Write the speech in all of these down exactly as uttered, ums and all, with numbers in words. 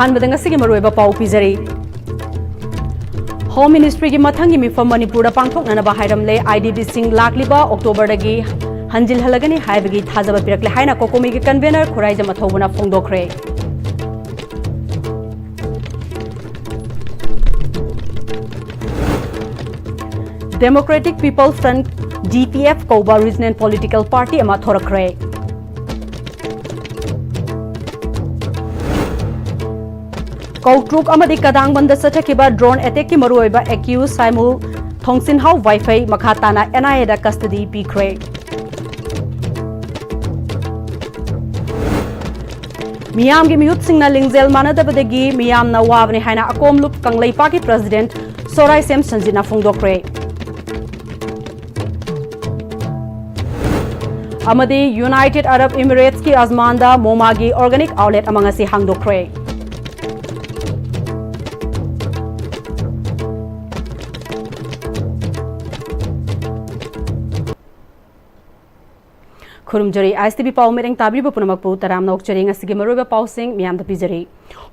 ꯑꯍꯥꯟꯕꯗ ꯉꯁꯤꯒꯤ ꯃꯔꯨꯑꯣꯏꯕ ꯄꯥꯎ ꯄꯤꯖꯔꯤ꯫ ꯍꯣꯝ ꯃꯤꯅꯤꯁꯇ꯭ꯔꯤꯒꯤ ꯃꯊꯪꯒꯤ ꯃꯤꯐꯝ ꯃꯅꯤꯄꯨꯔꯗ ꯄꯥꯡꯊꯣꯛꯅꯅꯕ ꯍꯥꯏꯔꯝꯂꯦ꯫ ꯑꯥꯏ ꯗꯤ ꯄꯤꯁꯤꯡ ꯂꯥꯛꯂꯤꯕ ꯑꯣꯛꯇꯣꯕꯔꯗꯒꯤ ꯍꯟꯖꯤꯜꯍꯜꯂꯒꯅꯤ ꯍꯥꯏꯕꯒꯤ ꯊꯥꯖꯕ ꯄꯤꯔꯛꯂꯦ ꯍꯥꯏꯅ ꯀꯣꯀꯣꯃꯤꯒꯤ convener Khuraijam ꯑꯊꯧꯕꯅ ꯐꯣꯡꯗꯣꯛꯈ꯭ꯔꯦ꯫ Democratic People Front, ꯗꯤ ꯄꯤ ꯑꯦꯐ ꯀꯧꯕ ꯔꯤꯖꯅꯦꯜ ꯄꯣꯂꯤꯇꯤꯀꯦꯜ ꯄꯥꯔꯇꯤ ꯑꯃ ꯊꯣꯔꯛꯈ꯭ꯔꯦ꯫ ꯀꯧꯇ꯭ꯔꯨꯛ ꯑꯃꯗꯤ ꯀꯗꯥꯡꯕꯟꯗ ꯆꯠꯊꯈꯤꯕ ꯗ꯭ꯔꯣꯟ ꯑꯦꯇꯦꯛꯀꯤ ꯃꯔꯨꯑꯣꯏꯕ ꯑꯦꯀ꯭ꯌꯨꯁ ꯁꯥꯏꯃꯨꯜ ꯊꯣꯡꯆꯤꯟꯍꯥꯎ ꯋꯥꯏꯐꯩ ꯃꯈꯥ ꯇꯥꯅ ꯑꯦꯟ ꯑꯥꯏ ꯑꯦꯗ ꯀꯁꯇꯗꯤ ꯄꯤꯈ꯭ꯔꯦ꯫ ꯃꯤꯌꯥꯝꯒꯤ ꯃꯤꯍꯨꯠꯁꯤꯡꯅ ꯂꯤꯡꯖꯦꯜ ꯃꯥꯟꯅꯗꯕꯗꯒꯤ ꯃꯤꯌꯥꯝꯅ ꯋꯥꯕꯅꯤ ꯍꯥꯏꯅ ꯑꯀꯣꯝꯂꯨꯞ ꯀꯪꯂꯩꯄꯥꯛꯀꯤ ꯄ꯭ꯔꯁꯤꯗꯦꯟꯠ ꯁꯣꯔꯥꯏꯁꯦꯝ ꯁꯟꯖꯤꯠꯅ ꯐꯣꯡꯗꯣꯛꯈ꯭ꯔꯦ꯫ ꯑꯃꯗꯤ ꯌꯨꯅꯥꯏꯇꯦꯗ ꯑꯔꯕ ꯏꯃꯤꯔꯦꯠꯁꯀꯤ ꯑꯖꯃꯥꯟꯗ ꯃꯣꯃꯥꯒꯤ ꯑꯣꯔꯒꯥꯅꯤꯛ ꯑꯥꯎꯠꯂꯦꯠ ꯑꯃ ꯉꯁꯤ ꯍꯥꯡꯗꯣꯛꯈ꯭ꯔꯦ꯫ ꯈꯨꯔꯨꯝꯖꯔꯤ, ꯑꯥꯏ ꯑꯦꯁ ꯇꯤ ꯚꯤ ꯄꯥꯎ ꯃꯤꯠꯌꯦꯡ ꯇꯥꯕꯤꯔꯤꯕ ꯄꯨꯝꯅꯃꯛꯄꯨ ꯇꯔꯥꯝꯅ ꯑꯣꯛꯆꯔꯤ꯫ ꯉꯁꯤꯒꯤ ꯃꯔꯨꯑꯣꯏꯕ ꯄꯥꯎꯁꯤꯡ ꯃꯤꯌꯥꯝꯗ ꯄꯤꯖꯔꯤ꯫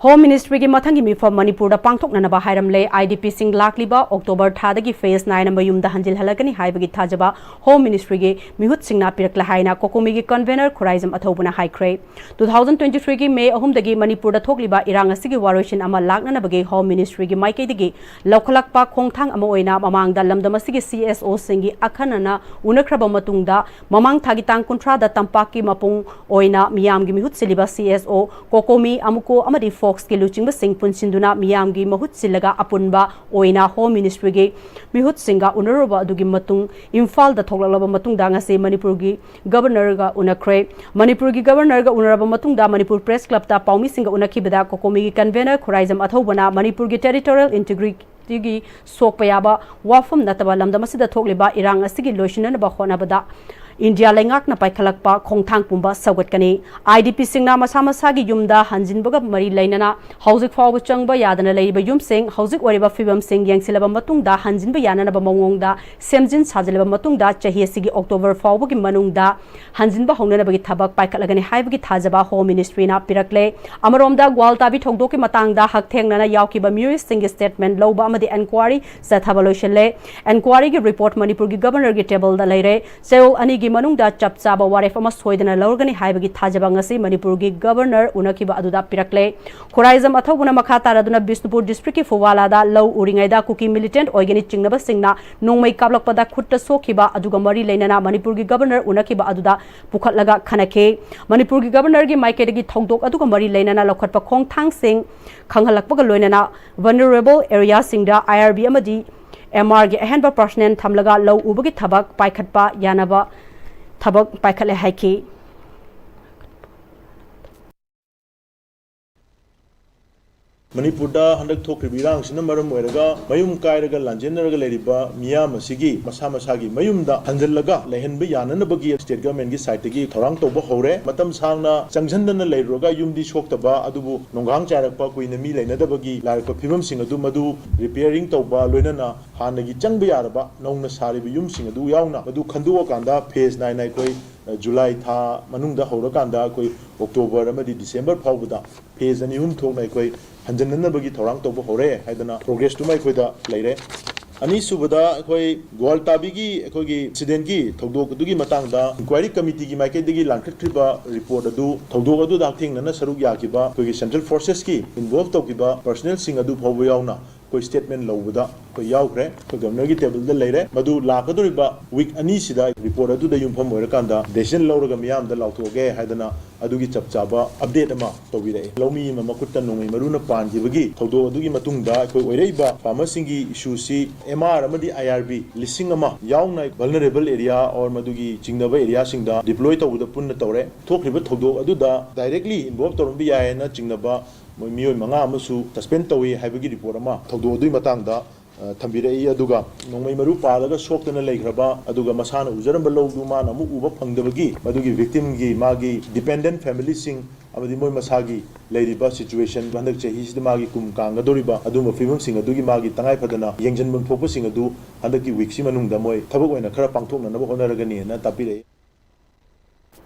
ꯍꯣꯝ ꯃꯤꯅꯤꯁꯇ꯭ꯔꯤꯒꯤ ꯃꯊꯪꯒꯤ ꯃꯤꯐꯝ ꯃꯅꯤꯄꯨꯔꯗ ꯄꯥꯡꯊꯣꯛꯅꯅꯕ ꯍꯥꯏꯔꯝꯂꯦ꯫ ꯑꯥꯏ ꯗꯤ ꯄꯤꯁꯤꯡ ꯂꯥꯛꯂꯤꯕ ꯑꯣꯛꯇꯣꯕꯔ ꯊꯥꯗꯒꯤ ꯐꯦꯁ ꯅꯥꯏꯅ ꯃꯌꯨꯝꯗ ꯍꯟꯖꯤꯜꯍꯜꯂꯛꯀꯅꯤ ꯍꯥꯏꯕꯒꯤ ꯊꯥꯖꯕ ꯍꯣꯝ ꯃꯤꯅꯤꯁꯇ꯭ꯔꯤꯒꯤ ꯃꯤꯍꯨꯠꯁꯤꯡꯅ ꯄꯤꯔꯛꯂꯦ ꯍꯥꯏꯅ ꯀꯣꯀꯣꯃꯤꯒꯤ ꯀꯟꯚꯦꯅꯔ ꯈꯨꯔꯥꯏꯖꯝ ꯑꯊꯧꯕꯅ ꯍꯥꯏꯈ꯭ꯔꯦ꯫ ꯇꯨ ꯊꯥꯎꯖꯟ ꯇ꯭ꯋꯦꯟꯇꯤ ꯊ꯭ꯔꯤꯒꯤ ꯃꯦ ꯑꯍꯨꯝꯗꯒꯤ ꯃꯅꯤꯄꯨꯔꯗ ꯊꯣꯛꯂꯤꯕ ꯏꯔꯥꯡ ꯑꯁꯤꯒꯤ ꯋꯥꯔꯣꯏꯁꯤꯟ ꯑꯃ ꯂꯥꯛꯅꯅꯕꯒꯤ ꯍꯣꯝ ꯃꯤꯅꯤꯁꯇ꯭ꯔꯤꯒꯤ ꯃꯥꯏꯀꯩꯗꯒꯤ ꯂꯧꯈꯠꯂꯛꯄ ꯈꯣꯡꯊꯥꯡ ꯑꯃ ꯑꯣꯏꯅ ꯃꯃꯥꯡꯗ ꯂꯝꯗꯝ ꯑꯁꯤꯒꯤ ꯁꯤ ꯑꯦꯁ ꯑꯣꯁꯤꯡꯒꯤ ꯑꯈꯟꯅꯅ ꯎꯅꯈ꯭ꯔꯕ ꯃꯇꯨꯡꯗ ꯃꯃꯥꯡ ꯊꯥꯒꯤ ꯇꯥꯡ ꯀꯨꯟꯊ꯭ꯔꯥꯗ ꯇꯝꯄꯥꯛꯀꯤ ꯃꯄꯨꯡ ꯑꯣꯏꯅ ꯃꯤꯌꯥꯝꯒꯤ ꯃꯤꯍꯨꯠ ꯁꯤꯜꯂꯤꯕ ꯁꯤ ꯑꯦꯁ ꯑꯣ, ꯀꯣꯀꯣꯃꯤ, ꯑꯃꯨꯀꯣ ꯑꯃꯗꯤ ꯐꯣꯛꯁꯀꯤ ꯂꯨꯆꯤꯡꯕꯁꯤꯡ ꯄꯨꯟꯁꯤꯟꯗꯨꯅ ꯃꯤꯌꯥꯝꯒꯤ ꯃꯍꯨꯠ ꯁꯤꯜꯂꯒ ꯑꯄꯨꯟꯕ ꯑꯣꯏꯅ ꯍꯣꯝ ꯃꯤꯅꯤꯁꯇ꯭ꯔꯤꯒꯤ ꯃꯤꯍꯨꯠꯁꯤꯡꯒ ꯎꯅꯔꯨꯕ ꯑꯗꯨꯒꯤ ꯃꯇꯨꯡ ꯏꯝꯐꯥꯜꯗ ꯊꯣꯛꯂꯛꯂꯕ ꯃꯇꯨꯡꯗ ꯉꯁꯤ ꯃꯅꯤꯄꯨꯔꯒꯤ ꯒꯕꯔꯅꯔꯒ ꯎꯅꯈ꯭ꯔꯦ꯫ ꯃꯅꯤꯄꯨꯔꯒꯤ ꯒꯕꯔꯅꯔꯒ ꯎꯅꯔꯕ ꯃꯇꯨꯡꯗ ꯃꯅꯤꯄꯨꯔ ꯄ꯭ꯔꯦꯁ ꯀ꯭ꯂꯕꯇ ꯄꯥꯎꯃꯤꯁꯤꯡꯒ ꯎꯅꯈꯤꯕꯗ ꯀꯣꯀꯣꯃꯤꯒꯤ ꯀꯟꯚꯦꯅꯔ ꯈꯨꯔꯥꯏꯖꯝ ꯑꯊꯧꯕꯅ ꯃꯅꯤꯄꯨꯔꯒꯤ ꯇꯦꯔꯤꯇꯣꯔꯤꯌꯦꯜ ꯏꯟꯇꯤꯒ꯭ꯔꯤꯇꯤꯒꯤ ꯁꯣꯛꯄ ꯌꯥꯕ ꯋꯥꯐꯝ ꯅꯠꯇꯕ ꯂꯝꯗꯝ ꯑꯁꯤꯗ ꯊꯣꯛꯂꯤꯕ ꯏꯔꯥꯡ ꯑꯁꯤꯒꯤ ꯂꯣꯏꯁꯤꯟꯅꯅꯕ ꯍꯣꯠꯅꯕꯗ ꯏꯟꯗꯤꯌꯥ ꯂꯩꯉꯥꯛꯅ ꯄꯥꯏꯈꯠꯂꯛꯄ ꯈꯣꯡꯊꯥꯡ ꯄꯨꯝꯕ ꯁꯧꯒꯠꯀꯅꯤ꯫ IDPꯁꯤꯡꯅ ꯃꯁꯥ ꯃꯁꯥꯒꯤ ꯌꯨꯝꯗ ꯍꯟꯖꯤꯟꯕꯒ ꯃꯔꯤ ꯂꯩꯅꯅ ꯍꯧꯖꯤꯛ ꯐꯥꯎꯕ ꯆꯪꯕ ꯌꯥꯗꯅ ꯂꯩꯔꯤꯕ ꯌꯨꯝꯁꯤꯡ, ꯍꯧꯖꯤꯛ ꯑꯣꯏꯔꯤꯕ ꯐꯤꯕꯝꯁꯤꯡ ꯌꯦꯡꯁꯤꯜꯂꯕ ꯃꯇꯨꯡꯗ ꯍꯟꯖꯤꯟꯕ ꯌꯥꯅꯅꯕ ꯃꯑꯣꯡꯗ ꯁꯦꯝꯖꯤꯟ ꯁꯥꯖꯤꯜꯂꯕ ꯃꯇꯨꯡꯗ ꯆꯍꯤ ꯑꯁꯤꯒꯤ October ꯐꯥꯎꯕꯒꯤ ꯃꯅꯨꯡꯗ ꯍꯟꯖꯤꯟꯕ ꯍꯧꯅꯅꯕꯒꯤ ꯊꯕꯛ ꯄꯥꯏꯈꯠꯂꯒꯅꯤ ꯍꯥꯏꯕꯒꯤ ꯊꯥꯖꯕ Home Ministryꯅ ꯄꯤꯔꯛꯂꯦ꯫ ꯑꯃꯔꯣꯝꯗ, ꯒ꯭ꯋꯥꯜꯇꯥꯕꯤ ꯊꯧꯗꯣꯛꯀꯤ ꯃꯇꯥꯡꯗ ꯍꯛꯊꯦꯡꯅꯅ ꯌꯥꯎꯈꯤꯕ ꯃꯤꯑꯣꯏꯁꯤꯡꯒꯤ statement ꯂꯧꯕ ꯑꯃꯗꯤ enquiry ꯆꯠꯊꯕ ꯂꯣꯏꯁꯤꯜꯂꯦ꯫ Enquiryꯒꯤ report ꯃꯅꯤꯄꯨꯔꯒꯤ Governorꯒꯤ tableꯗ ꯂꯩꯔꯦ꯫ ꯆꯌꯣꯜ ꯑꯅꯤꯒꯤ ꯃꯅꯨꯡꯗ ꯆꯞ ꯆꯥꯕ ꯋꯥꯔꯦꯞ ꯑꯃ ꯁꯣꯏꯗꯅ ꯂꯧꯔꯒꯅꯤ ꯍꯥꯏꯕꯒꯤ ꯊꯥꯖꯕ ꯉꯁꯤ ꯃꯅꯤꯄꯨꯔꯒꯤ Governor ꯎꯅꯈꯤꯕ ꯑꯗꯨꯗ ꯄꯤꯔꯛꯂꯦ꯫ ꯈꯨꯔꯥꯏꯖꯝ ꯑꯊꯧꯕꯅ ꯃꯈꯥ ꯇꯥꯔꯗꯨꯅ ꯕꯤꯁꯅꯨꯄꯨꯔ districtꯀꯤ ꯐꯨꯋꯥꯂꯥꯗ ꯂꯧ ꯎꯔꯤꯉꯩꯗ ꯀꯨꯀꯤ militant ꯑꯣꯏꯒꯅꯤ ꯆꯤꯡꯅꯕꯁꯤꯡꯅ ꯅꯣꯡꯃꯩ ꯀꯥꯞꯂꯛꯄꯗ ꯈꯨꯠꯇ ꯁꯣꯛꯈꯤꯕ ꯑꯗꯨꯒ ꯃꯔꯤ ꯂꯩꯅꯅ ꯃꯅꯤꯄꯨꯔꯒꯤ Governor ꯎꯅꯈꯤꯕ ꯑꯗꯨꯗ ꯄꯨꯈꯠꯂꯒ ꯈꯟꯅꯈꯤ꯫ ꯃꯅꯤꯄꯨꯔꯒꯤ Governorꯒꯤ ꯃꯥꯏꯀꯩꯗꯒꯤ ꯊꯧꯗꯣꯛ ꯑꯗꯨꯒ ꯃꯔꯤ ꯂꯩꯅꯅ ꯂꯧꯈꯠꯄ ꯈꯣꯡꯊꯥꯡꯁꯤꯡ ꯈꯪꯍꯜꯂꯛꯄꯒ ꯂꯣꯏꯅꯅ vulnerable areaꯁꯤꯡꯗ IRB ꯑꯃꯗꯤ MRꯒꯤ ꯑꯍꯦꯟꯕ personnel ꯊꯝꯂꯒ ꯂꯧ ꯎꯕꯒꯤ ꯊꯕꯛ ꯄꯥꯏꯈꯠꯄ ꯌꯥꯅꯕ ꯊꯕꯛ ꯄꯥꯏꯈꯠꯂꯦ ꯍꯥꯏꯈꯤ꯫ ꯃꯅꯤꯄꯨꯔꯗ ꯍꯟꯗꯛ ꯊꯣꯛꯈ꯭ꯔꯤꯕ ꯏꯔꯥꯡꯁꯤꯅ ꯃꯔꯝ ꯑꯣꯏꯔꯒ ꯃꯌꯨꯝ ꯀꯥꯏꯔꯒ ꯂꯥꯟꯖꯦꯟꯅꯔꯒ ꯂꯩꯔꯤꯕ ꯃꯤꯌꯥꯝ ꯑꯁꯤꯒꯤ ꯃꯁꯥ ꯃꯁꯥꯒꯤ ꯃꯌꯨꯝꯗ ꯍꯟꯖꯤꯜꯂꯒ ꯂꯩꯍꯟꯕ ꯌꯥꯅꯅꯕꯒꯤ state governmentꯀꯤ sideꯇꯒꯤ ꯊꯧꯔꯥꯡ ꯇꯧꯕ ꯍꯧꯔꯦ꯫ ꯃꯇꯝ ꯁꯥꯡꯅ ꯆꯪꯁꯤꯟꯗꯅ ꯂꯩꯔꯨꯔꯒ ꯌꯨꯝꯗꯤ ꯁꯣꯛꯇꯕ ꯑꯗꯨꯕꯨ ꯅꯣꯡꯈꯥꯡ ꯆꯥꯏꯔꯛꯄ, ꯀꯨꯏꯅ ꯃꯤ ꯂꯩꯅꯗꯕꯒꯤ ꯂꯥꯏꯔꯛꯄ ꯐꯤꯕꯝꯁꯤꯡ ꯑꯗꯨ ꯃꯗꯨ repairing ꯇꯧꯕ, ꯂꯣꯏꯅꯅ ꯍꯥꯟꯅꯒꯤ ꯆꯪꯕ ꯌꯥꯔꯕ ꯅꯧꯅ ꯁꯥꯔꯤꯕ ꯌꯨꯝꯁꯤꯡ ꯑꯗꯨ ꯌꯥꯎꯅ ꯃꯗꯨ ꯈꯟꯗꯣꯛꯑꯀꯥꯟꯗ phase ꯅꯥꯏꯅ ꯑꯩꯈꯣꯏ ꯖꯨꯂꯥꯏ ꯊꯥ ꯃꯅꯨꯡꯗ ꯍꯧꯔꯀꯥꯟꯗ ꯑꯩꯈꯣꯏ October ꯑꯃꯗꯤ December ꯐꯥꯎꯕꯗ phase ꯑꯅꯤ ꯑꯍꯨꯝ ꯊꯣꯛꯅ ꯑꯩꯈꯣꯏ ꯍꯟꯖꯤꯟꯅꯅꯕꯒꯤ ꯊꯧꯔꯥꯡ ꯇꯧꯕ ꯍꯧꯔꯦ ꯍꯥꯏꯗꯅ progressꯇꯨꯃ ꯑꯩꯈꯣꯏꯗ ꯂꯩꯔꯦ꯫ ꯑꯅꯤꯁꯨꯕꯗ, ꯑꯩꯈꯣꯏ ꯒ꯭ꯋꯥꯜꯇꯥꯕꯤꯒꯤ ꯑꯩꯈꯣꯏꯒꯤ incidentꯀꯤ ꯊꯧꯗꯣꯛ ꯑꯗꯨꯒꯤ ꯃꯇꯥꯡꯗ inquiry committeeꯒꯤ ꯃꯥꯏꯀꯩꯗꯒꯤ ꯂꯥꯡꯈꯠꯈ꯭ꯔꯤꯕ report ꯑꯗꯨ, ꯊꯧꯗꯣꯛ ꯑꯗꯨꯗ ꯍꯛꯊꯦꯡꯅꯅ ꯁꯔꯨꯛ ꯌꯥꯈꯤꯕ ꯑꯩꯈꯣꯏꯒꯤ central forcesꯀꯤ involve ꯇꯧꯈꯤꯕ personnelꯁꯤꯡ ꯑꯗꯨ ꯐꯥꯎꯕ ꯌꯥꯎꯅ ꯑꯩꯈꯣꯏ statement ꯂꯧꯕꯗ ꯑꯩꯈꯣꯏ ꯌꯥꯎꯈ꯭ꯔꯦ꯫ ꯑꯩꯈꯣꯏ Governorꯒꯤ tableꯗ ꯂꯩꯔꯦ꯫ ꯃꯗꯨ ꯂꯥꯛꯀꯗꯧꯔꯤꯕ week ꯑꯅꯤꯁꯤꯗ report ꯑꯗꯨꯗ ꯌꯨꯝꯐꯝ ꯑꯣꯏꯔꯀꯥꯟꯗ decision ꯂꯧꯔꯒ ꯃꯤꯌꯥꯝꯗ ꯂꯥꯎꯊꯣꯛꯑꯒꯦ ꯍꯥꯏꯗꯅ ꯑꯗꯨꯒꯤ ꯆꯞ ꯆꯥꯕ update ꯑꯃ ꯇꯧꯕꯤꯔꯛꯏ꯫ ꯂꯧꯃꯤ ꯑꯃ ꯃꯈꯨꯠꯇ ꯅꯣꯡꯃꯩ ꯃꯔꯨꯅ ꯄꯥꯟꯈꯤꯕꯒꯤ ꯊꯧꯗꯣꯛ ꯑꯗꯨꯒꯤ ꯃꯇꯨꯡꯗ ꯑꯩꯈꯣꯏ ꯑꯣꯏꯔꯛꯏꯕ farmerꯁꯤꯡꯒꯤ issueꯁꯤ MR ꯑꯃꯗꯤ IRB ꯂꯤꯁꯤꯡ ꯑꯃ ꯌꯥꯎꯅ vulnerable area or ꯃꯗꯨꯒꯤ ꯆꯤꯡꯅꯕ areaꯁꯤꯡꯗ deploy ꯇꯧꯕꯗ ꯄꯨꯟꯅ ꯇꯧꯔꯦ꯫ ꯊꯣꯛꯈ꯭ꯔꯤꯕ ꯊꯧꯗꯣꯛ ꯑꯗꯨꯗ directly involve ꯇꯧꯔꯝꯕ ꯌꯥꯏ ꯍꯥꯏꯅ ꯆꯤꯡꯅꯕ ꯃꯣꯏ ꯃꯤꯑꯣꯏ ꯃꯉꯥ ꯑꯃꯁꯨ suspend ꯇꯧꯏ ꯍꯥꯏꯕꯒꯤ report ꯑꯃ ꯊꯧꯗꯣꯛ ꯑꯗꯨꯒꯤ ꯃꯇꯥꯡꯗ ꯑ, ꯊꯝꯕꯤꯔꯛꯏ꯫ ꯑꯗꯨꯒ ꯅꯣꯡꯃꯩ ꯃꯔꯨ ꯄꯥꯜꯂꯒ ꯁꯣꯛꯇꯅ ꯂꯩꯈ꯭ꯔꯕ, ꯑꯗꯨꯒ ꯃꯁꯥꯅ ꯎꯖꯔꯝꯕ ꯂꯧꯗꯨ ꯃꯥꯅ ꯑꯃꯨꯛ ꯎꯕ ꯐꯪꯗꯕꯒꯤ, ꯃꯗꯨꯒꯤ victimꯒꯤ ꯃꯥꯒꯤ dependent familyꯁꯤꯡ ꯑꯃꯗꯤ ꯃꯣꯏ ꯃꯁꯥꯒꯤ ꯂꯩꯔꯤꯕ situation, ꯍꯟꯗꯛ ꯆꯍꯤꯁꯤꯗ ꯃꯥꯒꯤ ꯀꯨꯝ ꯀꯥꯡꯒꯗꯧꯔꯤꯕ ꯑꯗꯨꯒꯨꯝꯕ ꯐꯤꯕꯝꯁꯤꯡ ꯑꯗꯨꯒꯤ ꯃꯥꯒꯤ ꯇꯉꯥꯏ ꯐꯗꯅ ꯌꯦꯡꯁꯤꯟꯐꯝ ꯊꯣꯛꯄꯁꯤꯡ ꯑꯗꯨ ꯍꯟꯗꯛꯀꯤ weekꯁꯤ ꯃꯅꯨꯡꯗ ꯃꯣꯏ ꯊꯕꯛ ꯑꯣꯏꯅ ꯈꯔ ꯄꯥꯡꯊꯣꯛꯅꯅꯕ ꯍꯣꯠꯅꯔꯒꯅꯤꯅ ꯇꯥꯛꯄꯤꯔꯛꯏ꯫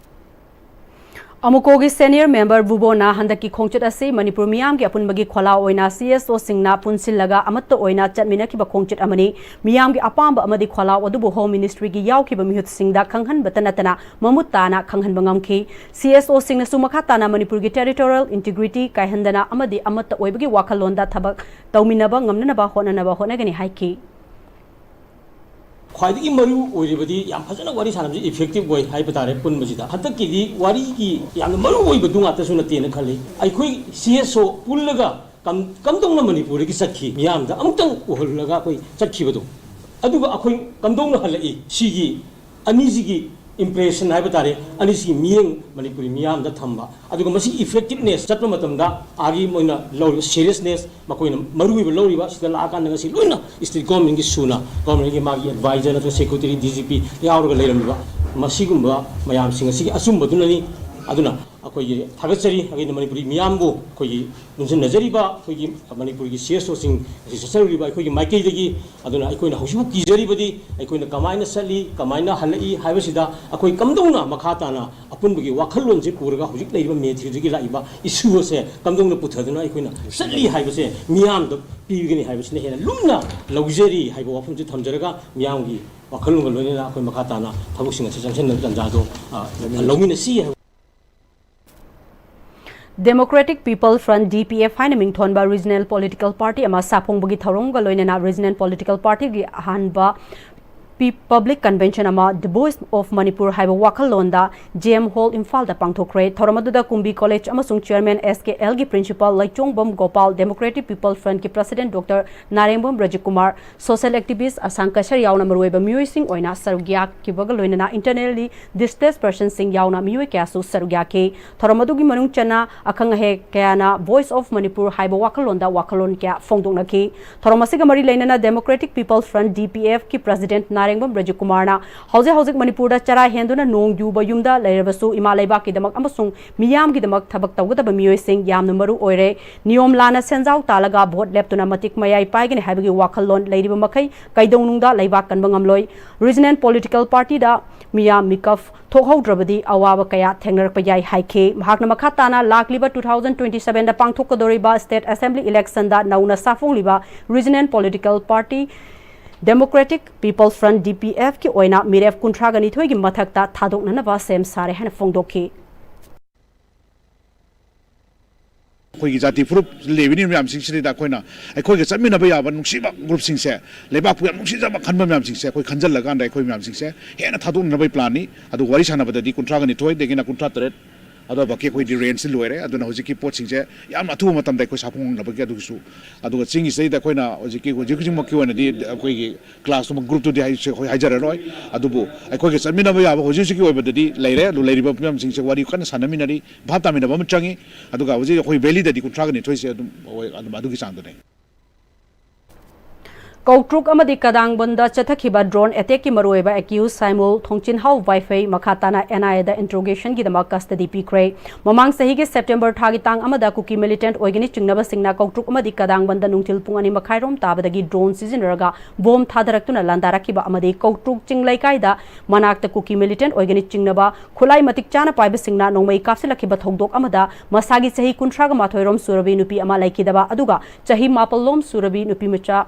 ꯑꯃꯨꯀꯣꯒꯤ senior member ꯕꯨꯕꯣꯅ ꯍꯟꯗꯛꯀꯤ ꯈꯣꯡꯆꯠ ꯑꯁꯤ ꯃꯅꯤꯄꯨꯔ ꯃꯤꯌꯥꯝꯒꯤ ꯑꯄꯨꯟꯕꯒꯤ ꯈꯣꯜꯂꯥꯎ ꯑꯣꯏꯅ CSOꯁꯤꯡꯅ ꯄꯨꯟꯁꯤꯜꯂꯒ ꯑꯃꯠꯇ ꯑꯣꯏꯅ ꯆꯠꯃꯤꯟꯅꯈꯤꯕ ꯈꯣꯡꯆꯠ ꯑꯃꯅꯤ꯫ ꯃꯤꯌꯥꯝꯒꯤ ꯑꯄꯥꯝꯕ ꯑꯃꯗꯤ ꯈꯣꯜꯂꯥꯎ ꯑꯗꯨꯕꯨ Home Ministryꯒꯤ ꯌꯥꯎꯈꯤꯕ ꯃꯤꯍꯨꯠꯁꯤꯡꯗ ꯈꯪꯍꯟꯕꯇ ꯅꯠꯇꯅ ꯃꯃꯨꯠ ꯇꯥꯅ ꯈꯪꯍꯟꯕ ꯉꯝꯈꯤ꯫ CSOꯁꯤꯡꯅꯁꯨ ꯃꯈꯥ ꯇꯥꯅ ꯃꯅꯤꯄꯨꯔꯒꯤ territorial integrity ꯀꯥꯏꯍꯟꯗꯅ ꯑꯃꯗꯤ ꯑꯃꯠꯇ ꯑꯣꯏꯕꯒꯤ ꯋꯥꯈꯜꯂꯣꯟꯗ ꯊꯕꯛ ꯇꯧꯃꯤꯟꯅꯕ ꯉꯝꯅꯅꯕ ꯍꯣꯠꯅꯅꯕ ꯍꯣꯠꯅꯒꯅꯤ ꯍꯥꯏꯈꯤ꯫ ꯈ꯭ꯋꯥꯏꯗꯒꯤ ꯃꯔꯨ ꯑꯣꯏꯔꯤꯕꯗꯤ ꯌꯥꯝ ꯐꯖꯅ ꯋꯥꯔꯤ ꯁꯥꯟꯅꯕꯁꯤ effective ꯑꯣꯏ ꯍꯥꯏꯕ ꯇꯥꯔꯦ꯫ ꯄꯨꯟꯕꯁꯤꯗ ꯍꯟꯗꯛꯀꯤꯗꯤ ꯋꯥꯔꯤꯒꯤ ꯌꯥꯝꯅ ꯃꯔꯨ ꯑꯣꯏꯕꯗꯨ ꯉꯥꯛꯇꯁꯨ ꯅꯠꯇꯦꯅ ꯈꯜꯂꯤ꯫ ꯑꯩꯈꯣꯏ CSO ꯄꯨꯜꯂꯒ ꯀꯝ-, ꯀꯝꯗꯧꯅ ꯃꯅꯤꯄꯨꯔꯗꯒꯤ ꯆꯠꯈꯤ, ꯃꯤꯌꯥꯝꯗ ꯑꯃꯨꯛꯇꯪ ꯎꯍꯜꯂꯒ ꯑꯩꯈꯣꯏ ꯆꯠꯈꯤꯕꯗꯣ, ꯑꯗꯨꯒ ꯑꯩꯈꯣꯏ ꯀꯝꯗꯧꯅ ꯍꯜꯂꯛꯏ, ꯁꯤꯒꯤ ꯑꯅꯤꯁꯤꯒꯤ impression ꯍꯥꯏꯕ ꯇꯥꯔꯦ, ꯑꯅꯤꯁꯤꯒꯤ ꯃꯤꯠꯌꯦꯡ ꯃꯅꯤꯄꯨꯔꯤ ꯃꯤꯌꯥꯝꯗ ꯊꯝꯕ, ꯑꯗꯨꯒ ꯃꯁꯤꯒꯤ effectiveness ꯆꯠꯄ ꯃꯇꯝꯗ ꯑꯥꯒꯤ ꯃꯣꯏꯅ ꯂꯧꯔꯤꯕ seriousness, ꯃꯈꯣꯏꯅ ꯃꯔꯨ ꯑꯣꯏꯕ ꯂꯧꯔꯤꯕ, ꯁꯤꯗ ꯂꯥꯛꯑꯀꯥꯟꯗ ꯉꯁꯤ ꯂꯣꯏꯅ state governmentꯒꯤ ꯁꯨꯅ, governmentꯒꯤ ꯃꯥꯒꯤ advisor ꯅꯠꯇ꯭ꯔꯒ secretary, DGP ꯌꯥꯎꯔꯒ ꯂꯩꯔꯝꯃꯤꯕ, ꯃꯁꯤꯒꯨꯝꯕ ꯃꯌꯥꯝꯁꯤꯡ ꯑꯁꯤꯒꯤ ꯑꯆꯨꯝꯕꯗꯨꯅꯅꯤ꯫ ꯑꯗꯨꯅ ꯑꯩꯈꯣꯏꯒꯤ ꯊꯥꯒꯠꯆꯔꯤ꯫ ꯑꯩꯈꯣꯏꯅ ꯃꯅꯤꯄꯨꯔꯤ ꯃꯤꯌꯥꯝꯕꯨ ꯑꯩꯈꯣꯏꯒꯤ ꯄꯨꯟꯁꯤꯟꯅꯖꯔꯤꯕ ꯑꯩꯈꯣꯏꯒꯤ ꯃꯅꯤꯄꯨꯔꯒꯤ CSOꯁꯤꯡ ꯑꯁꯤ ꯆꯠꯆꯔꯨꯔꯤꯕ ꯑꯩꯈꯣꯏꯒꯤ ꯃꯥꯏꯀꯩꯗꯒꯤ꯫ ꯑꯗꯨꯅ ꯑꯩꯈꯣꯏꯅ ꯍꯧꯖꯤꯛꯐꯥꯎ ꯀꯤꯖꯔꯤꯕꯗꯤ ꯑꯩꯈꯣꯏꯅ ꯀꯃꯥꯏꯅ ꯆꯠꯂꯤ, ꯀꯃꯥꯏꯅ ꯍꯜꯂꯛꯏ ꯍꯥꯏꯕꯁꯤꯗ ꯑꯩꯈꯣꯏ ꯀꯝꯗꯧꯅ ꯃꯈꯥ ꯇꯥꯅ ꯑꯄꯨꯟꯕꯒꯤ ꯋꯥꯈꯜꯂꯣꯟꯁꯤ ꯄꯨꯔꯒ ꯍꯧꯖꯤꯛ ꯂꯩꯔꯤꯕ ꯃꯦꯊ꯭ꯔꯤꯗꯒꯤ ꯂꯥꯛꯏꯕ issue ꯑꯁꯦ ꯀꯝꯗꯧꯅ ꯄꯨꯊꯗꯨꯅ ꯑꯩꯈꯣꯏꯅ ꯆꯠꯂꯤ ꯍꯥꯏꯕꯁꯦ ꯃꯤꯌꯥꯝꯗ ꯄꯤꯒꯅꯤ ꯍꯥꯏꯕꯁꯤꯅ ꯍꯦꯟꯅ ꯂꯨꯝꯅ ꯂꯧꯖꯔꯤ ꯍꯥꯏꯕ ꯋꯥꯐꯝꯁꯤ ꯊꯝꯖꯔꯒ, ꯃꯤꯌꯥꯝꯒꯤ ꯋꯥꯈꯜꯂꯣꯟꯒ ꯂꯣꯏꯅꯅ ꯑꯩꯈꯣꯏ ꯃꯈꯥ ꯇꯥꯅ ꯊꯕꯛꯁꯤꯡ ꯑꯁꯤ ꯆꯪꯁꯤꯟꯅꯕ ꯇꯥꯟꯖꯥꯗꯣ, ꯑ, ꯂꯧꯃꯤꯟꯅꯁꯤ ꯍꯥꯏꯕ꯫ Democratic People Front, DPF ꯍꯥꯏꯅ ꯃꯤꯡꯊꯣꯟꯕ regional political party ꯑꯃ ꯁꯥꯐꯣꯡꯕꯒꯤ ꯊꯧꯔꯝꯒ ꯂꯣꯏꯅꯅ regional political partyꯒꯤ ꯑꯍꯥꯟꯕ ꯄꯕ꯭ꯂꯤꯛ ꯀꯟꯚꯦꯟꯁꯟ ꯑꯃ The Voice of Manipur ꯍꯥꯏꯕ ꯋꯥꯈꯜꯂꯣꯟꯗ ꯖꯦ ꯑꯦꯝ ꯍꯣꯜ ꯏꯝꯐꯥꯜꯗ ꯄꯥꯡꯊꯣꯛꯈ꯭ꯔꯦ꯫ ꯊꯧꯔꯝ ꯑꯗꯨꯗ ꯀꯨꯝꯕꯤ ꯀꯣꯂꯦꯖ ꯑꯃꯁꯨꯡ ꯆꯤꯌꯔꯃꯦꯟ ꯑꯦꯁ ꯀꯦ ꯑꯦꯜꯒꯤ principal Leichombam Gopal, democratic people ꯐ꯭ꯔꯟꯠꯀꯤ president doctor Narengbam Rajikumar, social activist ꯑꯁꯥꯡ ꯀꯁꯔ ꯌꯥꯎꯅ ꯃꯔꯨꯑꯣꯏꯕ ꯃꯤꯑꯣꯏꯁꯤꯡ ꯑꯣꯏꯅ ꯁꯔꯨꯛ ꯌꯥꯈꯤꯕꯒ ꯂꯣꯏꯅꯅ ꯏꯟꯇꯔꯅꯦꯜꯂꯤ ꯗꯤꯁꯄ꯭ꯂꯦꯁ ꯄꯔꯁꯟꯁꯤꯡ ꯌꯥꯎꯅ ꯃꯤꯑꯣꯏ ꯀꯌꯥꯁꯨ ꯁꯔꯨꯛ ꯌꯥꯈꯤ꯫ ꯊꯧꯔꯝ ꯑꯗꯨꯒꯤ ꯃꯅꯨꯡ ꯆꯟꯅ ꯑꯈꯪ ꯑꯍꯩ ꯀꯌꯥꯅ Voice of Manipur ꯍꯥꯏꯕ ꯋꯥꯈꯜꯂꯣꯟꯗ ꯋꯥꯈꯜꯂꯣꯟ ꯀꯌꯥ ꯐꯣꯡꯗꯣꯛꯅꯈꯤ꯫ ꯊꯧꯔꯝ ꯑꯁꯤꯒ ꯃꯔꯤ ꯂꯩꯅꯅ Democratic People's Front, D P F, ꯀꯤ ꯄ꯭ꯔꯁꯤꯗꯦꯟꯠ ꯅꯥꯔꯦꯡꯕꯝ ꯔꯖꯤꯀꯨꯃꯥꯔꯅ ꯍꯧꯖꯤꯛ ꯍꯧꯖꯤꯛ ꯃꯅꯤꯄꯨꯔꯗ ꯆꯔꯥ ꯍꯦꯟꯗꯨꯅ ꯅꯣꯡ ꯌꯨꯕ ꯌꯨꯝꯗ ꯂꯩꯔꯕꯁꯨ ꯏꯃꯥ ꯂꯩꯕꯥꯛꯀꯤꯗꯃꯛ ꯑꯃꯁꯨꯡ ꯃꯤꯌꯥꯝꯒꯤꯗꯃꯛ ꯊꯕꯛ ꯇꯧꯒꯗꯕ ꯃꯤꯑꯣꯏꯁꯤꯡ ꯌꯥꯝꯅ ꯃꯔꯨ ꯑꯣꯏꯔꯦ꯫ ꯅꯤꯌꯣꯝ ꯂꯥꯟꯅ ꯁꯦꯟꯖꯥꯎ ꯇꯥꯜꯂꯒ ꯚꯣꯠ ꯂꯦꯞꯇꯨꯅ ꯃꯇꯤꯛ ꯃꯌꯥꯏ ꯄꯥꯏꯒꯅꯤ ꯍꯥꯏꯕꯒꯤ ꯋꯥꯈꯜꯂꯣꯟ ꯂꯩꯔꯤꯕ ꯃꯈꯩ ꯀꯩꯗꯧꯅꯨꯡꯗ ꯂꯩꯕꯥꯛ ꯀꯟꯕ ꯉꯝꯂꯣꯏ꯫ Regional political party ꯗ ꯃꯤꯌꯥꯝ ꯃꯤꯀꯞ ꯊꯣꯛꯍꯧꯗ꯭ꯔꯕꯗꯤ ꯑꯋꯥꯕ ꯀꯌꯥ ꯊꯦꯡꯅꯔꯛꯄ ꯌꯥꯏ ꯍꯥꯏꯈꯤ꯫ ꯃꯍꯥꯛꯅ ꯃꯈꯥ ꯇꯥꯅ ꯂꯥꯛꯂꯤꯕ two thousand twenty seven ꯗ ꯄꯥꯡꯊꯣꯛꯀꯗꯧꯔꯤꯕ state assembly election ꯗ ꯅꯧꯅ ꯁꯥꯐꯣꯡꯂꯤꯕ regional political party Democratic People's Front, D P F, ꯀꯤ ꯑꯣꯏꯅ ꯃꯤꯔꯦꯞ ꯀꯨꯟꯊ꯭ꯔꯥꯒ ꯅꯤꯊꯣꯏꯒꯤ ꯃꯊꯛꯇ ꯊꯥꯗꯣꯛꯅꯅꯕ ꯁꯦꯝ ꯁꯥꯔꯦ ꯍꯥꯏꯅ ꯐꯣꯡꯗꯣꯛꯈꯤ꯫ ꯑꯩꯈꯣꯏꯒꯤ ꯖꯥꯇꯤ ꯐꯨꯔꯨꯞ ꯂꯩꯕꯤꯔꯤꯕ ꯃꯌꯥꯝꯁꯤꯡꯁꯤꯗꯩꯗ ꯑꯩꯈꯣꯏꯅ ꯑꯩꯈꯣꯏꯒ ꯆꯠꯃꯤꯟꯅꯕ ꯌꯥꯕ ꯅꯨꯡꯁꯤꯕ ꯒ꯭ꯔꯨꯞꯁꯤꯡꯁꯦ, ꯂꯩꯕꯥꯛꯄꯨ ꯌꯥꯝ ꯅꯨꯡꯁꯤꯖꯕ ꯈꯟꯕ ꯃꯌꯥꯝꯁꯤꯡꯁꯦ ꯑꯩꯈꯣꯏ ꯈꯟꯖꯜꯂꯀꯥꯟꯗ ꯑꯩꯈꯣꯏ ꯃꯌꯥꯝꯁꯤꯡꯁꯦ ꯍꯦꯟꯅ ꯊꯥꯗꯣꯛꯅꯅꯕꯒꯤ ꯄ꯭ꯂꯥꯟꯅꯤ꯫ ꯑꯗꯨ ꯋꯥꯔꯤ ꯁꯥꯟꯅꯕꯗꯗꯤ ꯀꯨꯟꯊ꯭ꯔꯥꯒ ꯅꯤꯊꯣꯏꯗꯒꯤꯅ ꯀꯨꯟꯊ꯭ꯔꯥ ꯇꯔꯦꯠ ꯑꯗꯨꯋꯥꯏꯐꯥꯎꯀꯤ ꯑꯩꯈꯣꯏꯗꯤ ꯔꯦꯟꯖꯁꯤ ꯂꯣꯏꯔꯦ꯫ ꯑꯗꯨꯅ ꯍꯧꯖꯤꯛꯀꯤ ꯄꯣꯠꯁꯤꯡꯁꯦ ꯌꯥꯝꯅ ꯑꯊꯨꯕ ꯃꯇꯝꯗ ꯑꯩꯈꯣꯏ ꯁꯥꯐꯣꯡꯅꯕꯒꯤ ꯑꯗꯨꯒꯤꯁꯨ, ꯑꯗꯨꯒ ꯆꯤꯡꯒꯤꯁꯤꯗꯩꯗ ꯑꯩꯈꯣꯏꯅ ꯍꯧꯖꯤꯛꯀꯤ ꯍꯧꯖꯤꯛ ꯍꯧꯖꯤꯛꯃꯛꯀꯤ ꯑꯣꯏꯅꯗꯤ ꯑꯩꯈꯣꯏꯒꯤ ꯀ꯭ꯂꯥꯁꯇꯨꯃ ꯒ꯭ꯔꯨꯞꯇꯨꯗꯤ ꯍꯥꯏ-, ꯑꯩꯈꯣꯏ ꯍꯥꯏꯖꯔꯔꯣꯏ꯫ ꯑꯗꯨꯕꯨ ꯑꯩꯈꯣꯏꯒ ꯆꯠꯃꯤꯟꯅꯕ ꯌꯥꯕ ꯍꯧꯖꯤꯛ ꯍꯧꯖꯤꯛꯀꯤ ꯑꯣꯏꯕꯗꯗꯤ ꯂꯩꯔꯦ꯫ ꯑꯗꯨ ꯂꯩꯔꯤꯕ ꯐꯤꯕꯝꯁꯤꯡꯁꯦ ꯋꯥꯔꯤ ꯀꯟꯅ ꯁꯥꯟꯅꯃꯤꯟꯅꯔꯤ, ꯚꯥꯞ ꯇꯥꯃꯤꯟꯅꯕ ꯑꯃ ꯆꯪꯉꯤ꯫ ꯑꯗꯨꯒ ꯍꯧꯖꯤꯛ ꯑꯩꯈꯣꯏ ꯚꯦꯂꯤꯗꯗꯤ ꯀꯨꯟꯊ꯭ꯔꯥꯒ ꯅꯤꯊꯣꯏꯁꯦ ꯑꯗꯨꯝ ꯑꯣꯏ-, ꯑꯗꯨꯝ ꯑꯗꯨꯒꯤ ꯆꯥꯡꯗꯅꯦ꯫ ꯀꯧꯇ꯭ꯔꯨꯛ ꯑꯃꯗꯤ ꯀꯗꯥꯡꯕꯟꯗ ꯆꯠꯊꯈꯤꯕ ꯗ꯭ꯔꯣꯟ ꯑꯦꯇꯦꯛꯀꯤ ꯃꯔꯨꯑꯣꯏꯕ ꯑꯦꯀ꯭ꯌꯨꯁ ꯁꯥꯏꯃꯨꯜ ꯊꯣꯡꯆꯤꯟꯍꯥꯎ ꯋꯥꯏꯐꯩ ꯃꯈꯥ ꯇꯥꯅ ꯑꯦꯟ ꯑꯥꯏ ꯑꯦꯗ ꯏꯟꯇ꯭ꯔꯣꯒꯦꯁꯟꯒꯤꯗꯃꯛ ꯀꯁꯇꯗꯤ ꯄꯤꯈ꯭ꯔꯦ꯫ ꯃꯃꯥꯡ ꯆꯍꯤꯒꯤ ꯁꯦꯞꯇꯦꯝꯕꯔ ꯊꯥꯒꯤ ꯇꯥꯡ ꯑꯃꯗ ꯀꯨꯀꯤ ꯃꯤꯂꯤꯇꯦꯟꯠ ꯑꯣꯏꯒꯅꯤ ꯆꯤꯡꯅꯕꯁꯤꯡꯅ ꯀꯧꯇ꯭ꯔꯨꯛ ꯑꯃꯗꯤ ꯀꯗꯥꯡꯕꯟꯗ ꯅꯨꯡꯊꯤꯜ ꯄꯨꯡ ꯑꯅꯤ ꯃꯈꯥꯏꯔꯣꯝ ꯇꯥꯕꯗꯒꯤ ꯗ꯭ꯔꯣꯟ ꯁꯤꯖꯤꯟꯅꯔꯒ ꯕꯣꯝ ꯊꯥꯗꯔꯛꯇꯨꯅ ꯂꯥꯟꯗꯥꯔꯛꯈꯤꯕ ꯑꯃꯗꯤ ꯀꯧꯇ꯭ꯔꯨꯛ ꯆꯤꯡ ꯂꯩꯀꯥꯏꯗ ꯃꯅꯥꯛꯇ ꯀꯨꯀꯤ ꯃꯤꯂꯤꯇꯦꯟꯠ ꯑꯣꯏꯒꯅꯤ ꯆꯤꯡꯅꯕ ꯈꯨꯠꯂꯥꯏ ꯃꯇꯤꯛ ꯆꯥꯅ ꯄꯥꯏꯕꯁꯤꯡꯅ ꯅꯣꯡꯃꯩ ꯀꯥꯞꯁꯤꯜꯂꯛꯈꯤꯕ ꯊꯧꯗꯣꯛ ꯑꯃꯗ ꯃꯁꯥꯒꯤ ꯆꯍꯤ ꯀꯨꯟꯊ꯭ꯔꯥꯒ ꯃꯥꯊꯣꯏ ꯔꯣꯝ ꯁꯨꯔꯕꯤ ꯅꯨꯄꯤ ꯑꯃ ꯂꯩꯈꯤꯗꯕ ꯑꯗꯨꯒ ꯆꯍꯤ ꯃꯥꯄꯜ ꯂꯣꯝ ꯁꯨꯔꯕꯤ ꯅꯨꯄꯤ ꯃꯆꯥ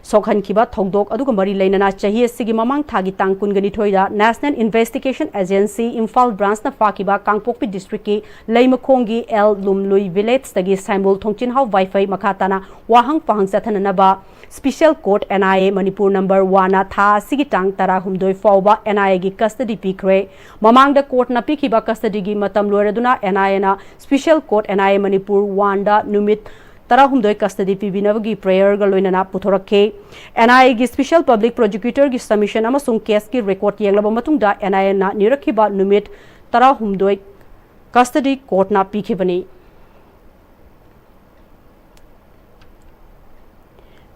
ꯁꯣꯛꯍꯟꯈꯤꯕ ꯊꯧꯗꯣꯛ ꯑꯗꯨꯒ ꯃꯔꯤ ꯂꯩꯅꯅ ꯆꯍꯤ ꯑꯁꯤꯒꯤ ꯃꯃꯥꯡ ꯊꯥꯒꯤ ꯇꯥꯡ ꯀꯨꯟꯒ ꯅꯤꯊꯣꯏꯗ National Investigation Agency ꯏꯝꯐꯥꯜ branchꯅ ꯐꯥꯈꯤꯕ ꯀꯥꯡꯄꯣꯛꯄꯤ districtꯀꯤ ꯂꯩꯃꯈꯣꯡꯒꯤ ꯑꯦꯜ ꯂꯨꯝꯂꯨꯏ villageꯇꯒꯤ ꯁꯥꯏꯃꯨꯜ ꯊꯣꯡꯆꯤꯟꯍꯥꯎ ꯋꯥꯏꯐꯩ ꯃꯈꯥ ꯇꯥꯅ ꯋꯥꯍꯪ ꯄꯥꯍꯪ ꯆꯠꯊꯅꯅꯕ Special Court N I A Manipur number oneꯅ ꯊꯥ ꯑꯁꯤꯒꯤ ꯇꯥꯡ ꯇꯔꯥꯍꯨꯝꯗꯣꯏ ꯐꯥꯎꯕ N I Aꯒꯤ custody ꯄꯤꯈ꯭ꯔꯦ꯫ ꯃꯃꯥꯡꯗ courtꯅ ꯄꯤꯈꯤꯕ custodyꯒꯤ ꯃꯇꯝ ꯂꯣꯏꯔꯗꯨꯅ N I Aꯅ Special Court N I A Manipur oneꯗ ꯅꯨꯃꯤꯠ ꯇꯔꯥꯍꯨꯝꯗꯣꯏ custody ꯄꯤꯕꯤꯅꯕꯒꯤ prayerꯒ ꯂꯣꯏꯅꯅ ꯄꯨꯊꯣꯔꯛꯈꯤ꯫ N I Aꯒꯤ Special Public Prosecutorꯒꯤ submission ꯑꯃꯁꯨꯡ caseꯀꯤ record ꯌꯦꯡꯂꯕ ꯃꯇꯨꯡꯗ N I Aꯅ ꯅꯤꯔꯛꯈꯤꯕ ꯅꯨꯃꯤꯠ ꯇꯔꯥꯍꯨꯝꯗꯣꯏ custody courtꯅ ꯄꯤꯈꯤꯕꯅꯤ꯫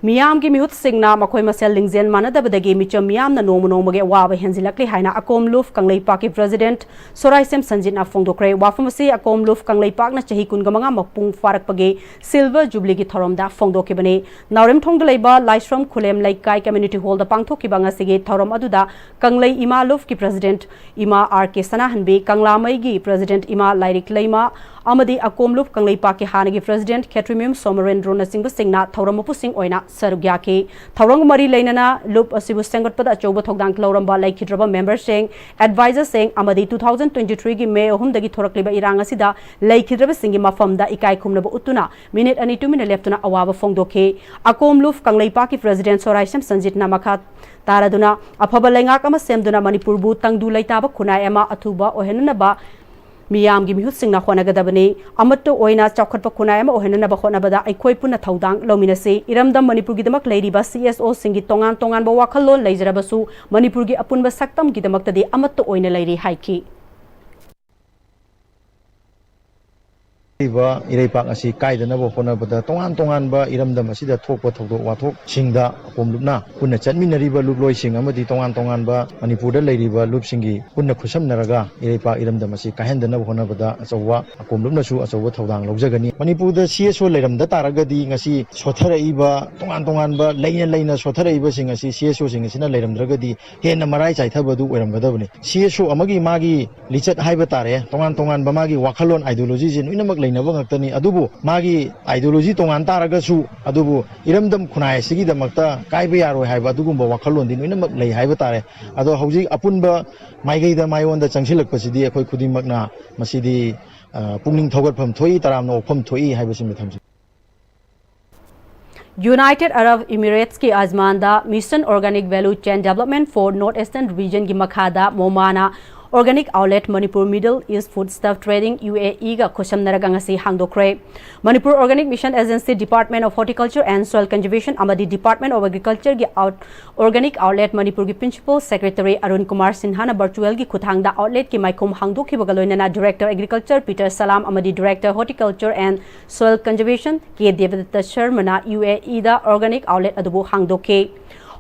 ꯃꯤꯌꯥꯝꯒꯤ ꯃꯤꯍꯨꯠꯁꯤꯡꯅ ꯃꯈꯣꯏ ꯃꯁꯦꯜ ꯂꯤꯡꯖꯦꯜ ꯃꯥꯟꯅꯗꯕꯗꯒꯤ ꯃꯤꯆꯝ ꯃꯤꯌꯥꯝꯅ ꯅꯣꯡꯃ ꯅꯣꯡꯃꯒꯤ ꯑꯋꯥꯕ ꯍꯦꯟꯖꯤꯜꯂꯛꯂꯤ ꯍꯥꯏꯅ ꯑꯀꯣꯝ ꯂꯨꯞ ꯀꯪꯂꯩꯄꯥꯛꯀꯤ president ꯁꯣꯔꯥꯏꯁꯦꯝ ꯁꯟꯖꯤꯠꯅ ꯐꯣꯡꯗꯣꯛꯈ꯭ꯔꯦ꯫ ꯋꯥꯐꯝ ꯑꯁꯤ ꯑꯀꯣꯝ ꯂꯨꯞ ꯀꯪꯂꯩꯄꯥꯛꯅ ꯆꯍꯤ ꯀꯨꯟꯒ ꯃꯉꯥ ꯃꯄꯨꯡ ꯐꯥꯔꯛꯄꯒꯤ silver jubileeꯒꯤ ꯊꯧꯔꯝꯗ ꯐꯣꯡꯗꯣꯛꯈꯤꯕꯅꯤ꯫ ꯅꯥꯎꯔꯦꯝꯊꯣꯡꯗ ꯂꯩꯕ ꯂꯥꯏꯁ꯭ꯔꯝ ꯈꯨꯂꯦꯝ ꯂꯩꯀꯥꯏ community hallꯗ ꯄꯥꯡꯊꯣꯛꯈꯤꯕ ꯉꯁꯤꯒꯤ ꯊꯧꯔꯝ ꯑꯗꯨꯗ ꯀꯪꯂꯩ ꯏꯃꯥ ꯂꯨꯞꯀꯤ president ꯏꯃꯥ ꯑꯥꯔ ꯀꯦ ꯁꯅꯥꯍꯟꯕꯤ, ꯀꯪꯂꯥꯃꯩꯒꯤ president ꯏꯃꯥ ꯂꯥꯏꯔꯤꯛ ꯂꯩꯃ ꯑꯃꯗꯤ ꯑꯀꯣꯝ ꯂꯨꯞ ꯀꯪꯂꯩꯄꯥꯛꯀꯤ ꯍꯥꯟꯅꯒꯤ president ꯈꯦꯇ꯭ꯔꯤꯃꯌꯨꯝ ꯁꯣꯃꯔꯦꯟꯗ꯭ꯔꯣꯅꯆꯤꯡꯕꯁꯤꯡꯅ ꯊꯧꯔꯝ ꯃꯄꯨꯁꯤꯡ ꯑꯣꯏꯅ ꯁꯔꯨꯛ ꯌꯥꯈꯤ꯫ ꯊꯧꯔꯝꯒ ꯃꯔꯤ ꯂꯩꯅꯅ ꯂꯨꯞ ꯑꯁꯤꯕꯨ ꯁꯦꯝꯒꯠꯄꯗ ꯑꯆꯧꯕ ꯊꯧꯗꯥꯡ ꯂꯧꯔꯝꯕ ꯂꯩꯈꯤꯗ꯭ꯔꯕ memberꯁꯤꯡ, advisorꯁꯤꯡ ꯑꯃꯗꯤ two thousand twenty threeꯒꯤ May ꯑꯍꯨꯝꯗꯒꯤ ꯊꯣꯔꯛꯂꯤꯕ ꯏꯔꯥꯡ ꯑꯁꯤꯗ ꯂꯩꯈꯤꯗ꯭ꯔꯕꯁꯤꯡꯒꯤ ꯃꯐꯝꯗ ꯏꯀꯥꯏ ꯈꯨꯝꯅꯕ ꯎꯠꯇꯨꯅ minute ꯑꯅꯤ ꯇꯨꯃꯤꯟꯅ ꯂꯦꯞꯇꯨꯅ ꯑꯋꯥꯕ ꯐꯣꯡꯗꯣꯛꯈꯤ꯫ ꯑꯀꯣꯝ ꯂꯨꯞ ꯀꯪꯂꯩꯄꯥꯛꯀꯤ president ꯁꯣꯔꯥꯏꯁꯦꯝ ꯁꯟꯖꯤꯠꯅ ꯃꯈꯥ ꯇꯥꯔꯗꯨꯅ ꯑꯐꯕ ꯂꯩꯉꯥꯛ ꯑꯃ ꯁꯦꯝꯗꯨꯅ ꯃꯅꯤꯄꯨꯔꯕꯨ ꯇꯪꯗꯨ ꯂꯩꯇꯥꯕ ꯈꯨꯟꯅꯥꯏ ꯑꯃ ꯑꯊꯨꯕ ꯑꯣꯏꯍꯟꯅꯅꯕ ꯃꯤꯌꯥꯝꯒꯤ ꯃꯤꯍꯨꯠꯁꯤꯡꯅ ꯍꯣꯠꯅꯒꯗꯕꯅꯤ꯫ ꯑꯃꯠꯇ ꯑꯣꯏꯅ ꯆꯥꯎꯈꯠꯄ ꯈꯨꯟꯅꯥꯏ ꯑꯃ ꯑꯣꯏꯍꯟꯅꯅꯕ ꯍꯣꯠꯅꯕꯗ ꯑꯩꯈꯣꯏ ꯄꯨꯟꯅ ꯊꯧꯗꯥꯡ ꯂꯧꯃꯤꯟꯅꯁꯤ꯫ ꯏꯔꯝꯗꯝ ꯃꯅꯤꯄꯨꯔꯒꯤꯗꯃꯛ ꯂꯩꯔꯤꯕ C S Oꯁꯤꯡꯒꯤ ꯇꯣꯉꯥꯟ ꯇꯣꯉꯥꯟꯕ ꯋꯥꯈꯜꯂꯣꯟ ꯂꯩꯖꯔꯕꯁꯨ ꯃꯅꯤꯄꯨꯔꯒꯤ ꯑꯄꯨꯟꯕ ꯁꯛꯇꯝꯒꯤꯗꯃꯛꯇꯗꯤ ꯑꯃꯠꯇ ꯑꯣꯏꯅ ꯂꯩꯔꯤ ꯍꯥꯏꯈꯤ꯫ ꯂꯩꯔꯤꯕ ꯏꯔꯩꯄꯥꯛ ꯑꯁꯤ ꯀꯥꯏꯗꯅꯕ ꯍꯣꯠꯅꯕꯗ ꯇꯣꯉꯥꯟ ꯇꯣꯉꯥꯟꯕ ꯏꯔꯝꯗꯝ ꯑꯁꯤꯗ ꯊꯣꯛꯄ ꯊꯧꯗꯣꯛ ꯋꯥꯊꯣꯛꯁꯤꯡꯗ ꯑꯀꯣꯝ ꯂꯨꯞꯅ ꯄꯨꯟꯅ ꯆꯠꯃꯤꯟꯅꯔꯤꯕ ꯂꯨꯞꯂꯣꯏꯁꯤꯡ ꯑꯃꯗꯤ ꯇꯣꯉꯥꯟ ꯇꯣꯉꯥꯟꯕ ꯃꯅꯤꯄꯨꯔꯗ ꯂꯩꯔꯤꯕ ꯂꯨꯞꯁꯤꯡꯒꯤ ꯄꯨꯟꯅ ꯈꯨꯠꯁꯝꯅꯔꯒ ꯏꯔꯩꯄꯥꯛ ꯏꯔꯝꯗꯝ ꯑꯁꯤ ꯀꯥꯏꯍꯟꯗꯅꯕ ꯍꯣꯠꯅꯕꯗ ꯑꯆꯧꯕ, ꯑꯀꯣꯝ ꯂꯨꯞꯅꯁꯨ ꯑꯆꯧꯕ ꯊꯧꯗꯥꯡ ꯂꯧꯖꯒꯅꯤ꯫ ꯃꯅꯤꯄꯨꯔꯗ C S O ꯂꯩꯔꯝꯗ ꯇꯥꯔꯒꯗꯤ ꯉꯁꯤ ꯁꯣꯠꯊꯔꯛꯏꯕ ꯇꯣꯉꯥꯟ ꯇꯣꯉꯥꯟꯕ ꯂꯩꯅ ꯂꯩꯅ ꯁꯣꯠꯊꯔꯛꯏꯕꯁꯤꯡ ꯑꯁꯤ C S Oꯁꯤꯡ ꯑꯁꯤꯅ ꯂꯩꯔꯝꯗ꯭ꯔꯒꯗꯤ ꯍꯦꯟꯅ ꯃꯔꯥꯏ ꯆꯥꯏꯊꯕꯗꯨ ꯑꯣꯏꯔꯝꯒꯗꯕꯅꯤ꯫ C S O ꯑꯃꯒꯤ ꯃꯥꯒꯤ ꯂꯤꯆꯠ ꯍꯥꯏꯕ ꯇꯥꯔꯦ, ꯇꯣꯉꯥꯟ ꯇꯣꯉꯥꯟꯕ ꯃꯥꯒꯤ ꯋꯥꯈꯜꯂꯣꯟ, ideologyꯁꯦ ꯂꯣꯏꯅꯃꯛ ꯂꯩ꯫ ꯅꯕ ꯉꯥꯛꯇꯅꯤ꯫ ꯑꯗꯨꯕꯨ ꯃꯥꯒꯤ ideology ꯇꯣꯉꯥꯟ ꯇꯥꯔꯒꯁꯨ, ꯑꯗꯨꯕꯨ ꯏꯔꯝꯗꯝ ꯈꯨꯟꯅꯥꯏ ꯑꯁꯤꯒꯤꯗꯃꯛꯇ ꯀꯥꯏꯕ ꯌꯥꯔꯣꯏ ꯍꯥꯏꯕ ꯑꯗꯨꯒꯨꯝꯕ ꯋꯥꯈꯜꯂꯣꯟꯗꯤ ꯂꯣꯏꯅꯃꯛ ꯂꯩ ꯍꯥꯏꯕ ꯇꯥꯔꯦ꯫ ꯑꯗꯣ ꯍꯧꯖꯤꯛ ꯑꯄꯨꯟꯕ ꯃꯥꯏꯀꯩꯗ ꯃꯥꯏꯌꯣꯟꯗ ꯆꯪꯁꯤꯜꯂꯛꯄꯁꯤꯗꯤ ꯑꯩꯈꯣꯏ ꯈꯨꯗꯤꯡꯃꯛꯅ ꯃꯁꯤꯗꯤ, ꯑ, ꯄꯨꯛꯅꯤꯡ ꯊꯧꯒꯠꯐꯝ ꯊꯣꯛꯏ, ꯇꯔꯥꯝꯅ ꯑꯣꯛꯐꯝ ꯊꯣꯛꯏ ꯍꯥꯏꯕꯁꯤꯃ ꯊꯝꯖꯒꯦ꯫ United Arab Emirates ꯀꯤ ꯑꯖꯃꯥꯟꯗ Mission Organic Value Chain Development for North Eastern Region ꯒꯤ ꯃꯈꯥꯗ ꯃꯣꯃꯥꯅ Organic Outlet Manipur Middle East Foodstuff Trading, UAE ꯒ ꯈꯨꯠꯁꯝꯅꯔꯒ ꯉꯁꯤ ꯍꯥꯡꯗꯣꯛꯈ꯭ꯔꯦ꯫ Manipur Organic Mission Agency, Department of Horticulture and Soil Conservation ꯑꯃꯗꯤ Department of Agriculture ꯒꯤ out-, Organic Outlet ꯃꯅꯤꯄꯨꯔꯒꯤ Principal Secretary Arun Kumar ꯁꯤꯟꯍꯥꯅ virtual ꯒꯤ ꯈꯨꯠꯊꯥꯡꯗ outlet ꯀꯤ ꯃꯥꯏꯈꯨꯝ ꯍꯥꯡꯗꯣꯛꯈꯤꯕꯒ ꯂꯣꯏꯅꯅ Director Agriculture ꯄꯤꯇꯔ ꯁꯂꯥꯝ ꯑꯃꯗꯤ Director Horticulture and Soil Conservation K ꯗꯦꯕꯗꯠꯇ ꯁꯔꯃꯅ UAE the organic outlet ꯑꯗꯨꯕꯨ ꯍꯥꯡꯗꯣꯛꯈꯤ꯫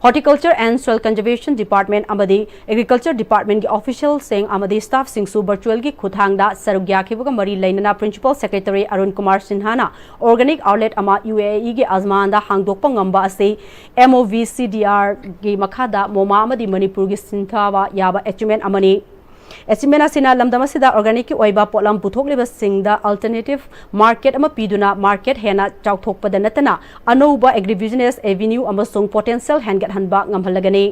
Horticulture and Soil Conservation Department ꯑꯃꯗꯤ Agriculture Department ꯀꯤ official ꯁꯤꯡ ꯑꯃꯗꯤ staff ꯁꯤꯡꯁꯨ virtual ꯒꯤ ꯈꯨꯠꯊꯥꯡꯗ ꯁꯔꯨꯛ ꯌꯥꯈꯤꯕꯒ ꯃꯔꯤ ꯂꯩꯅꯅ Principal Secretary Arun Kumar ꯁꯤꯟꯍꯥꯅ organic outlet ꯑꯃ UAE ꯒꯤ ꯑꯖꯃꯥꯟꯗ ꯍꯥꯡꯗꯣꯛꯄ ꯉꯝꯕ ꯑꯁꯤ MOVCDR ꯒꯤ ꯃꯈꯥꯗ ꯃꯣꯃꯥ ꯑꯃꯗꯤ ꯃꯅꯤꯄꯨꯔꯒꯤ ꯁꯤꯟꯊꯕ ꯌꯥꯕ achievement ꯑꯃꯅꯤ꯫ Achievement ꯑꯁꯤꯅ ꯂꯝꯗꯝ ꯑꯁꯤꯗ organic ꯀꯤ ꯑꯣꯏꯕ ꯄꯣꯠꯂꯝ ꯄꯨꯊꯣꯛꯂꯤꯕꯁꯤꯡꯗ alternative market ꯑꯃ ꯄꯤꯗꯨꯅ market ꯍꯦꯟꯅ ꯆꯥꯎꯊꯣꯛꯄꯗ ꯅꯠꯇꯅ ꯑꯅꯧꯕ agribusiness avenue ꯑꯃꯁꯨꯡ potential ꯍꯦꯟꯒꯠꯍꯟꯕ ꯉꯝꯍꯜꯂꯒꯅꯤ꯫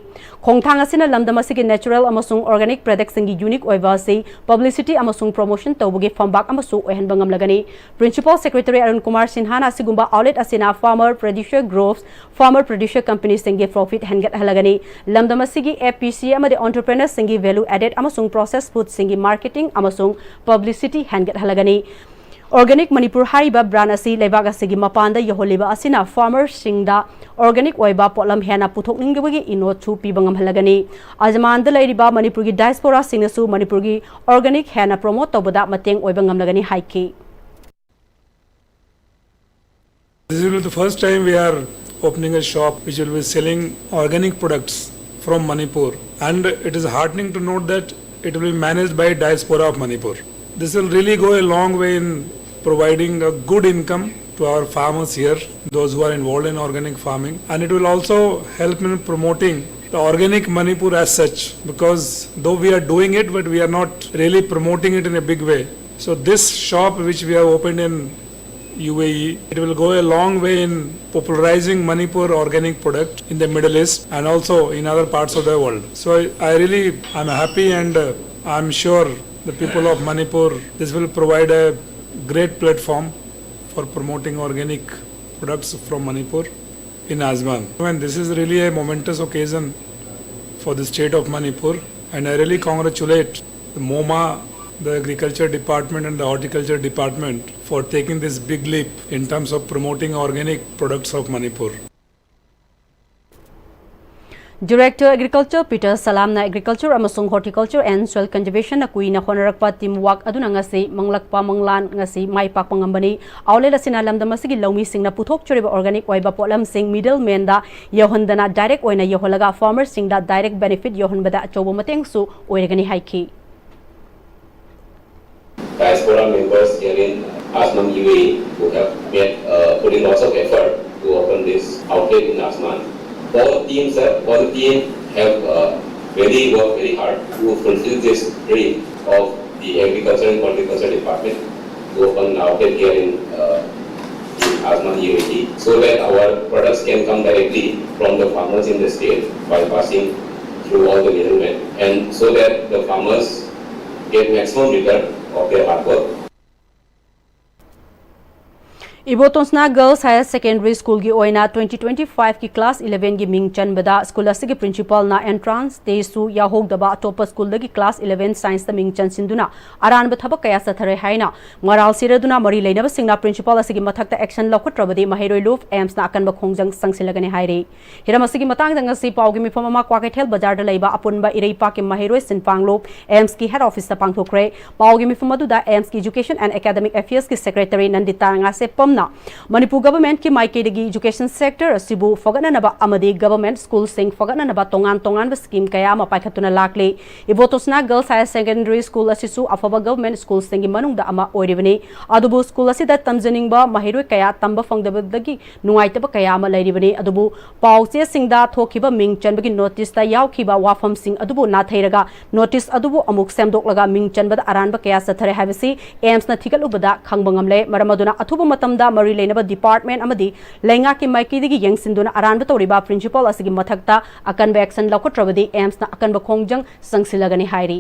ꯈꯣꯡꯊꯥꯡ ꯑꯁꯤꯅ ꯂꯝꯗꯝ ꯑꯁꯤꯒꯤ natural ꯑꯃꯁꯨꯡ organic product ꯁꯤꯡꯒꯤ unique ꯑꯣꯏꯕ ꯑꯁꯤ publicity ꯑꯃꯁꯨꯡ promotion ꯇꯧꯕꯒꯤ ꯐꯝꯕꯥꯛ ꯑꯃꯁꯨ ꯑꯣꯏꯍꯟꯕ ꯉꯝꯂꯒꯅꯤ꯫ Principal Secretary ꯑꯔꯨꯟ ꯀꯨꯃꯥꯔ ꯁꯤꯟꯍꯥꯅ ꯑꯁꯤꯒꯨꯝꯕ outlet ꯑꯁꯤꯅ farmer producer groups, farmer producer company ꯁꯤꯡꯒꯤ profit ꯍꯦꯟꯒꯠꯍꯜꯂꯒꯅꯤ꯫ ꯂꯝꯗꯝ ꯑꯁꯤꯒꯤ APC ꯑꯃꯗꯤ entrepreneur ꯁꯤꯡꯒꯤ value added ꯑꯃꯁꯨꯡ processed food ꯁꯤꯡꯒꯤ marketing ꯑꯃꯁꯨꯡ publicity ꯍꯦꯟꯒꯠꯍꯜꯂꯒꯅꯤ꯫ Organic Manipur ꯍꯥꯏꯔꯤꯕ brand ꯑꯁꯤ ꯂꯩꯕꯥꯛ ꯑꯁꯤꯒꯤ ꯃꯄꯥꯟꯗ ꯌꯧꯍꯜꯂꯤꯕ ꯑꯁꯤꯅ farmer ꯁꯤꯡꯗ organic ꯑꯣꯏꯕ ꯄꯣꯠꯂꯝ ꯍꯦꯟꯅ ꯄꯨꯊꯣꯛꯅꯤꯡꯕꯒꯤ ꯏꯅꯣꯠꯁꯨ ꯄꯤꯕ ꯉꯝꯍꯜꯂꯒꯅꯤ꯫ ꯑꯖꯃꯥꯟꯗ ꯂꯩꯔꯤꯕ ꯃꯅꯤꯄꯨꯔꯒꯤ diaspora ꯁꯤꯡꯅꯁꯨ ꯃꯅꯤꯄꯨꯔꯒꯤ organic ꯍꯦꯟꯅ promote ꯇꯧꯕꯗ ꯃꯇꯦꯡ ꯑꯣꯏꯕ ꯉꯝꯂꯒꯅꯤ ꯍꯥꯏꯈꯤ꯫ This will be the first time we are opening a shop which will be selling organic products from Manipur, and it is heartening to note that it will be managed by Diaspora of Manipur. This will really go a long way in providing a good income to our farmers here, those who are involved in organic farming, and it will also help in promoting the organic Manipur as such, because though we are doing it, but we are not really promoting it in a big way. So this shop which we have opened in U A E, it will go a long way in popularizing Manipur organic product in the Middle East and also in other parts of the world. So I, I really, I'm happy and uh, I'm sure the people of Manipur, this will provide a great platform for promoting organic products from Manipur in Azman. And this is really a momentous occasion for the state of Manipur, and I really congratulate the MoMA, the Agriculture Department and the Horticulture Department for taking this big leap in terms of promoting organic products of Manipur. Director Agriculture Peter Salamꯅ Agriculture ꯑꯃꯁꯨꯡ Horticulture and Soil Conservationꯅ ꯀꯨꯏꯅ ꯍꯣꯠꯅꯔꯛꯄ team work ꯑꯗꯨꯅ ꯉꯁꯤ ꯃꯪꯂꯛꯄ ꯃꯪꯂꯥꯟ ꯉꯁꯤ ꯃꯥꯏ ꯄꯥꯛꯄ ꯉꯝꯕꯅꯤ꯫ Outlet ꯑꯁꯤꯅ ꯂꯝꯗꯝ ꯑꯁꯤꯒꯤ ꯂꯧꯃꯤꯁꯤꯡꯅ ꯄꯨꯊꯣꯛꯆꯔꯤꯕ organic ꯑꯣꯏꯕ ꯄꯣꯠꯂꯝꯁꯤꯡ middlemanꯗ ꯌꯧꯍꯟꯗꯅ direct ꯑꯣꯏꯅ ꯌꯧꯍꯜꯂꯒ farmerꯁꯤꯡꯗ direct benefit ꯌꯧꯍꯟꯕꯗ ꯑꯆꯧꯕ ꯃꯇꯦꯡꯁꯨ ꯑꯣꯏꯔꯒꯅꯤ ꯍꯥꯏꯈꯤ꯫ Diaspora members here in Azman, U A E, who have made uh, put in lots of effort to open this outlet in Azman. All teams have, all the team have uh, really worked very hard to fulfill this dream of the Agriculture and Horticulture Department to open an outlet here in, uh, in Azman, U A E, so that our products can come directly from the farmers in the state, bypassing through all the middlemen, and so that the farmers get maximum return of their hard work. Ibotonsna Girls Higher Secondary Schoolꯒꯤ ꯑꯣꯏꯅ twenty twenty-fiveꯒꯤ class elevenꯒꯤ ꯃꯤꯡ ꯆꯟꯕꯗ school ꯑꯁꯤꯒꯤ principalꯅ entrance testꯁꯨ ꯌꯥꯎꯍꯧꯗꯕ ꯑꯇꯣꯞꯄ schoolꯗꯒꯤ class eleven scienceꯇ ꯃꯤꯡ ꯆꯟꯁꯤꯟꯗꯨꯅ ꯑꯔꯥꯟꯕ ꯊꯕꯛ ꯀꯌꯥ ꯆꯠꯊꯔꯦ ꯍꯥꯏꯅ ꯃꯔꯥꯜ ꯁꯤꯔꯗꯨꯅ ꯃꯔꯤ ꯂꯩꯅꯕꯁꯤꯡꯅ principal ꯑꯁꯤꯒꯤ ꯃꯊꯛꯇ action ꯂꯧꯈꯠꯇ꯭ꯔꯕꯗꯤ ꯃꯍꯩꯔꯣꯏ ꯂꯨꯞ AIIMSꯅ ꯑꯀꯟꯕ ꯈꯣꯡꯖꯪ ꯆꯪꯁꯤꯜꯂꯒꯅꯤ ꯍꯥꯏꯔꯤ꯫ ꯍꯤꯔꯝ ꯑꯁꯤꯒꯤ ꯃꯇꯥꯡꯗ ꯉꯁꯤ ꯄꯥꯎꯒꯤ ꯃꯤꯐꯝ ꯑꯃ ꯀ꯭ꯋꯥꯀꯩꯊꯦꯜ ꯕꯖꯥꯔꯗ ꯂꯩꯕ ꯑꯄꯨꯟꯕ ꯏꯔꯩꯄꯥꯛꯀꯤ ꯃꯍꯩꯔꯣꯏ ꯁꯤꯟꯐꯥꯡꯂꯨꯞ AIIMSꯀꯤ head officeꯇ ꯄꯥꯡꯊꯣꯛꯈ꯭ꯔꯦ꯫ ꯄꯥꯎꯒꯤ ꯃꯤꯐꯝ ꯑꯗꯨꯗ AIIMSꯀꯤ Education and Academic Affairsꯀꯤ secretary ꯅꯟꯗꯤꯇꯥ Ngasheppam Manipur ꯒꯚꯔꯟꯃꯦꯟꯠꯀꯤ ꯃꯥꯏꯀꯩꯗꯒꯤ ꯏꯖꯨꯀꯦꯁꯟ ꯁꯦꯛꯇꯔ ꯑꯁꯤꯕꯨ ꯐꯒꯠꯅꯅꯕ ꯑꯃꯗꯤ ꯒꯚꯔꯟꯃꯦꯟꯠ ꯁ꯭ꯀꯨꯜꯁꯤꯡ ꯐꯒꯠꯅꯅꯕ ꯇꯣꯉꯥꯟ ꯇꯣꯉꯥꯟꯕ ꯁ꯭ꯀꯤꯝ ꯀꯌꯥ ꯑꯃ ꯄꯥꯏꯈꯠꯇꯨꯅ ꯂꯥꯛꯂꯤ꯫ ꯏꯕꯣꯇꯣꯁꯅꯥ ꯒꯔꯜꯁ ꯍꯥꯌꯔ ꯁꯦꯀꯦꯟꯗꯔꯤ ꯁ꯭ꯀꯨꯜ ꯑꯁꯤꯁꯨ ꯑꯐꯕ ꯒꯚꯔꯟꯃꯦꯟꯠ ꯁ꯭ꯀꯨꯜꯁꯤꯡꯒꯤ ꯃꯅꯨꯡꯗ ꯑꯃ ꯑꯣꯏꯔꯤꯕꯅꯤ꯫ ꯑꯗꯨꯕꯨ ꯁ꯭ꯀꯨꯜ ꯑꯁꯤꯗ ꯇꯝꯖꯅꯤꯡꯕ ꯃꯍꯩꯔꯣꯏ ꯀꯌꯥ ꯇꯝꯕ ꯐꯪꯗꯕꯗꯒꯤ ꯅꯨꯡꯉꯥꯏꯇꯕ ꯀꯌꯥ ꯑꯃ ꯂꯩꯔꯤꯕꯅꯤ꯫ ꯑꯗꯨꯕꯨ ꯄꯥꯎ ꯆꯦꯁꯤꯡꯗ ꯊꯣꯛꯈꯤꯕ ꯃꯤꯡ ꯆꯟꯕꯒꯤ ꯅꯣꯇꯤꯁꯇ ꯌꯥꯎꯈꯤꯕ ꯋꯥꯐꯝꯁꯤꯡ ꯑꯗꯨꯕꯨ ꯅꯥꯊꯩꯔꯒ ꯅꯣꯇꯤꯁ ꯑꯗꯨꯕꯨ ꯑꯃꯨꯛ ꯁꯦꯝꯗꯣꯛꯂꯒ ꯃꯤꯡ ꯆꯟꯕꯗ ꯑꯔꯥꯟꯕ ꯀꯌꯥ ꯆꯠꯊꯔꯦ ꯍꯥꯏꯕꯁꯤ ꯑꯦꯝꯁꯅ ꯊꯤꯒꯠꯂꯨꯕꯗ ꯈꯪꯕ ꯉꯝꯂꯦ꯫ ꯃꯔꯝ ꯑꯗꯨꯅ ꯑꯊꯨꯕ ꯃꯇꯝꯗ ꯃꯔꯤ ꯂꯩꯅꯕ ꯗꯤꯄꯥꯔꯠꯃꯦꯟꯠ ꯑꯃꯗꯤ ꯂꯩꯉꯥꯛꯀꯤ ꯃꯥꯏꯀꯩꯗꯒꯤ ꯌꯦꯡꯁꯤꯟꯗꯨꯅ ꯑꯔꯥꯟꯕ ꯇꯧꯔꯤꯕ ꯄ꯭ꯔꯤꯟꯁꯤꯄꯥꯜ ꯑꯁꯤꯒꯤ ꯃꯊꯛꯇ ꯑꯀꯟꯕ ꯑꯦꯛꯁꯟ ꯂꯧꯈꯠꯇ꯭ꯔꯕꯗꯤ ꯑꯦꯝꯁꯅ ꯑꯀꯟꯕ ꯈꯣꯡꯖꯪ ꯆꯪꯁꯤꯜꯂꯒꯅꯤ ꯍꯥꯏꯔꯤ꯫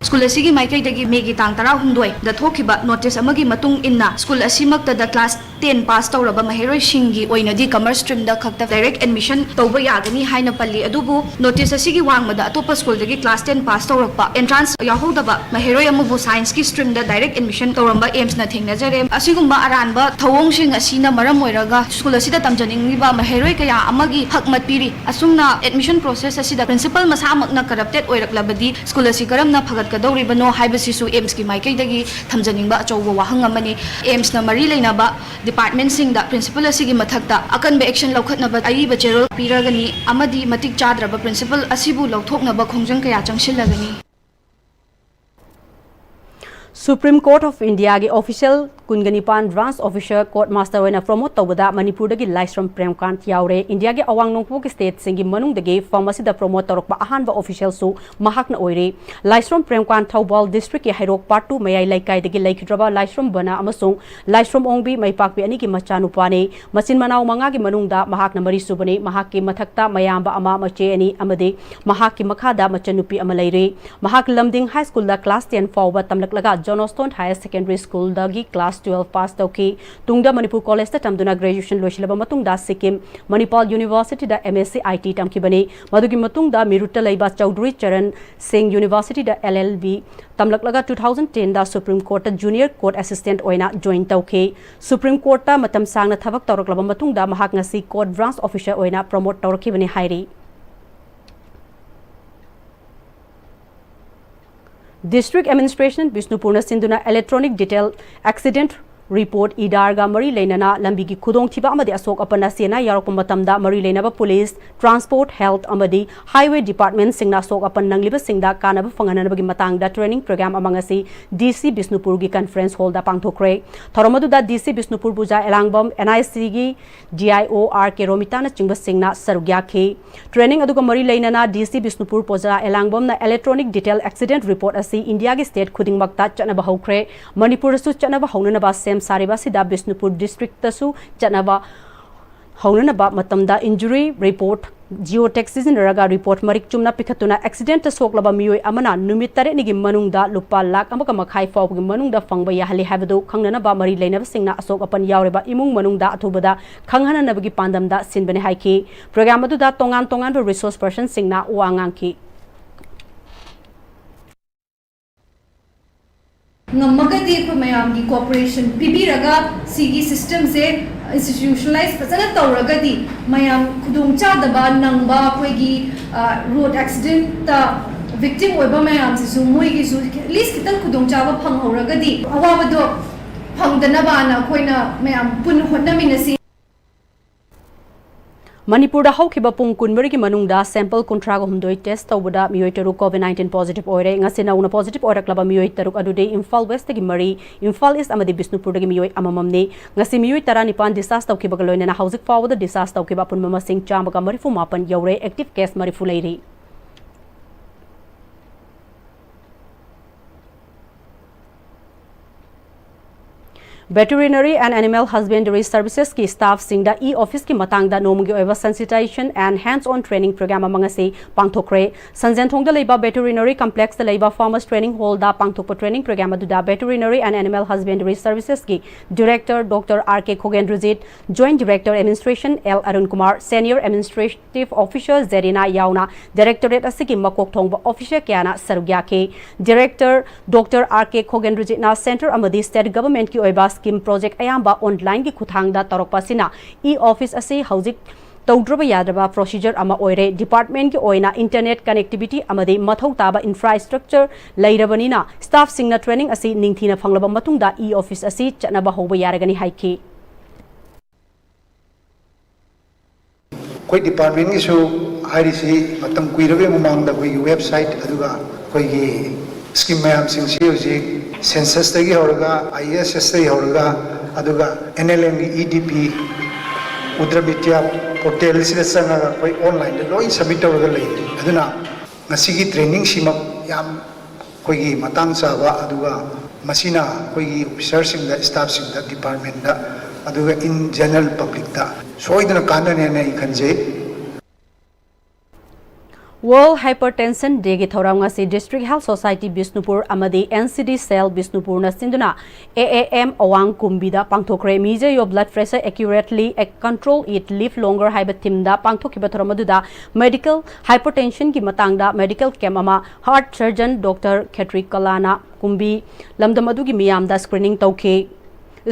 ꯁ꯭ꯀꯨꯜ ꯑꯁꯤꯒꯤ ꯃꯥꯏꯀꯩꯗꯒꯤ ꯃꯦꯒꯤ ꯇꯥꯡ ꯇꯔꯥꯍꯨꯝꯗꯣꯏꯗ ꯊꯣꯛꯈꯤꯕ ꯅꯣꯇꯤꯁ ꯑꯃꯒꯤ ꯃꯇꯨꯡ ꯏꯟꯅ ꯁ꯭ꯀꯨꯜ ꯑꯁꯤꯃꯛꯇꯗ ꯀ꯭ꯂꯥꯁ ꯇꯦꯟ ꯄꯥꯁ ꯇꯧꯔꯕ ꯃꯍꯩꯔꯣꯏꯁꯤꯡꯒꯤ ꯑꯣꯏꯅꯗꯤ ꯀꯃꯔꯁ ꯁ꯭ꯇ꯭ꯔꯤꯝꯗ ꯈꯛꯇ ꯗꯥꯏꯔꯦꯛ ꯑꯦꯗꯃꯤꯁꯟ ꯇꯧꯕ ꯌꯥꯒꯅꯤ ꯍꯥꯏꯅ ꯄꯜꯂꯤ꯫ ꯑꯗꯨꯕꯨ ꯅꯣꯇꯤꯁ ꯑꯁꯤꯒꯤ ꯋꯥꯡꯃꯗ ꯑꯇꯣꯞꯄ ꯁ꯭ꯀꯨꯜꯗꯒꯤ ꯀ꯭ꯂꯥꯁ ꯇꯦꯟ ꯄꯥꯁ ꯇꯧꯔꯛꯄ ꯑꯦꯟꯇ꯭ꯔꯥꯟꯁ ꯌꯥꯎꯍꯧꯗꯕ ꯃꯍꯩꯔꯣꯏ ꯑꯃꯕꯨ ꯁꯥꯏꯟꯁꯀꯤ ꯁ꯭ꯇ꯭ꯔꯤꯝꯗ ꯗꯥꯏꯔꯦꯛ ꯑꯦꯗꯃꯤꯁꯟ ꯇꯧꯔꯝꯕ ꯑꯦꯝꯁꯅ ꯊꯦꯡꯅꯖꯔꯦ꯫ ꯑꯁꯤꯒꯨꯝꯕ ꯑꯔꯥꯟꯕ ꯊꯧꯑꯣꯡꯁꯤꯡ ꯑꯁꯤꯅ ꯃꯔꯝ ꯑꯣꯏꯔꯒ ꯁ꯭ꯀꯨꯜ ꯑꯁꯤꯗ ꯇꯝꯖꯅꯤꯡꯂꯤꯕ ꯃꯍꯩꯔꯣꯏ ꯀꯌꯥ ꯑꯃꯒꯤ ꯍꯛ ꯃꯠ ꯄꯤꯔꯤ꯫ ꯑꯁꯨꯝꯅ ꯑꯦꯗꯃꯤꯁꯟ ꯄ꯭ꯔꯣꯁꯦꯁ ꯑꯁꯤꯗ ꯄ꯭ꯔꯤꯟꯁꯤꯄꯜ ꯃꯁꯥꯃꯛꯅ ꯀꯔꯞꯇꯦꯠ ꯑꯣꯏꯔꯛꯂꯕꯗꯤ ꯁ꯭ꯀꯨꯜ ꯑꯁꯤ ꯀꯔꯝꯅ ꯐꯒꯠꯀꯗꯧꯔꯤꯕꯅꯣ ꯍꯥꯏꯕꯁꯤꯁꯨ ꯑꯦꯝꯁꯀꯤ ꯃꯥꯏꯀꯩꯗꯒꯤ ꯊꯝꯖꯅꯤꯡꯕ ꯑꯆꯧꯕ ꯋꯥꯍꯪ ꯑꯃꯅꯤ꯫ ꯑꯦꯝꯁꯅ ꯃꯔꯤ ꯂꯩꯅꯕ ꯗꯤꯄꯥꯔꯠꯃꯦꯟꯠꯁꯤꯡꯗ ꯄ꯭ꯔꯤꯟꯁꯤꯄꯜ ꯑꯁꯤꯒꯤ ꯃꯊꯛꯇ ꯑꯀꯟꯕ ꯑꯦꯛꯁꯟ ꯂꯧꯈꯠꯅꯕ ꯑꯏꯕ ꯆꯦꯔꯣꯜ ꯄꯤꯔꯒꯅꯤ ꯑꯃꯗꯤ ꯃꯇꯤꯛ ꯆꯥꯗ꯭ꯔꯕ ꯄ꯭ꯔꯤꯟꯁꯤꯄꯜ ꯑꯁꯤꯕꯨ ꯂꯧꯊꯣꯛꯅꯕ ꯈꯣꯡꯖꯪ ꯀꯌꯥ ꯆꯪꯁꯤꯜꯂꯒꯅꯤ꯫ Supreme Court of Indiaꯒꯤ official ꯀꯨꯟꯒ ꯅꯤꯄꯥꯟ branch officer court master ꯑꯣꯏꯅ promote ꯇꯧꯕꯗ ꯃꯅꯤꯄꯨꯔꯗꯒꯤ ꯂꯥꯏꯁ꯭ꯔꯝ ꯄ꯭ꯔꯦꯝꯀꯥꯟꯠ ꯌꯥꯎꯔꯦ꯫ ꯏꯟꯗꯤꯌꯥꯒꯤ ꯑꯋꯥꯡ ꯅꯣꯡꯄꯣꯛꯀꯤ stateꯁꯤꯡꯒꯤ ꯃꯅꯨꯡꯗꯒꯤ firm ꯑꯁꯤꯗ promote ꯇꯧꯔꯛꯄ ꯑꯍꯥꯟꯕ officialꯁꯨ ꯃꯍꯥꯛꯅ ꯑꯣꯏꯔꯦ꯫ ꯂꯥꯏꯁ꯭ꯔꯝ ꯄ꯭ꯔꯦꯝꯀꯥꯟꯠ ꯊꯧꯕꯥꯜ districtꯀꯤ ꯍꯩꯔꯣꯛ part two ꯃꯌꯥꯏ ꯂꯩꯀꯥꯏꯗꯒꯤ ꯂꯩꯈꯤꯗ꯭ꯔꯕ ꯂꯥꯏꯁ꯭ꯔꯝ ꯕꯅꯥ ꯑꯃꯁꯨꯡ ꯂꯥꯏꯁ꯭ꯔꯝ ꯑꯣꯡꯕꯤ ꯃꯩꯄꯥꯛꯄꯤ ꯑꯅꯤꯒꯤ ꯃꯆꯥꯅꯨꯄꯥꯅꯤ꯫ ꯃꯆꯤꯟ ꯃꯅꯥꯎ ꯃꯉꯥꯒꯤ ꯃꯅꯨꯡꯗ ꯃꯍꯥꯛꯅ ꯃꯔꯤꯁꯨꯕꯅꯤ꯫ ꯃꯍꯥꯛꯀꯤ ꯃꯊꯛꯇ ꯃꯌꯥꯝꯕ ꯑꯃ, ꯃꯆꯦ ꯑꯅꯤ ꯑꯃꯗꯤ ꯃꯍꯥꯛꯀꯤ ꯃꯈꯥꯗ ꯃꯆꯟꯅꯨꯄꯤ ꯑꯃ ꯂꯩꯔꯤ꯫ ꯃꯍꯥꯛ ꯂꯝꯗꯤꯡ High Schoolꯗ class ten ꯐꯥꯎꯕ ꯇꯝꯂꯛꯂꯒ Johnston Higher Secondary Schoolꯗꯒꯤ class twelve pass ꯇꯧꯈꯤ꯫ ꯇꯨꯡꯗ ꯃꯅꯤꯄꯨꯔ Collegeꯇ ꯇꯝꯗꯨꯅ graduation ꯂꯣꯏꯁꯤꯜꯂꯕ ꯃꯇꯨꯡꯗ Sikkim ꯃꯅꯤꯄꯥꯜ Universityꯗ M S C I T ꯇꯝꯈꯤꯕꯅꯤ꯫ ꯃꯗꯨꯒꯤ ꯃꯇꯨꯡꯗ ꯃꯤꯔꯨꯠꯇ ꯂꯩꯕ ꯆꯧꯙꯔꯤ ꯆꯔꯟ ꯁꯤꯡ Universityꯗ L L B ꯇꯝꯂꯛꯂꯒ two thousand tenꯗ Supreme Courtꯇ junior court assistant ꯑꯣꯏꯅ join ꯇꯧꯈꯤ꯫ Supreme Courtꯇ ꯃꯇꯝ ꯁꯥꯡꯅ ꯊꯕꯛ ꯇꯧꯔꯛꯂꯕ ꯃꯇꯨꯡꯗ ꯃꯍꯥꯛ ꯉꯁꯤ court branch officer ꯑꯣꯏꯅ promote ꯇꯧꯔꯛꯈꯤꯕꯅꯤ ꯍꯥꯏꯔꯤ꯫ District Administration ꯕꯤꯁꯅꯨꯄꯨꯔꯅ ꯁꯤꯟꯗꯨꯅ Electronic Detail Accident Report, ꯏꯗꯥꯔꯒ ꯃꯔꯤ ꯂꯩꯅꯅ ꯂꯝꯕꯤꯒꯤ ꯈꯨꯗꯣꯡꯊꯤꯕ ꯑꯃꯗꯤ ꯑꯁꯣꯛ ꯑꯄꯟ ꯑꯁꯤ ꯑꯅꯥ ꯌꯥꯎꯔꯛꯄ ꯃꯇꯝꯗ ꯃꯔꯤ ꯂꯩꯅꯕ ꯄꯨꯂꯤꯁ, ꯇ꯭ꯔꯥꯟꯁꯄꯣꯔꯠ, ꯍꯦꯜꯊ ꯑꯃꯗꯤ ꯍꯥꯏꯋꯦ ꯗꯤꯄꯥꯔꯠꯃꯦꯟꯠꯁꯤꯡꯅ ꯑꯁꯣꯛ ꯑꯄꯟ ꯅꯪꯂꯤꯕꯁꯤꯡꯗ ꯀꯥꯟꯅꯕ ꯐꯪꯍꯟꯅꯕꯒꯤ ꯃꯇꯥꯡꯗ ꯇ꯭ꯔꯦꯅꯤꯡ ꯄ꯭ꯔꯣꯒ꯭ꯔꯥꯝ ꯑꯃ ꯉꯁꯤ ꯗꯤ ꯁꯤ ꯕꯤꯁꯅꯨꯄꯨꯔꯒꯤ ꯀꯟꯐꯔꯦꯟꯁ ꯍꯣꯜꯗ ꯄꯥꯡꯊꯣꯛꯈ꯭ꯔꯦ꯫ ꯊꯧꯔꯝ ꯑꯗꯨꯗ ꯗꯤ ꯁꯤ ꯕꯤꯁꯅꯨꯄꯨꯔ ꯄꯨꯖꯥ ꯑꯦꯂꯥꯡꯕꯝ, ꯑꯦꯟ ꯑꯥꯏ ꯁꯤꯒꯤ ꯗꯤ ꯑꯥꯏ ꯑꯣ ꯑꯥꯔ ꯀꯦ ꯔꯣꯃꯤꯇꯥꯅꯆꯤꯡꯕꯁꯤꯡꯅ ꯁꯔꯨꯛ ꯌꯥꯈꯤ꯫ ꯇ꯭ꯔꯦꯅꯤꯡ ꯑꯗꯨꯒ ꯃꯔꯤ ꯂꯩꯅꯅ ꯗꯤ ꯁꯤ ꯕꯤꯁꯅꯨꯄꯨꯔ ꯄꯨꯖꯥ ꯑꯦꯂꯥꯡꯕꯝꯅ Electronic Detail Accident Report ꯑꯁꯤ ꯏꯟꯗꯤꯌꯥꯒꯤ ꯁ꯭ꯇꯦꯠ ꯈꯨꯗꯤꯡꯃꯛꯇ ꯆꯠꯅꯕ ꯍꯧꯈ꯭ꯔꯦ꯫ ꯃꯅꯤꯄꯨꯔꯗꯁꯨ ꯆꯠꯅꯕ ꯍꯧꯅꯅꯕ ꯁꯦꯝ ꯁꯥꯔꯤꯕ ꯑꯁꯤꯗ ꯕꯤꯁꯅꯨꯄꯨꯔ ꯗꯤꯁꯇ꯭ꯔꯤꯛꯇꯁꯨ ꯆꯠꯅꯕ ꯍꯧꯅꯅꯕ ꯃꯇꯝꯗ injury report, ꯖꯤꯑꯣ ꯇꯦꯛ ꯁꯤꯖꯤꯟꯅꯔꯒ ꯔꯤꯄꯣꯔꯠ ꯃꯔꯤꯛ ꯆꯨꯝꯅ ꯄꯤꯈꯠꯇꯨꯅ ꯑꯦꯛꯁꯤꯗꯦꯟꯠꯇ ꯁꯣꯛꯂꯕ ꯃꯤꯑꯣꯏ ꯑꯃꯅ ꯅꯨꯃꯤꯠ ꯇꯔꯦꯠꯅꯤꯒꯤ ꯃꯅꯨꯡꯗ ꯂꯨꯄꯥ ꯂꯥꯈ ꯑꯃꯒ ꯃꯈꯥꯏ ꯐꯥꯎꯕꯒꯤ ꯃꯅꯨꯡꯗ ꯐꯪꯕ ꯌꯥꯍꯜꯂꯤ ꯍꯥꯏꯕꯗꯨ ꯈꯪꯅꯅꯕ ꯃꯔꯤ ꯂꯩꯅꯕꯁꯤꯡꯅ ꯑꯁꯣꯛ ꯑꯄꯟ ꯌꯥꯎꯔꯤꯕ ꯏꯃꯨꯡ ꯃꯅꯨꯡꯗ ꯑꯊꯨꯕꯗ ꯈꯪꯍꯟꯅꯅꯕꯒꯤ ꯄꯥꯟꯗꯝꯗ ꯁꯤꯟꯕꯅꯤ ꯍꯥꯏꯈꯤ꯫ ꯄ꯭ꯔꯣꯒ꯭ꯔꯥꯝ ꯑꯗꯨꯗ ꯇꯣꯉꯥꯟ ꯇꯣꯉꯥꯟꯕ ꯔꯤꯁꯣꯔꯁ ꯄꯔꯁꯟꯁꯤꯡꯅ ꯋꯥ ꯉꯥꯡꯈꯤ꯫ ꯉꯝꯃꯒꯗꯤ ꯑꯩꯈꯣꯏ ꯃꯌꯥꯝꯒꯤ ꯀꯣꯑꯣꯄꯔꯦꯁꯟ ꯄꯤꯕꯤꯔꯒ ꯁꯤꯒꯤ ꯁꯤꯁꯇꯦꯝꯁꯦ ꯏꯟꯁꯇꯤꯇ꯭ꯌꯨꯁꯅꯦꯂꯥꯏꯁ ꯐꯖꯅ ꯇꯧꯔꯒꯗꯤ ꯃꯌꯥꯝ ꯈꯨꯗꯣꯡꯆꯥꯗꯕ ꯅꯪꯕ ꯑꯩꯈꯣꯏꯒꯤ ꯔꯣꯗ ꯑꯦꯛꯁꯤꯗꯦꯟꯠꯇ ꯚꯤꯛꯇꯤꯝ ꯑꯣꯏꯕ ꯃꯌꯥꯝꯁꯤꯁꯨ ꯃꯣꯏꯒꯤꯁꯨ ꯑꯦꯠꯂꯤꯁ ꯈꯤꯇꯪ ꯈꯨꯗꯣꯡꯆꯥꯕ ꯐꯪꯍꯧꯔꯒꯗꯤ ꯑꯋꯥꯕꯗꯣ ꯐꯪꯗꯅꯕꯅ ꯑꯩꯈꯣꯏꯅ ꯃꯌꯥꯝ ꯄꯨꯟꯅ ꯍꯣꯠꯅꯃꯤꯟꯅꯁꯤ꯫ ꯃꯅꯤꯄꯨꯔꯗ ꯍꯧꯈꯤꯕ ꯄꯨꯡ ꯀꯨꯟꯃꯔꯤꯒꯤ ꯃꯅꯨꯡꯗ ꯁꯦꯝꯄꯜ ꯀꯨꯟꯊ꯭ꯔꯥꯒ ꯍꯨꯝꯗꯣꯏ ꯇꯦꯁ ꯇꯧꯕꯗ ꯃꯤꯑꯣꯏ ꯇꯔꯨꯛ ꯀꯣꯚꯤꯗ ꯅꯥꯏꯟꯇꯤꯟ ꯄꯣꯖꯤꯇꯤꯚ ꯑꯣꯏꯔꯦ꯫ ꯉꯁꯤ ꯅꯧꯅ ꯄꯣꯖꯤꯇꯤꯚ ꯑꯣꯏꯔꯛꯂꯕ ꯃꯤꯑꯣꯏ ꯇꯔꯨꯛ ꯑꯗꯨꯗꯤ ꯏꯝꯐꯥꯜ ꯋꯦꯁꯇꯒꯤ ꯃꯔꯤ, ꯏꯝꯐꯥꯜ ꯏꯁ ꯑꯃꯗꯤ ꯕꯤꯁꯅꯨꯄꯨꯔꯗꯒꯤ ꯃꯤꯑꯣꯏ ꯑꯃꯃꯝꯅꯤ꯫ ꯉꯁꯤ ꯃꯤꯑꯣꯏ ꯇꯔꯥꯅꯤꯄꯥꯟ ꯗꯤꯁꯆꯥꯔꯖ ꯇꯧꯈꯤꯕꯒ ꯂꯣꯏꯅꯅ ꯍꯧꯖꯤꯛ ꯐꯥꯎꯕꯗ ꯗꯤꯁꯆꯥꯔꯖ ꯇꯧꯈꯤꯕ ꯑꯄꯨꯟꯕ ꯃꯁꯤꯡ ꯆꯥꯝꯃꯒ ꯃꯔꯤꯐꯨ ꯃꯥꯄꯟ ꯌꯧꯔꯦ꯫ ꯑꯦꯛꯇꯤꯚ ꯀꯦꯁ ꯃꯔꯤꯐꯨ ꯃꯥꯄꯟ ꯂꯩꯔꯤ꯫ Veterinary and Animal Husbandry Servicesꯀꯤ staffꯁꯤꯡꯗ e-officeꯀꯤ ꯃꯇꯥꯡꯗ ꯅꯣꯡꯃꯒꯤ ꯑꯣꯏꯕ Sensitization and Hands-on Training Program ꯑꯃ ꯉꯁꯤ ꯄꯥꯡꯊꯣꯛꯈ꯭ꯔꯦ꯫ ꯁꯟꯖꯦꯟꯊꯣꯡꯗ ꯂꯩꯕ Veterinary Complexꯇ ꯂꯩꯕ Farmers Training Hallꯗ ꯄꯥꯡꯊꯣꯛꯄ training program ꯑꯗꯨꯗ Veterinary and Animal Husbandry Servicesꯀꯤ Director Doctor R K ꯈꯣꯒꯦꯟꯗ꯭ꯔꯖꯤꯠ, Joint Director Administration L Arun Kumar, Senior Administrative Officer ꯖꯦꯔꯤꯅꯥ ꯌꯥꯎꯅ Directorate ꯑꯁꯤꯒꯤ ꯃꯀꯣꯛ ꯊꯣꯡꯕ officer ꯀꯌꯥꯅ ꯁꯔꯨꯛ ꯌꯥꯈꯤ꯫ Director Doctor R K ꯈꯣꯒꯦꯟꯗ꯭ꯔꯖꯤꯠꯅ centre ꯑꯃꯗꯤ state governmentꯀꯤ ꯑꯣꯏꯕ scheme project ꯑꯌꯥꯝꯕ onlineꯒꯤ ꯈꯨꯠꯊꯥꯡꯗ ꯇꯧꯔꯛꯄ ꯑꯁꯤꯅ e-office ꯑꯁꯤ ꯍꯧꯖꯤꯛ ꯇꯧꯗ꯭ꯔꯕ ꯌꯥꯗ꯭ꯔꯕ procedure ꯑꯃ ꯑꯣꯏꯔꯦ꯫ Departmentꯀꯤ ꯑꯣꯏꯅ internet connectivity ꯑꯃꯗꯤ ꯃꯊꯧ ꯇꯥꯕ infrastructure ꯂꯩꯔꯕꯅꯤꯅ staffꯁꯤꯡꯅ training ꯑꯁꯤ ꯅꯤꯡꯊꯤꯅ ꯐꯪꯂꯕ ꯃꯇꯨꯡꯗ e-office ꯑꯁꯤ ꯆꯠꯅꯕ ꯍꯧꯕ ꯌꯥꯔꯒꯅꯤ ꯍꯥꯏꯈꯤ꯫ ꯑꯩꯈꯣꯏ departmentꯀꯤꯁꯨ ꯍꯥꯏꯔꯤꯁꯤ ꯃꯇꯝ ꯀꯨꯏꯔꯕꯒꯤ ꯃꯃꯥꯡꯗ ꯑꯩꯈꯣꯏꯒꯤ website ꯑꯗꯨꯒ ꯑꯩꯈꯣꯏꯒꯤ scheme ꯃꯌꯥꯝꯁꯤꯡꯁꯤ ꯍꯧꯖꯤꯛ censusꯇꯒꯤ ꯍꯧꯔꯒ ISSꯇꯒꯤ ꯍꯧꯔꯒ ꯑꯗꯨꯒ NLMꯒꯤ EDP Udra Vidya portalꯁꯤꯗ ꯆꯪꯉꯒ ꯑꯩꯈꯣꯏ onlineꯗ ꯂꯣꯏ submit ꯇꯧꯔꯒ ꯂꯩ꯫ ꯑꯗꯨꯅ ꯉꯁꯤꯒꯤ trainingꯁꯤꯃꯛ ꯌꯥꯝ ꯑꯩꯈꯣꯏꯒꯤ ꯃꯇꯥꯡ ꯆꯥꯕ ꯑꯗꯨꯒ ꯃꯁꯤꯅ ꯑꯩꯈꯣꯏꯒꯤ officerꯁꯤꯡꯗ staffꯁꯤꯡꯗ departmentꯇ ꯑꯗꯨꯒ in general publicꯇ ꯁꯣꯏꯗꯅ ꯀꯥꯟꯅꯅꯦꯅ ꯑꯩ ꯈꯟꯖꯩ꯫ World Hypertension Dayꯒꯤ ꯊꯧꯔꯝ ꯉꯁꯤ District Health Society ꯕꯤꯁꯅꯨꯄꯨꯔ ꯑꯃꯗꯤ NCD Cell ꯕꯤꯁꯅꯨꯄꯨꯔꯅ ꯁꯤꯟꯗꯨꯅ AAM ꯑꯋꯥꯡ ꯀꯨꯝꯕꯤꯗ ꯄꯥꯡꯊꯣꯛꯈ꯭ꯔꯦ꯫ Measure your blood pressure accurately and control it, live longer ꯍꯥꯏꯕ themeꯗ ꯄꯥꯡꯊꯣꯛꯈꯤꯕ ꯊꯧꯔꯝ ꯑꯗꯨꯗ medical hypertensionꯒꯤ ꯃꯇꯥꯡꯗ medical camp ꯑꯃ heart surgeon Doctor ꯈꯦꯇ꯭ꯔꯤ ꯀꯂꯥꯅ ꯀꯨꯝꯕꯤ ꯂꯝꯗꯝ ꯑꯗꯨꯒꯤ ꯃꯤꯌꯥꯝꯗ screening ꯇꯧꯈꯤ꯫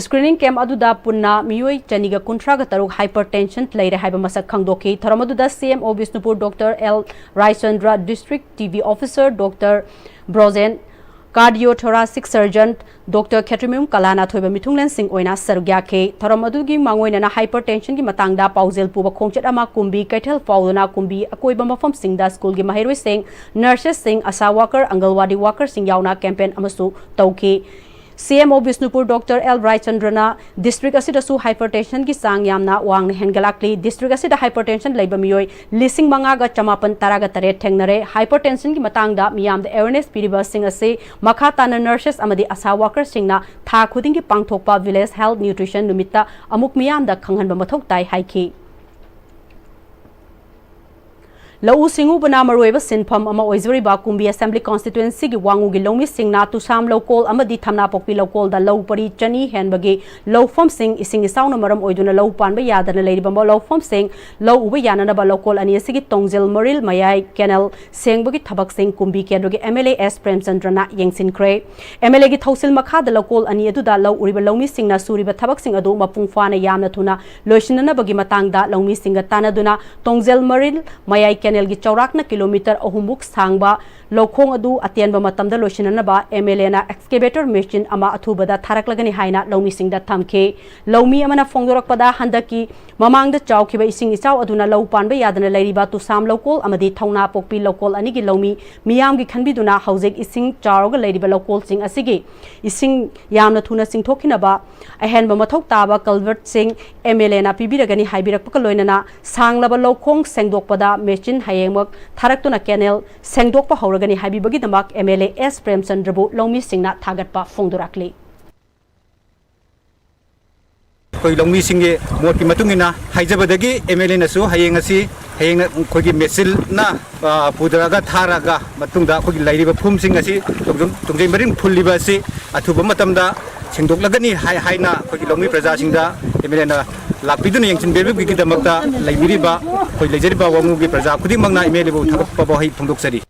Screening camp ꯑꯗꯨꯗ ꯄꯨꯟꯅ ꯃꯤꯑꯣꯏ ꯆꯅꯤꯒ ꯀꯨꯟꯊ꯭ꯔꯥꯒ ꯇꯔꯨꯛ hypertension ꯂꯩꯔꯦ ꯍꯥꯏꯕ ꯃꯁꯛ ꯈꯪꯗꯣꯛꯈꯤ꯫ ꯊꯧꯔꯝ ꯑꯗꯨꯗ CMO Bishnupur Doctor L Raichandra, District TB Officer Doctor Brojen, Cardiothoracic Surgeon Doctor ꯈꯦꯇ꯭ꯔꯤꯃꯌꯨꯝ ꯀꯂꯥꯅ ꯊꯣꯏꯕ ꯃꯤꯊꯨꯡꯂꯦꯟꯁꯤꯡ ꯑꯣꯏꯅ ꯁꯔꯨꯛ ꯌꯥꯈꯤ꯫ ꯊꯧꯔꯝ ꯑꯗꯨꯒꯤ ꯃꯥꯡꯑꯣꯏꯅꯅ hypertensionꯒꯤ ꯃꯇꯥꯡꯗ ꯄꯥꯎꯖꯦꯜ ꯄꯨꯕ ꯈꯣꯡꯆꯠ ꯑꯃ ꯀꯨꯝꯕꯤ ꯀꯩꯊꯦꯜ ꯐꯥꯎꯗꯨꯅ ꯀꯨꯝꯕꯤ ꯑꯀꯣꯏꯕ ꯃꯐꯝꯁꯤꯡꯗ schoolꯒꯤ ꯃꯍꯩꯔꯣꯏꯁꯤꯡ, nurses ꯁꯤꯡ, ASHA worker, ꯑꯪꯒꯜꯋꯥꯗꯤ worker ꯁꯤꯡ ꯌꯥꯎꯅ campaign ꯑꯃꯁꯨ ꯇꯧꯈꯤ꯫ CMO Bishnupur Doctor L ꯔꯥꯏꯆꯟꯗ꯭ꯔꯅ district ꯑꯁꯤꯗꯁꯨ hypertensionꯒꯤ ꯆꯥꯡ ꯌꯥꯝꯅ ꯋꯥꯡꯅ ꯍꯦꯟꯒꯠꯂꯛꯂꯤ꯫ District ꯑꯁꯤꯗ hypertension ꯂꯩꯕ ꯃꯤꯑꯣꯏ ꯂꯤꯁꯤꯡ ꯃꯉꯥꯒ ꯆꯃꯥꯄꯟ ꯇꯔꯥꯒ ꯇꯔꯦꯠ ꯊꯦꯡꯅꯔꯦ꯫ Hypertensionꯒꯤ ꯃꯇꯥꯡꯗ ꯃꯤꯌꯥꯝꯗ awareness ꯄꯤꯔꯤꯕꯁꯤꯡ ꯑꯁꯤ ꯃꯈꯥ ꯇꯥꯅ nurses ꯑꯃꯗꯤ ASHA workerꯁꯤꯡꯅ ꯊꯥ ꯈꯨꯗꯤꯡꯒꯤ ꯄꯥꯡꯊꯣꯛꯄ Village Health Nutrition ꯅꯨꯃꯤꯠꯇ ꯑꯃꯨꯛ ꯃꯤꯌꯥꯝꯗ ꯈꯪꯍꯟꯕ ꯃꯊꯧ ꯇꯥꯏ ꯍꯥꯏꯈꯤ꯫ ꯂꯧꯎ ꯁꯤꯡꯎꯕꯅ ꯃꯔꯨꯑꯣꯏꯕ ꯁꯤꯟꯐꯝ ꯑꯃ ꯑꯣꯏꯖꯔꯤꯕ ꯀꯨꯝꯕꯤ Assembly Constituency ꯒꯤ ꯋꯥꯉꯨꯒꯤ ꯂꯧꯃꯤꯁꯤꯡꯅ ꯇꯨꯁꯥꯝ ꯂꯧꯀꯣꯜ ꯑꯃꯗꯤ ꯊꯝꯅꯥꯄꯣꯛꯄꯤ ꯂꯧꯀꯣꯜꯗ ꯂꯧ ꯄꯔꯤ ꯆꯅꯤ ꯍꯦꯟꯕꯒꯤ ꯂꯧꯐꯝꯁꯤꯡ ꯏꯁꯤꯡ ꯏꯆꯥꯎꯅ ꯃꯔꯝ ꯑꯣꯏꯗꯨꯅ ꯂꯧ ꯄꯥꯟꯕ ꯌꯥꯗꯅ ꯂꯩꯔꯤꯕ ꯂꯧꯐꯝꯁꯤꯡ ꯂꯧ ꯎꯕ ꯌꯥꯅꯅꯕ ꯂꯧꯀꯣꯜ ꯑꯅꯤ ꯑꯁꯤꯒꯤ ꯇꯣꯡꯖꯦꯜ ꯃꯔꯤꯜ ꯃꯌꯥꯏ canal ꯁꯦꯡꯕꯒꯤ ꯊꯕꯛꯁꯤꯡ ꯀꯨꯝꯕꯤ ꯀꯦꯟꯗ꯭ꯔꯒꯤ M L A S ꯄ꯭ꯔꯦꯝꯆꯟꯗ꯭ꯔꯅ ꯌꯦꯡꯁꯤꯟꯈ꯭ꯔꯦ꯫ M L A ꯒꯤ ꯊꯧꯁꯤꯜ ꯃꯈꯥꯗ ꯂꯧꯀꯣꯜ ꯑꯅꯤ ꯑꯗꯨꯗ ꯂꯧ ꯎꯔꯤꯕ ꯂꯧꯃꯤꯁꯤꯡꯅ ꯁꯨꯔꯤꯕ ꯊꯕꯛꯁꯤꯡ ꯑꯗꯨ ꯃꯄꯨꯡ ꯐꯥꯅ ꯌꯥꯝꯅ ꯊꯨꯅ ꯂꯣꯏꯁꯤꯟꯅꯅꯕꯒꯤ ꯃꯇꯥꯡꯗ ꯂꯧꯃꯤꯁꯤꯡꯒ ꯇꯥꯟꯅꯗꯨꯅ ꯇꯣꯡꯖꯦꯜ ꯃꯔꯤꯜ ꯃꯌꯥꯏ canal ꯒꯤ ꯆꯥꯎꯔꯥꯛꯅ kilometre ꯑꯍꯨꯝ ꯃꯨꯛ ꯁꯥꯡꯕ ꯂꯧꯈꯣꯡ ꯑꯗꯨ ꯑꯇꯦꯟꯕ ꯃꯇꯝꯗ ꯂꯣꯏꯁꯤꯟꯅꯅꯕ M L A ꯅ excavator machine ꯑꯃ ꯑꯊꯨꯕꯗ ꯊꯥꯔꯛꯂꯒꯅꯤ ꯍꯥꯏꯅ ꯂꯧꯃꯤꯁꯤꯡꯗ ꯊꯝꯈꯤ꯫ ꯂꯧꯃꯤ ꯑꯃꯅ ꯐꯣꯡꯗꯣꯔꯛꯄꯗ, ꯍꯟꯗꯛꯀꯤ ꯃꯃꯥꯡꯗ ꯆꯥꯎꯈꯤꯕ ꯏꯁꯤꯡ ꯏꯆꯥꯎ ꯑꯗꯨꯅ ꯂꯧ ꯄꯥꯟꯕ ꯌꯥꯗꯅ ꯂꯩꯔꯤꯕ ꯇꯨꯁꯥꯝ ꯂꯧꯀꯣꯜ ꯑꯃꯗꯤ ꯊꯧꯅꯥꯄꯣꯛꯄꯤ ꯂꯧꯀꯣꯜ ꯑꯅꯤꯒꯤ ꯂꯧꯃꯤ ꯃꯤꯌꯥꯝꯒꯤ ꯈꯟꯕꯤꯗꯨꯅ ꯍꯧꯖꯤꯛ ꯏꯁꯤꯡ ꯆꯥꯎꯔꯒ ꯂꯩꯔꯤꯕ ꯂꯧꯀꯣꯜꯁꯤꯡ ꯑꯁꯤꯒꯤ ꯏꯁꯤꯡ ꯌꯥꯝꯅ ꯊꯨꯅ ꯆꯤꯡꯊꯣꯛꯈꯤꯅꯕ ꯑꯍꯦꯟꯕ ꯃꯊꯧ ꯇꯥꯕ culvert ꯁꯤꯡ M L A ꯅ ꯄꯤꯕꯤꯔꯒꯅꯤ ꯍꯥꯏꯕꯤꯔꯛꯄꯒ ꯂꯣꯏꯅꯅ ꯁꯥꯡꯂꯕ ꯂꯧꯈꯣꯡ ꯁꯦꯡꯗꯣꯛꯄꯗ machine ꯍꯌꯦꯡꯃꯛ ꯊꯥꯔꯛꯇꯨꯅ canal ꯁꯦꯡꯗꯣꯛꯄ ꯍꯧꯔꯒꯅꯤ ꯍꯥꯏꯕꯤꯕꯒꯤꯗꯃꯛ M L A S ꯄ꯭ꯔꯦꯝꯆꯟꯗ꯭ꯔꯕꯨ ꯂꯧꯃꯤꯁꯤꯡꯅ ꯊꯥꯒꯠꯄ ꯐꯣꯡꯗꯣꯔꯛꯂꯤ꯫ ꯑꯩꯈꯣꯏ ꯂꯧꯃꯤꯁꯤꯡꯒꯤ ꯃꯣꯠꯀꯤ ꯃꯇꯨꯡ ꯏꯟꯅ ꯍꯥꯏꯖꯕꯗꯒꯤ M L A ꯅꯁꯨ ꯍꯌꯦꯡ ꯑꯁꯤ, ꯍꯌꯦꯡ ꯑꯩꯈꯣꯏꯒꯤ machine ꯅ, ꯑ, ꯄꯨꯊꯔꯒ ꯊꯥꯔꯒ ꯃꯇꯨꯡꯗ ꯑꯩꯈꯣꯏꯒꯤ ꯂꯩꯔꯤꯕ ꯐꯨꯝꯁꯤꯡ ꯑꯁꯤ ꯇꯣꯡꯖ-, ꯇꯣꯡꯖꯩ ꯃꯔꯤꯜ ꯐꯨꯜꯂꯤꯕ ꯑꯁꯤ ꯑꯊꯨꯕ ꯃꯇꯝꯗ ꯁꯦꯡꯗꯣꯛꯂꯒꯅꯤ ꯍꯥꯏ-, ꯍꯥꯏꯅ ꯑꯩꯈꯣꯏꯒꯤ ꯂꯧꯃꯤ ꯄ꯭ꯔꯖꯥꯁꯤꯡꯗ M L A ꯅ ꯂꯥꯛꯄꯤꯗꯨꯅ ꯌꯦꯡꯁꯤꯟꯕꯤꯕꯒꯤꯗꯃꯛꯇ ꯂꯩꯕꯤꯔꯤꯕ ꯑꯩꯈꯣꯏ ꯂꯩꯖꯔꯤꯕ ꯋꯥꯉꯨꯒꯤ ꯄ꯭ꯔꯖꯥ ꯈꯨꯗꯤꯡꯃꯛꯅ M L A ꯕꯨ ꯊꯥꯒꯠꯄ ꯋꯥꯍꯩ ꯐꯣꯡꯗꯣꯛꯆꯔꯤ꯫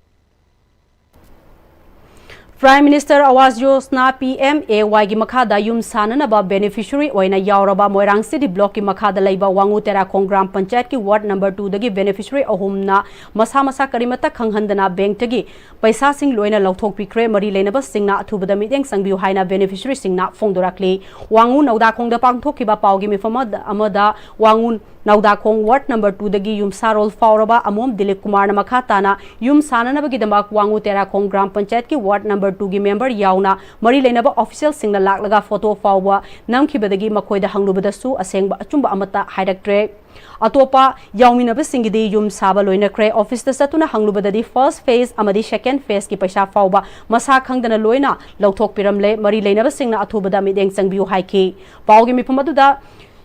Prime Minister Awas Yojana, P M A Y ꯒꯤ ꯃꯈꯥꯗ ꯌꯨꯝ ꯁꯥꯅꯅꯕ beneficiary ꯑꯣꯏꯅ ꯌꯥꯎꯔꯕ ꯃꯣꯏꯔꯥꯡ City Block ꯀꯤ ꯃꯈꯥꯗ ꯂꯩꯕ ꯋꯥꯉꯨ ꯇꯦꯔꯥꯈꯣꯡ ꯒ꯭ꯔꯥꯝ ꯄꯟꯆꯥꯌꯠꯀꯤ ward number two ꯗꯒꯤ beneficiary ꯑꯍꯨꯝꯅ ꯃꯁꯥ ꯃꯁꯥ ꯀꯔꯤꯃꯠꯇ ꯈꯪꯍꯟꯗꯅ bank ꯇꯒꯤ ꯄꯩꯁꯥꯁꯤꯡ ꯂꯣꯏꯅ ꯂꯧꯊꯣꯛꯄꯤꯈ꯭ꯔꯦ꯫ ꯃꯔꯤ ꯂꯩꯅꯕꯁꯤꯡꯅ ꯑꯊꯨꯕꯗ ꯃꯤꯠꯌꯦꯡ ꯆꯪꯕꯤꯌꯨ ꯍꯥꯏꯅ beneficiary ꯁꯤꯡꯅ ꯐꯣꯡꯗꯣꯔꯛꯂꯤ꯫ ꯋꯥꯉꯨ ꯅꯧꯗꯥꯈꯣꯡꯗ ꯄꯥꯡꯊꯣꯛꯈꯤꯕ ꯄꯥꯎꯒꯤ ꯃꯤꯐꯝ ꯑꯃꯗ, ꯑꯃꯗ ꯋꯥꯉꯨ ꯅꯧꯗꯥꯈꯣꯡ ward number two ꯗꯒꯤ ꯌꯨꯝꯁꯥꯔꯣꯜ ꯐꯥꯎꯔꯕ ꯑꯃꯣꯝ ꯗꯤꯂꯤꯞ ꯀꯨꯃꯥꯔꯅ ꯃꯈꯥ ꯇꯥꯅ ꯌꯨꯝ ꯁꯥꯅꯅꯕꯒꯤꯗꯃꯛ ꯋꯥꯉꯨ ꯇꯦꯔꯥꯈꯣꯡ ꯒ꯭ꯔꯥꯝ ꯄꯟꯆꯥꯌꯠꯀꯤ ward number two ꯒꯤ member ꯌꯥꯎꯅ ꯃꯔꯤ ꯂꯩꯅꯕ official ꯁꯤꯡꯅ ꯂꯥꯛꯂꯒ photo ꯐꯥꯎꯕ ꯅꯝꯈꯤꯕꯗꯒꯤ ꯃꯈꯣꯏꯗ ꯍꯪꯂꯨꯕꯗꯁꯨ ꯑꯁꯦꯡꯕ ꯑꯆꯨꯝꯕ ꯑꯃꯠꯇ ꯍꯥꯏꯔꯛꯇ꯭ꯔꯦ꯫ ꯑꯇꯣꯞꯄ ꯌꯥꯎꯃꯤꯟꯅꯕꯁꯤꯡꯒꯤꯗꯤ ꯌꯨꯝ ꯁꯥꯕ ꯂꯣꯏꯅꯈ꯭ꯔꯦ꯫ Office ꯇ ꯆꯠꯇꯨꯅ ꯍꯪꯂꯨꯕꯗꯗꯤ first phase ꯑꯃꯗꯤ second phase ꯀꯤ ꯄꯩꯁꯥ ꯐꯥꯎꯕ ꯃꯁꯥ ꯈꯪꯗꯅ ꯂꯣꯏꯅ ꯂꯧꯊꯣꯛꯄꯤꯔꯝꯂꯦ꯫ ꯃꯔꯤ ꯂꯩꯅꯕꯁꯤꯡꯅ ꯑꯊꯨꯕꯗ ꯃꯤꯠꯌꯦꯡ ꯆꯪꯕꯤꯌꯨ ꯍꯥꯏꯈꯤ꯫ ꯄꯥꯎꯒꯤ ꯃꯤꯐꯝ ꯑꯗꯨꯗ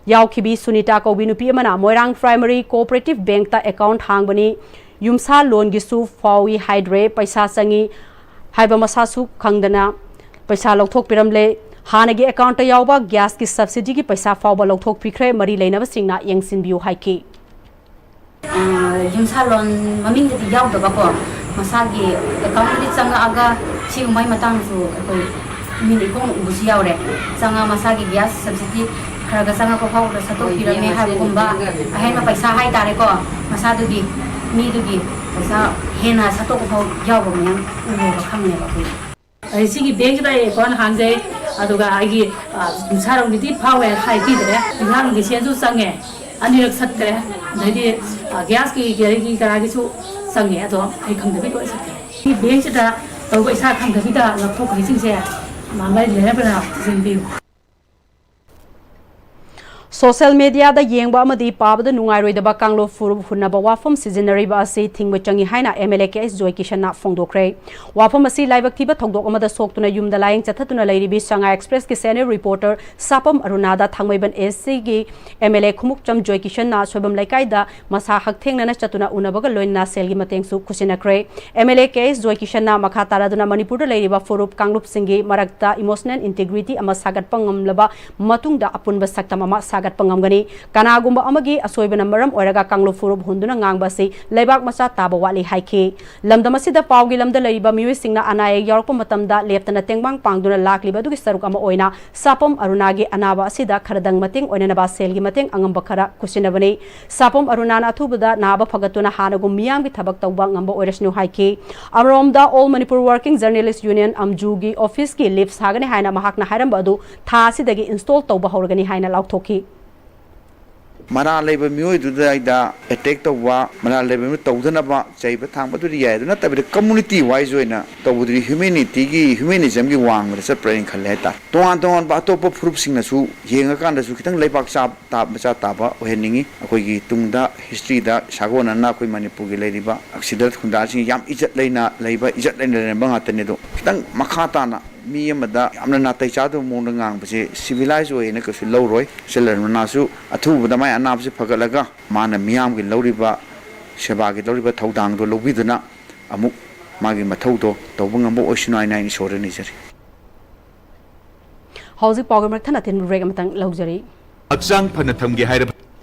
ꯌꯥꯎꯈꯤꯕꯤ ꯁꯨꯅꯤꯇꯥ ꯀꯧꯕꯤ ꯅꯨꯄꯤ ꯑꯃꯅ ꯃꯣꯏꯔꯥꯡ Primary Cooperative Bank ꯇ account ꯍꯥꯡꯕꯅꯤ꯫ ꯌꯨꯝꯁꯥ ꯂꯣꯟꯒꯤꯁꯨ ꯐꯥꯎꯏ ꯍꯥꯏꯗ꯭ꯔꯦ, ꯄꯩꯁꯥ ꯆꯪꯏ ꯍꯥꯏꯕ ꯃꯁꯥꯁꯨ ꯈꯪꯗꯅ ꯄꯩꯁꯥ ꯂꯧꯊꯣꯛꯄꯤꯔꯝꯂꯦ꯫ ꯍꯥꯟꯅꯒꯤ ꯑꯦꯀꯥꯎꯟꯠꯇ ꯌꯥꯎꯕ ꯒ꯭ꯌꯥꯁꯀꯤ ꯁꯕꯁꯤꯗꯤꯒꯤ ꯄꯩꯁꯥ ꯐꯥꯎꯕ ꯂꯧꯊꯣꯛꯄꯤꯈ꯭ꯔꯦ꯫ ꯃꯔꯤ ꯂꯩꯅꯕꯁꯤꯡꯅ ꯌꯦꯡꯁꯤꯟꯕꯤꯌꯨ ꯍꯥꯏꯈꯤ꯫ ꯑ, ꯌꯨꯝꯁꯥꯂꯣꯟ ꯃꯃꯤꯡꯗꯗꯤ ꯌꯥꯎꯗꯕꯀꯣ, ꯃꯁꯥꯒꯤ ꯑꯦꯀꯥꯎꯟꯠꯇꯗꯤ ꯆꯪꯉꯛꯑꯒ ꯁꯤꯒꯨꯝꯕꯒꯤ ꯃꯇꯥꯡꯁꯨ ꯑꯩꯈꯣꯏ ꯃꯤꯠꯅ ꯏꯈꯣꯡꯅ ꯎꯕꯁꯨ ꯌꯥꯎꯔꯦ꯫ ꯆꯪꯉ ꯃꯁꯥꯒꯤ ꯒ꯭ꯌꯥꯁ ꯁꯕꯁꯤꯗꯤ ꯈꯔ ꯈꯔ ꯆꯪꯉꯛꯄ ꯐꯥꯎꯕꯗ ꯁꯠꯇꯣꯛꯄꯤꯔꯝꯃꯦ ꯍꯥꯏꯕꯒꯨꯝꯕ, ꯑꯍꯦꯟꯕ ꯄꯩꯁꯥ ꯍꯥꯏꯇꯥꯔꯦꯀꯣ, ꯃꯁꯥꯗꯨꯒꯤ ꯃꯤꯗꯨꯒꯤ ꯄꯩꯁꯥ ꯍꯦꯟꯅ ꯁꯠꯇꯣꯛꯄ ꯐꯥꯎ ꯌꯥꯎꯕ ꯃꯌꯥꯝ ꯎꯔꯦꯕ, ꯈꯪꯉꯦꯕ ꯑꯩꯈꯣꯏ꯫ ꯑꯩ ꯁꯤꯒꯤ ꯕꯦꯡꯁꯤꯗ ꯑꯩ ꯑꯦꯀꯥꯎꯟꯠ ꯍꯥꯡꯖꯩ, ꯑꯗꯨꯒ ꯑꯩꯒꯤ, ꯑ, ꯌꯨꯝꯁꯥꯔꯣꯝꯒꯤꯗꯤ ꯐꯥꯎꯔꯦ ꯍꯥꯏ ꯄꯤꯗ꯭ꯔꯦ, ꯌꯨꯝꯁꯥꯔꯣꯝꯒꯤ ꯁꯦꯟꯁꯨ ꯆꯪꯉꯦ, ꯑꯅꯤꯔꯛ ꯁꯠꯈ꯭ꯔꯦ, ꯑꯗꯩꯗꯤ, ꯑ, ꯒ꯭ꯌꯥꯁꯀꯤ ꯀꯔꯤꯒꯤ ꯀꯔꯥꯒꯤꯁꯨ ꯆꯪꯉꯦ, ꯑꯗꯣ ꯑꯩ ꯈꯪꯗꯕꯤ ꯂꯣꯏ ꯁꯠꯈ꯭ꯔꯦ꯫ ꯁꯤ ꯕꯦꯡꯁꯤꯗ ꯇꯧꯕ ꯏꯁꯥ ꯈꯪꯗꯕꯤꯗ ꯂꯧꯊꯣꯛꯈ꯭ꯔꯤꯁꯤꯡꯁꯦ ꯃꯥ ꯃꯔꯤ ꯂꯩꯅꯕꯅ ꯊꯤꯖꯤꯟꯕꯤꯌꯨ꯫ ꯁꯣꯁꯤꯌꯦꯜ ꯃꯦꯗꯤꯌꯥꯗ ꯌꯦꯡꯕ ꯑꯃꯗꯤ ꯄꯥꯕꯗ ꯅꯨꯡꯉꯥꯏꯔꯣꯏꯗꯕ ꯀꯥꯡꯂꯨꯞ ꯐꯨꯔꯨꯞ ꯍꯨꯟꯅꯕ ꯋꯥꯐꯝ ꯁꯤꯖꯤꯟꯅꯔꯤꯕ ꯑꯁꯤ ꯊꯤꯡꯕ ꯆꯪꯏ ꯍꯥꯏꯅ ꯑꯦꯝ ꯑꯦꯜ ꯑꯦ ꯀꯦ ꯑꯦꯁ ꯖꯣꯏꯀꯤꯁꯟꯅ ꯐꯣꯡꯗꯣꯛꯈ꯭ꯔꯦ꯫ ꯋꯥꯐꯝ ꯑꯁꯤ ꯂꯥꯏꯕꯛ ꯊꯤꯕ ꯊꯧꯗꯣꯛ ꯑꯃꯗ ꯁꯣꯛꯇꯨꯅ ꯌꯨꯝꯗ ꯂꯥꯌꯦꯡ ꯆꯠꯊꯗꯨꯅ ꯂꯩꯔꯤꯕꯤ ꯁꯉꯥꯏ ꯑꯦꯛꯁꯄ꯭ꯔꯦꯁꯀꯤ ꯁꯦꯅꯤꯌꯔ ꯔꯤꯄꯣꯔꯇꯔ ꯁꯥꯄꯝ ꯑꯔꯨꯅꯥꯗ ꯊꯥꯡꯃꯩꯕꯟ ꯑꯦꯁ ꯁꯤꯒꯤ ꯑꯦꯝ ꯑꯦꯜ ꯑꯦ ꯈꯨꯃꯨꯛꯆꯝ ꯖꯣꯏꯀꯤꯁꯟꯅ ꯁꯣꯏꯕꯝ ꯂꯩꯀꯥꯏꯗ ꯃꯁꯥ ꯍꯛꯊꯦꯡꯅꯅ ꯆꯠꯇꯨꯅ ꯎꯅꯕꯒ ꯂꯣꯏꯅꯅ ꯁꯦꯜꯒꯤ ꯃꯇꯦꯡꯁꯨ ꯈꯨꯠꯁꯤꯟꯅꯈ꯭ꯔꯦ꯫ ꯑꯦꯝ ꯑꯦꯜ ꯑꯦ ꯀꯦ ꯑꯦꯁ ꯖꯣꯏꯀꯤꯁꯟꯅ ꯃꯈꯥ ꯇꯥꯔꯗꯨꯅ ꯃꯅꯤꯄꯨꯔꯗ ꯂꯩꯔꯤꯕ ꯐꯨꯔꯨꯞ ꯀꯥꯡꯂꯨꯞꯁꯤꯡꯒꯤ ꯃꯔꯛꯇ ꯏꯃꯣꯁꯅꯦꯜ ꯏꯟꯇꯤꯒ꯭ꯔꯤꯇꯤ ꯑꯃ ꯁꯥꯒꯠꯄ ꯉꯝꯂꯕ ꯃꯇꯨꯡꯗ ꯑꯄꯨꯟꯕ ꯁꯛꯇꯝ ꯑꯃ ꯁꯥꯒꯠꯄ ꯉꯝꯒꯅꯤ꯫ ꯀꯅꯥꯒꯨꯝꯕ ꯑꯃꯒꯤ ꯑꯁꯣꯏꯕꯅ ꯃꯔꯝ ꯑꯣꯏꯔꯒ ꯀꯥꯡꯂꯨꯞ ꯐꯨꯔꯨꯞ ꯍꯨꯟꯗꯨꯅ ꯉꯥꯡꯕ ꯑꯁꯤ ꯂꯩꯕꯥꯛ ꯃꯆꯥ ꯇꯥꯕ ꯋꯥꯠꯂꯤ ꯍꯥꯏꯈꯤ꯫ ꯂꯝꯗꯝ ꯑꯁꯤꯗ ꯄꯥꯎꯒꯤ ꯂꯝꯗ ꯂꯩꯔꯤꯕ ꯃꯤꯑꯣꯏꯁꯤꯡꯅ ꯑꯅꯥ ꯑꯌꯦꯛ ꯌꯥꯎꯔꯛꯄ ꯃꯇꯝꯗ ꯂꯦꯞꯇꯅ ꯇꯦꯡꯕꯥꯡ ꯄꯥꯡꯗꯨꯅ ꯂꯥꯛꯂꯤꯕ ꯑꯗꯨꯒꯤ ꯁꯔꯨꯛ ꯑꯃ ꯑꯣꯏꯅ ꯁꯥꯄꯝ ꯑꯔꯨꯅꯥꯒꯤ ꯑꯅꯥꯕ ꯑꯁꯤꯗ ꯈꯔꯗꯪ ꯃꯇꯦꯡ ꯑꯣꯏꯅꯅꯕ ꯁꯦꯜꯒꯤ ꯃꯇꯦꯡ ꯑꯉꯝꯕ ꯈꯔ ꯈꯨꯠꯁꯤꯟꯅꯕꯅꯤ꯫ ꯁꯥꯄꯝ ꯑꯔꯨꯅꯥꯅ ꯑꯊꯨꯕꯗ ꯅꯥꯕ ꯐꯒꯠꯇꯨꯅ ꯍꯥꯟꯅꯒꯨꯝ ꯃꯤꯌꯥꯝꯒꯤ ꯊꯕꯛ ꯇꯧꯕ ꯉꯝꯕ ꯑꯣꯏꯔꯁꯅꯨ ꯍꯥꯏꯈꯤ꯫ ꯑꯃꯔꯣꯝꯗ All Manipur Working Journalist Union, ꯑꯝꯖꯨꯒꯤ ꯑꯣꯐꯤꯁꯀꯤ ꯂꯤꯐ ꯁꯥꯒꯅꯤ ꯍꯥꯏꯅ ꯃꯍꯥꯛꯅ ꯍꯥꯏꯔꯝꯕ ꯑꯗꯨ ꯊꯥ ꯑꯁꯤꯗꯒꯤ ꯏꯟꯁꯇꯣꯜ ꯇꯧꯕ ꯍꯧꯔꯒꯅꯤ ꯍꯥꯏꯅ ꯂꯥꯎꯊꯣꯛꯈꯤ꯫ ꯃꯔꯥꯜ ꯂꯩꯕ ꯃꯤꯑꯣꯏꯗꯨꯗ ꯑꯦꯇꯦꯛ ꯇꯧꯕ, ꯃꯔꯥꯜ ꯂꯩꯕ ꯃꯤꯑꯣꯏ ꯇꯧꯗꯅꯕ ꯆꯩꯕ ꯊꯥꯡꯕꯗꯨꯗꯤ ꯌꯥꯏ, ꯑꯗꯨ ꯅꯠꯇꯕꯤꯗ ꯀꯝꯃꯨꯅꯤꯇꯤ ꯋꯥꯏꯁ ꯑꯣꯏꯅ ꯇꯧꯕꯗꯨꯗꯤ ꯍ꯭ꯌꯨꯃꯦꯅꯤꯇꯤꯒꯤ, ꯍ꯭ꯌꯨꯃꯦꯅꯤꯖꯝꯒꯤ ꯋꯥꯡꯃꯗ ꯆꯠꯄ꯭ꯔꯥ ꯍꯥꯏꯅ ꯈꯜꯂꯦ ꯍꯥꯏꯇꯥꯔꯦ꯫ ꯇꯣꯉꯥꯟ ꯇꯣꯉꯥꯟꯕ ꯑꯇꯣꯞꯄ ꯐꯨꯔꯨꯞꯁꯤꯡꯅꯁꯨ ꯌꯦꯡꯉꯀꯥꯟꯗꯁꯨ ꯈꯤꯇꯪ ꯂꯩꯕꯥꯛ ꯆꯥ-, ꯇꯥ-, ꯃꯆꯥ ꯇꯥꯕ ꯑꯣꯏꯍꯟꯅꯤꯡꯉꯤ꯫ ꯑꯩꯈꯣꯏꯒꯤ ꯇꯨꯡꯗ ꯍꯤꯁꯇ꯭ꯔꯤꯗ ꯁꯥꯒꯣꯟꯅꯅ ꯑꯩꯈꯣꯏ ꯃꯅꯤꯄꯨꯔꯒꯤ ꯂꯩꯔꯤꯕ ꯑꯁꯤꯗ ꯈꯨꯟꯗꯥꯁꯤꯡ ꯌꯥꯝ ꯏꯖꯠ ꯂꯩꯅ ꯂꯩꯕ, ꯏꯖꯠ ꯂꯩꯅ ꯂꯩꯔꯝꯕ ꯉꯥꯛꯇꯅꯤ꯫ ꯑꯗꯣ ꯈꯤꯇꯪ ꯃꯈꯥ ꯇꯥꯅ ꯃꯤ ꯑꯃꯗ ꯌꯥꯝꯅ ꯅꯥꯇꯩ ꯆꯥꯗꯕ ꯃꯑꯣꯡꯗ ꯉꯥꯡꯕꯁꯦ ꯁꯤꯚꯤꯂꯥꯏꯁ ꯑꯣꯏꯌꯦꯅ ꯀꯩꯁꯨ ꯂꯧꯔꯣꯏ꯫ ꯁꯦꯂꯔ ꯃꯅꯥꯁꯨ ꯑꯊꯨꯕꯗ ꯃꯥꯏ ꯑꯅꯥꯕꯁꯤ ꯐꯒꯠꯂꯒ ꯃꯥꯅ ꯃꯤꯌꯥꯝꯒꯤ ꯂꯧꯔꯤꯕ ꯁꯦꯕꯥꯒꯤ ꯂꯧꯔꯤꯕ ꯊꯧꯗꯥꯡꯗꯣ ꯂꯧꯕꯤꯗꯨꯅ ꯑꯃꯨꯛ ꯃꯥꯒꯤ ꯃꯊꯧꯗꯣ ꯇꯧꯕ ꯉꯝꯕ ꯑꯣꯏꯁꯅꯨ ꯍꯥꯏꯅ ꯑꯩꯅ ꯏꯁꯣꯔꯗ ꯅꯤꯖꯔꯤ꯫ ꯍꯧꯖꯤꯛ ꯄꯥꯎꯒꯤ ꯃꯔꯛ ꯊꯠꯅ ꯊꯤꯟꯕ break ꯑꯃꯇꯪ ꯂꯧꯖꯔꯤ꯫ ꯍꯛꯆꯥꯡ ꯐꯅ ꯊꯝꯒꯦ ꯍꯥꯏꯔꯕ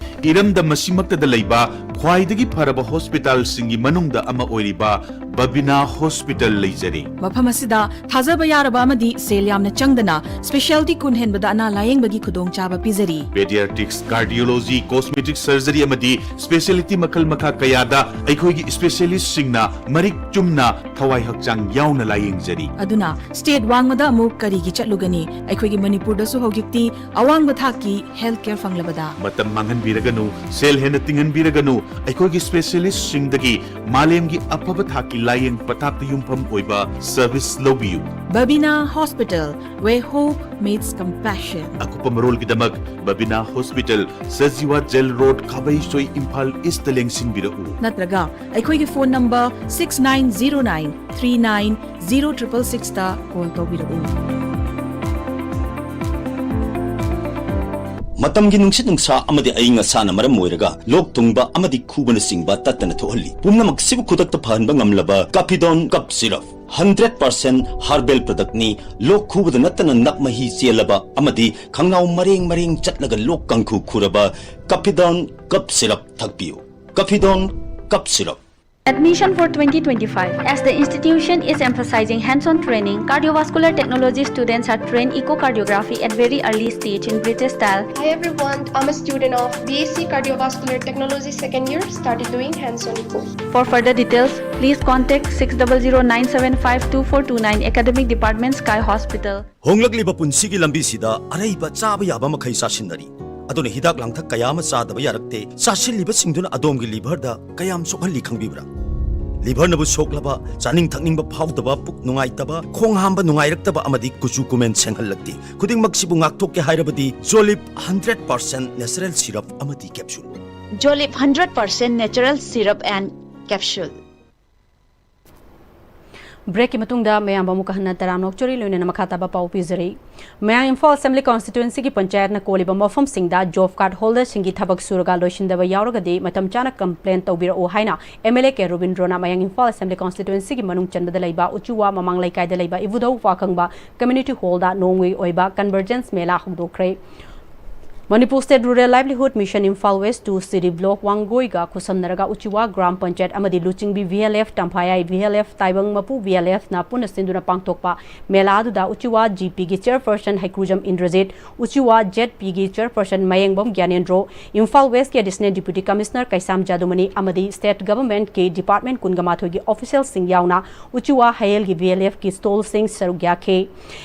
ꯏꯔꯝꯗꯝ ꯑꯁꯤꯃꯛꯇꯗ ꯂꯩꯕ ꯈ꯭ꯋꯥꯏꯗꯒꯤ ꯐꯔꯕ ꯍꯣꯁꯄꯤꯇꯥꯜꯁꯤꯡꯒꯤ ꯃꯅꯨꯡꯗ ꯑꯃ ꯑꯣꯏꯔꯤꯕ ꯕꯕꯤꯅꯥ ꯍꯣꯁꯄꯤꯇꯥꯜ ꯂꯩꯖꯔꯤ꯫ ꯃꯐꯝ ꯑꯁꯤꯗ ꯊꯥꯖꯕ ꯌꯥꯔꯕ ꯑꯃꯗꯤ ꯁꯦꯜ ꯌꯥꯝꯅ ꯆꯪꯗꯅ specialty ꯀꯨꯟ ꯍꯦꯟꯕꯗ ꯑꯅꯥ ꯂꯥꯌꯦꯡꯕꯒꯤ ꯈꯨꯗꯣꯡꯆꯥꯕ ꯄꯤꯖꯔꯤ꯫ Pediatrics, cardiology, cosmetic surgery ꯑꯃꯗꯤ specialty ꯃꯈꯜ ꯃꯈꯥ ꯀꯌꯥꯗ ꯑꯩꯈꯣꯏꯒꯤ specialistꯁꯤꯡꯅ ꯃꯔꯤꯛ ꯆꯨꯝꯅ ꯊꯋꯥꯏ ꯍꯛꯆꯥꯡ ꯌꯥꯎꯅ ꯂꯥꯌꯦꯡꯖꯔꯤ꯫ ꯑꯗꯨꯅ state ꯋꯥꯡꯃꯗ ꯑꯃꯨꯛ ꯀꯔꯤꯒꯤ ꯆꯠꯂꯨꯒꯅꯤ? ꯑꯩꯈꯣꯏꯒꯤ ꯃꯅꯤꯄꯨꯔꯗꯁꯨ ꯍꯧꯖꯤꯛꯇꯤ ꯑꯋꯥꯡꯕ ꯊꯥꯛꯀꯤ health care ꯐꯪꯂꯕꯗ꯫ ꯃꯇꯝ ꯃꯥꯡꯍꯟꯕꯤꯔꯒꯅꯨ, ꯁꯦꯜ ꯍꯦꯟꯅ ꯇꯤꯡꯍꯟꯕꯤꯔꯒꯅꯨ, ꯑꯩꯈꯣꯏꯒꯤ specialistꯁꯤꯡꯗꯒꯤ ꯃꯥꯂꯦꯝꯒꯤ ꯑꯐꯕ ꯊꯥꯛꯀꯤ ꯂꯥꯌꯦꯡ ꯄꯊꯥꯞꯇ ꯌꯨꯝꯐꯝ ꯑꯣꯏꯕ service ꯂꯧꯕꯤꯌꯨ꯫ Babina Hospital, where hope meets compassion. ꯑꯀꯨꯞꯄ ꯃꯔꯣꯜꯒꯤꯗꯃꯛ Babina hospital, Sajiwa jail road, Khabeisoi, Imphal east ꯂꯦꯡꯁꯤꯟꯕꯤꯔꯛꯎ꯫ ꯅꯠꯇ꯭ꯔꯒ ꯑꯩꯈꯣꯏꯒꯤ phone number six nine zero nine three nine zero triple sixꯇ call ꯇꯧꯕꯤꯔꯛꯎ꯫ ꯃꯇꯝꯒꯤ ꯅꯨꯡꯁꯤꯠ ꯅꯨꯡꯁꯥ ꯑꯃꯗꯤ ꯑꯏꯪ ꯑꯁꯥꯅ ꯃꯔꯝ ꯑꯣꯏꯔꯒ ꯂꯣꯛ ꯊꯨꯡꯕ ꯑꯃꯗꯤ ꯈꯨꯕꯅꯆꯤꯡꯕ ꯇꯠꯇꯅ ꯊꯣꯛꯍꯜꯂꯤ꯫ ꯄꯨꯝꯅꯃꯛꯁꯤꯕꯨ ꯈꯨꯗꯛꯇ ꯐꯍꯟꯕ ꯉꯝꯂꯕ ꯀꯥꯐꯤꯗꯣꯟ cough syrup, hundred percent herbal productꯅꯤ꯫ ꯂꯣꯛ ꯈꯨꯕꯗ ꯅꯠꯇꯅ ꯅꯞ ꯃꯍꯤ ꯆꯦꯜꯂꯕ ꯑꯃꯗꯤ ꯈꯪꯅꯥꯎ ꯃꯔꯦꯡ ꯃꯔꯦꯡ ꯆꯠꯂꯒ ꯂꯣꯛ ꯀꯥꯡꯈꯨ ꯈꯨꯔꯕ ꯀꯥꯐꯤꯗꯣꯟ ꯀꯞ ꯁꯤꯔꯞ ꯊꯛꯄꯤꯌꯨ꯫ ꯀꯥꯐꯤꯗꯣꯟ cough syrup. Admission for twenty twenty-five. As the institution is emphasizing hands-on training, cardiovascular technology students are trained echocardiography at very early stage in British style. Hi everyone, I'm a student of B S C Cardiovascular Technology second year, started doing hands-on echo. For further details, please contact six double zero nine seven five two four two nine, Academic Department, Sky Hospital. ꯍꯣꯡꯂꯛꯂꯤꯕ ꯄꯨꯟꯁꯤꯒꯤ ꯂꯝꯕꯤꯁꯤꯗ ꯑꯔꯩꯕ ꯆꯥꯕ ꯌꯥꯕ ꯃꯈꯩ ꯆꯥꯁꯤꯟꯅꯔꯤ꯫ ꯑꯗꯨꯅ ꯍꯤꯗꯥꯛ ꯂꯥꯡꯊꯛ ꯀꯌꯥ ꯑꯃ ꯆꯥꯗꯕ ꯌꯥꯔꯛꯇꯦ꯫ ꯆꯥꯁꯤꯜꯂꯤꯕꯁꯤꯡꯗꯨꯅ ꯑꯗꯣꯝꯒꯤ liverꯗ ꯀꯌꯥꯝ ꯁꯣꯛꯍꯜꯂꯤ ꯈꯪꯕꯤꯕ꯭ꯔꯥ? Liverꯅꯕꯨ ꯁꯣꯛꯂꯕ, ꯆꯥꯅꯤꯡ ꯊꯛꯅꯤꯡꯕ ꯐꯥꯎꯗꯕ, ꯄꯨꯛ ꯅꯨꯡꯉꯥꯏꯇꯕ, ꯈꯣꯡ ꯍꯥꯝꯕ ꯅꯨꯡꯉꯥꯏꯔꯛꯇꯕ ꯑꯃꯗꯤ ꯀꯨꯆꯨ ꯀꯨꯃꯦꯟ ꯁꯦꯡꯍꯜꯂꯛꯇꯦ꯫ ꯈꯨꯗꯤꯡꯃꯛꯁꯤꯕꯨ ꯉꯥꯛꯊꯣꯛꯀꯦ ꯍꯥꯏꯔꯕꯗꯤ Jolib hundred percent natural syrup ꯑꯃꯗꯤ capsule꯫ Jolib hundred percent natural syrup and capsule. Break ꯀꯤ ꯃꯇꯨꯡꯗ ꯃꯌꯥꯝꯕꯨ ꯑꯃꯨꯛꯀ ꯍꯟꯅ ꯇꯔꯥꯝꯅ ꯑꯣꯛꯆꯔꯤ, ꯂꯣꯏꯅꯅ ꯃꯈꯥ ꯇꯥꯕ ꯄꯥꯎ ꯄꯤꯖꯔꯤ꯫ ꯃꯌꯥꯡ ꯏꯝꯐꯥꯜ Assembly Constituency ꯒꯤ ꯄꯟꯆꯥꯌꯠꯅ ꯀꯣꯜꯂꯤꯕ ꯃꯐꯝꯁꯤꯡꯗ job card holder ꯁꯤꯡꯒꯤ ꯊꯕꯛ ꯁꯨꯔꯒ ꯂꯣꯏꯁꯤꯟꯗꯕ ꯌꯥꯎꯔꯒꯗꯤ ꯃꯇꯝ ꯆꯥꯅ complain ꯇꯧꯕꯤꯔꯛꯎ ꯍꯥꯏꯅ M L A ꯀꯦ ꯔꯣꯕꯤꯟꯗ꯭ꯔꯣꯅ ꯃꯌꯥꯡ ꯏꯝꯐꯥꯜ Assembly Constituency ꯒꯤ ꯃꯅꯨꯡ ꯆꯟꯕꯗ ꯂꯩꯕ ꯎꯆꯤꯋꯥ ꯃꯃꯥꯡ ꯂꯩꯀꯥꯏꯗ ꯂꯩꯕ ꯏꯕꯨꯙꯧ ꯋꯥꯈꯪꯕ Community Hall ꯗ ꯅꯣꯡꯃꯒꯤ ꯑꯣꯏꯕ convergence ꯃꯦꯂꯥ ꯍꯧꯗꯣꯛꯈ꯭ꯔꯦ꯫ Manipur State Rural Livelihood Mission Imphal West two City Block ꯋꯥꯡꯒꯣꯏꯒ ꯈꯨꯠꯁꯝꯅꯔꯒ ꯎꯆꯤꯋꯥ ꯒ꯭ꯔꯥꯝ ꯄꯟꯆꯥꯌꯠ ꯑꯃꯗꯤ ꯂꯨꯆꯤꯡꯕꯤ V L F, ꯇꯝꯐꯥꯌꯥꯏ V L F, ꯇꯥꯏꯕꯪ ꯃꯄꯨ V L F ꯅ ꯄꯨꯟꯅ ꯁꯤꯟꯗꯨꯅ ꯄꯥꯡꯊꯣꯛꯄ ꯃꯦꯂꯥ ꯑꯗꯨꯗ ꯎꯆꯤꯋꯥ G P ꯒꯤ chairperson ꯍꯩꯀ꯭ꯔꯨꯖꯝ ꯏꯟꯗ꯭ꯔꯖꯤꯠ, ꯎꯆꯤꯋꯥ Z P ꯒꯤ chairperson ꯃꯌꯦꯡꯕꯝ ꯒ꯭ꯌꯥꯅꯦꯟꯗ꯭ꯔꯣ, ꯏꯝꯐꯥꯜ West ꯀꯤ Additional Deputy Commissioner ꯀꯩꯁꯥꯝ ꯖꯥꯗꯨꯃꯅꯤ ꯑꯃꯗꯤ State Government ꯀꯤ Department ꯀꯨꯟꯒ ꯃꯥꯊꯣꯏꯒꯤ official ꯁꯤꯡ ꯌꯥꯎꯅ ꯎꯆꯤꯋꯥ ꯍꯌꯦꯜꯒꯤ V L F ꯀꯤ stall ꯁꯤꯡ ꯁꯔꯨꯛ ꯌꯥꯈꯤ꯫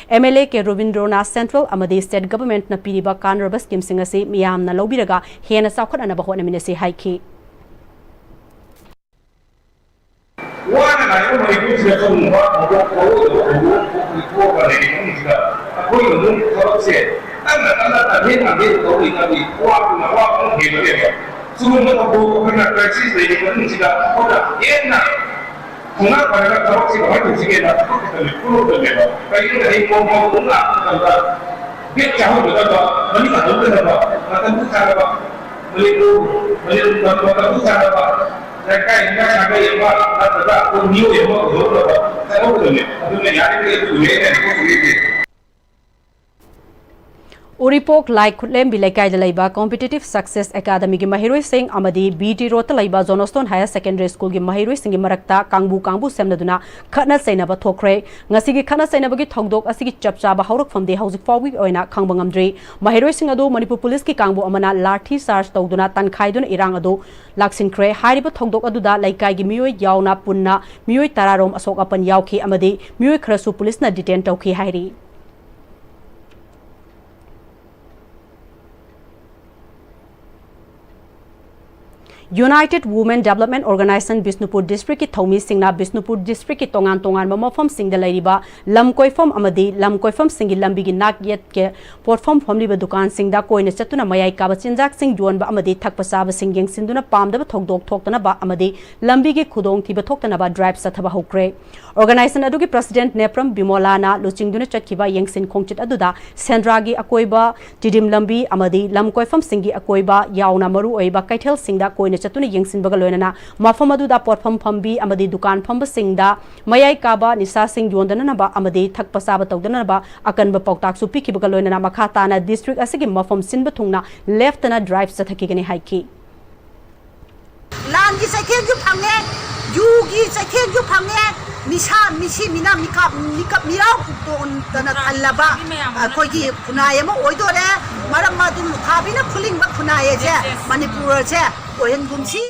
M L A K ꯔꯣꯕꯤꯟꯗ꯭ꯔꯣꯅ central ꯑꯃꯗꯤ state government ꯅ ꯄꯤꯔꯤꯕ ꯀꯥꯟꯅꯔꯕ scheme ꯁꯤꯡ ꯑꯁꯤ ꯃꯤꯌꯥꯝꯅ ꯂꯧꯕꯤꯔꯒ ꯍꯦꯟꯅ ꯆꯥꯎꯈꯠꯅꯅꯕ ꯍꯣꯠꯅꯃꯤꯟꯅꯁꯤ ꯍꯥꯏꯈꯤ꯫ ꯋꯥꯅ ꯂꯥꯛꯏꯕ ꯃꯅꯤꯄꯨꯔꯁꯤꯗ ꯊꯣꯛꯂꯤꯕ ꯊꯧꯗꯣꯛ ꯊꯧꯑꯣꯏꯗꯕ ꯊꯧꯗꯣꯛ ꯊꯣꯛꯂꯤ ꯊꯣꯛꯑꯒ ꯂꯩꯔꯤꯕ ꯃꯐꯝꯁꯤꯗ ꯑꯩꯈꯣꯏꯅ ꯑꯃꯨꯛ ꯊꯕꯛꯁꯦ ꯇꯞꯅ ꯇꯞꯅ ꯇꯝꯍꯦꯟ ꯇꯝꯍꯦꯟ ꯇꯧꯔꯤ ꯇꯧꯔꯤ ꯋꯥꯗꯨꯅ ꯋꯥ ꯑꯃꯨꯛ ꯍꯦꯟꯒꯠꯂꯦꯕ꯫ ꯁꯤꯒꯨꯝꯕ ꯊꯧꯗꯣꯛ ꯑꯩꯈꯣꯏꯅ crisis ꯂꯩꯔꯤꯕ ꯃꯅꯨꯡꯁꯤꯗ ꯑꯩꯈꯣꯏꯅ ꯍꯦꯟꯅ ꯊꯧꯅꯥ ꯐꯔꯒ ꯊꯕꯛꯁꯤ ꯀꯃꯥꯏꯅ ꯇꯧꯁꯤꯒꯦꯅ ꯊꯕꯛ ꯈꯛꯇꯅꯤ ꯄꯨꯊꯣꯛꯇꯕꯅꯦꯕ꯫ ꯀꯩꯒꯤꯅꯣꯗ ꯍꯌꯦꯡ ꯅꯣꯡꯃ ꯑꯃꯨꯛ ꯂꯥꯛꯄ ꯃꯇꯝꯗ ꯕꯦꯛ ꯆꯥꯍꯧꯒꯗꯕ, ꯃꯅꯤꯡ ꯍꯜꯍꯧꯒꯗꯕ, ꯃꯇꯝꯗꯨ ꯆꯥꯅꯕ ꯃꯅꯤꯄꯨꯔ, ꯃꯅꯤꯄꯨꯔ ꯃꯇꯝꯗꯨ ꯆꯥꯅꯕ ꯂꯩꯀꯥꯏ ꯂꯩꯀꯥꯏ ꯁꯥꯒꯩ ꯑꯃ ꯅꯠꯇ꯭ꯔꯒ ꯑꯩꯈꯣꯏ ꯃꯤꯑꯣꯏ ꯑꯃ ꯑꯣꯏꯍꯧꯅꯕ ꯆꯠꯍꯧꯒꯗꯕꯅꯤ꯫ ꯑꯗꯨꯅ ꯌꯥꯔꯤꯈꯩ ꯑꯗꯨꯒꯤꯅꯦ ꯑꯩꯅ ꯍꯥꯏꯖꯔꯤꯁꯦ꯫ ꯎꯔꯤꯄꯣꯛ ꯂꯥꯏ ꯈꯨꯠꯂꯦꯝꯕꯤ ꯂꯩꯀꯥꯏꯗ ꯂꯩꯕ Competitive Success Academy ꯒꯤ ꯃꯍꯩꯔꯣꯏꯁꯤꯡ ꯑꯃꯗꯤ B T Road ꯇ ꯂꯩꯕ Johnstone Higher Secondary School ꯒꯤ ꯃꯍꯩꯔꯣꯏꯁꯤꯡꯒꯤ ꯃꯔꯛꯇ ꯀꯥꯡꯕꯨ ꯀꯥꯡꯕꯨ ꯁꯦꯝꯅꯗꯨꯅ ꯈꯠꯅ ꯆꯩꯅꯕ ꯊꯣꯛꯈ꯭ꯔꯦ꯫ ꯉꯁꯤꯒꯤ ꯈꯠꯅ ꯆꯩꯅꯕꯒꯤ ꯊꯧꯗꯣꯛ ꯑꯁꯤꯒꯤ ꯆꯞ ꯆꯥꯕ ꯍꯧꯔꯛꯐꯝꯗꯤ ꯍꯧꯖꯤꯛ ꯐꯥꯎꯕꯒꯤ ꯑꯣꯏꯅ ꯈꯪꯕ ꯉꯝꯗ꯭ꯔꯤ꯫ ꯃꯍꯩꯔꯣꯏꯁꯤꯡ ꯑꯗꯨ ꯃꯅꯤꯄꯨꯔ ꯄꯨꯂꯤꯁꯀꯤ ꯀꯥꯡꯕꯨ ꯑꯃꯅ ꯂꯥꯊꯤ ꯆꯥꯔꯖ ꯇꯧꯗꯨꯅ ꯇꯟꯈꯥꯏꯗꯨꯅ ꯏꯔꯥꯡ ꯑꯗꯨ ꯂꯥꯛꯁꯤꯟꯈ꯭ꯔꯦ꯫ ꯍꯥꯏꯔꯤꯕ ꯊꯧꯗꯣꯛ ꯑꯗꯨꯗ ꯂꯩꯀꯥꯏꯒꯤ ꯃꯤꯑꯣꯏ ꯌꯥꯎꯅ ꯄꯨꯟꯅ ꯃꯤꯑꯣꯏ ꯇꯔꯥꯔꯣꯝ ꯑꯁꯣꯛ ꯑꯄꯟ ꯌꯥꯎꯈꯤ ꯑꯃꯗꯤ ꯃꯤꯑꯣꯏ ꯈꯔꯁꯨ ꯄꯨꯂꯤꯁꯅ detain ꯇꯧꯈꯤ ꯍꯥꯏꯔꯤ꯫ United Women Development Organization Bishnupur ꯗꯤꯁꯇ꯭ꯔꯤꯛꯀꯤ ꯊꯧꯃꯤꯁꯤꯡꯅ ꯕꯤꯁꯅꯨꯄꯨꯔ ꯗꯤꯁꯇ꯭ꯔꯤꯛꯀꯤ ꯇꯣꯉꯥꯟ ꯇꯣꯉꯥꯟꯕ ꯃꯐꯝꯁꯤꯡꯗ ꯂꯩꯔꯤꯕ ꯂꯝ ꯀꯣꯏꯐꯝ ꯑꯃꯗꯤ ꯂꯝ ꯀꯣꯏꯐꯝꯁꯤꯡꯒꯤ ꯂꯝꯕꯤꯒꯤ ꯅꯥꯛ ꯌꯦꯠꯀꯤ ꯄꯣꯠꯐꯝ ꯐꯝꯂꯤꯕ ꯗꯨꯀꯥꯟꯁꯤꯡꯗ ꯀꯣꯏꯅ ꯆꯠꯇꯨꯅ ꯃꯌꯥꯏ ꯀꯥꯕ ꯆꯤꯟꯖꯥꯛꯁꯤꯡ ꯌꯣꯟꯕ ꯑꯃꯗꯤ ꯊꯛꯄ ꯆꯥꯕꯁꯤꯡ ꯌꯦꯡꯁꯤꯟꯗꯨꯅ ꯄꯥꯝꯗꯕ ꯊꯧꯗꯣꯛ ꯊꯣꯛꯇꯅꯕ ꯑꯃꯗꯤ ꯂꯝꯕꯤꯒꯤ ꯈꯨꯗꯣꯡꯊꯤꯕ ꯊꯣꯛꯇꯅꯕ ꯗ꯭ꯔꯥꯏꯚ ꯆꯠꯊꯕ ꯍꯧꯈ꯭ꯔꯦ꯫ ꯑꯣꯔꯒꯅꯥꯏꯖꯦꯁꯟ ꯑꯗꯨꯒꯤ ꯄ꯭ꯔꯁꯤꯗꯦꯟꯠ ꯅꯦꯄ꯭ꯔꯝ ꯕꯤꯃꯣꯂꯥꯅ ꯂꯨꯆꯤꯡꯗꯨꯅ ꯆꯠꯈꯤꯕ ꯌꯦꯡꯁꯤꯟ ꯈꯣꯡꯆꯠ ꯑꯗꯨꯗ ꯁꯦꯟꯗ꯭ꯔꯥꯒꯤ ꯑꯀꯣꯏꯕ, ꯇꯤꯗꯤꯝ ꯂꯝꯕꯤ ꯑꯃꯗꯤ ꯂꯝ ꯀꯣꯏꯐꯝꯁꯤꯡꯒꯤ ꯑꯀꯣꯏꯕ ꯌꯥꯎꯅ ꯃꯔꯨꯑꯣꯏꯕ ꯀꯩꯊꯦꯜꯁꯤꯡꯗ ꯀꯣꯏꯅ ꯆꯠꯇꯨꯅ ꯌꯦꯡꯁꯤꯟꯕꯒ ꯂꯣꯏꯅꯅ ꯃꯐꯝ ꯑꯗꯨꯗ ꯄꯣꯠꯐꯝ ꯐꯝꯕꯤ ꯑꯃꯗꯤ ꯗꯨꯀꯥꯟ ꯐꯝꯕꯁꯤꯡꯗ ꯃꯌꯥꯏ ꯀꯥꯕ ꯅꯤꯁꯥꯁꯤꯡ ꯌꯣꯟꯗꯅꯅꯕ ꯑꯃꯗꯤ ꯊꯛꯄ ꯆꯥꯕ ꯇꯧꯗꯅꯅꯕ ꯑꯀꯟꯕ ꯄꯥꯎꯇꯥꯛꯁꯨ ꯄꯤꯈꯤꯕꯒ ꯂꯣꯏꯅꯅ ꯃꯈꯥ ꯇꯥꯅ ꯗꯤꯁꯇ꯭ꯔꯤꯛ ꯑꯁꯤꯒꯤ ꯃꯐꯝ ꯁꯤꯟꯕ ꯊꯨꯡꯅ ꯂꯦꯞꯇꯅ ꯗ꯭ꯔꯥꯏꯚ ꯆꯠꯊꯈꯤꯒꯅꯤ ꯍꯥꯏꯈꯤ꯫ ꯂꯥꯟꯒꯤ ꯆꯩꯊꯦꯡꯁꯨ ꯐꯪꯉꯦ, ꯌꯨꯒꯤ ꯆꯩꯊꯦꯡꯁꯨ ꯐꯪꯉꯦ, ꯅꯤꯁꯥ ꯃꯤꯁꯤ ꯃꯤꯅꯥ ꯃꯤꯀꯥꯞ ꯃꯤꯀꯞ ꯃꯤꯔꯥꯎ ꯇꯣꯟꯗꯅ ꯊꯜꯂꯕ ꯑꯩꯈꯣꯏꯒꯤ ꯈꯨꯟꯅꯥꯏ ꯑꯃ ꯑꯣꯏꯗꯣꯔꯦ꯫ ꯃꯔꯝ ꯑꯗꯨꯅ ꯂꯨꯈꯥꯕꯤꯅ ꯐꯨꯂꯤꯡꯕ ꯈꯨꯟꯅꯥꯏ ꯑꯁꯦ ꯃꯅꯤꯄꯨꯔ ꯑꯁꯦ ꯑꯣꯏꯍꯟꯒꯨꯝꯁꯤ꯫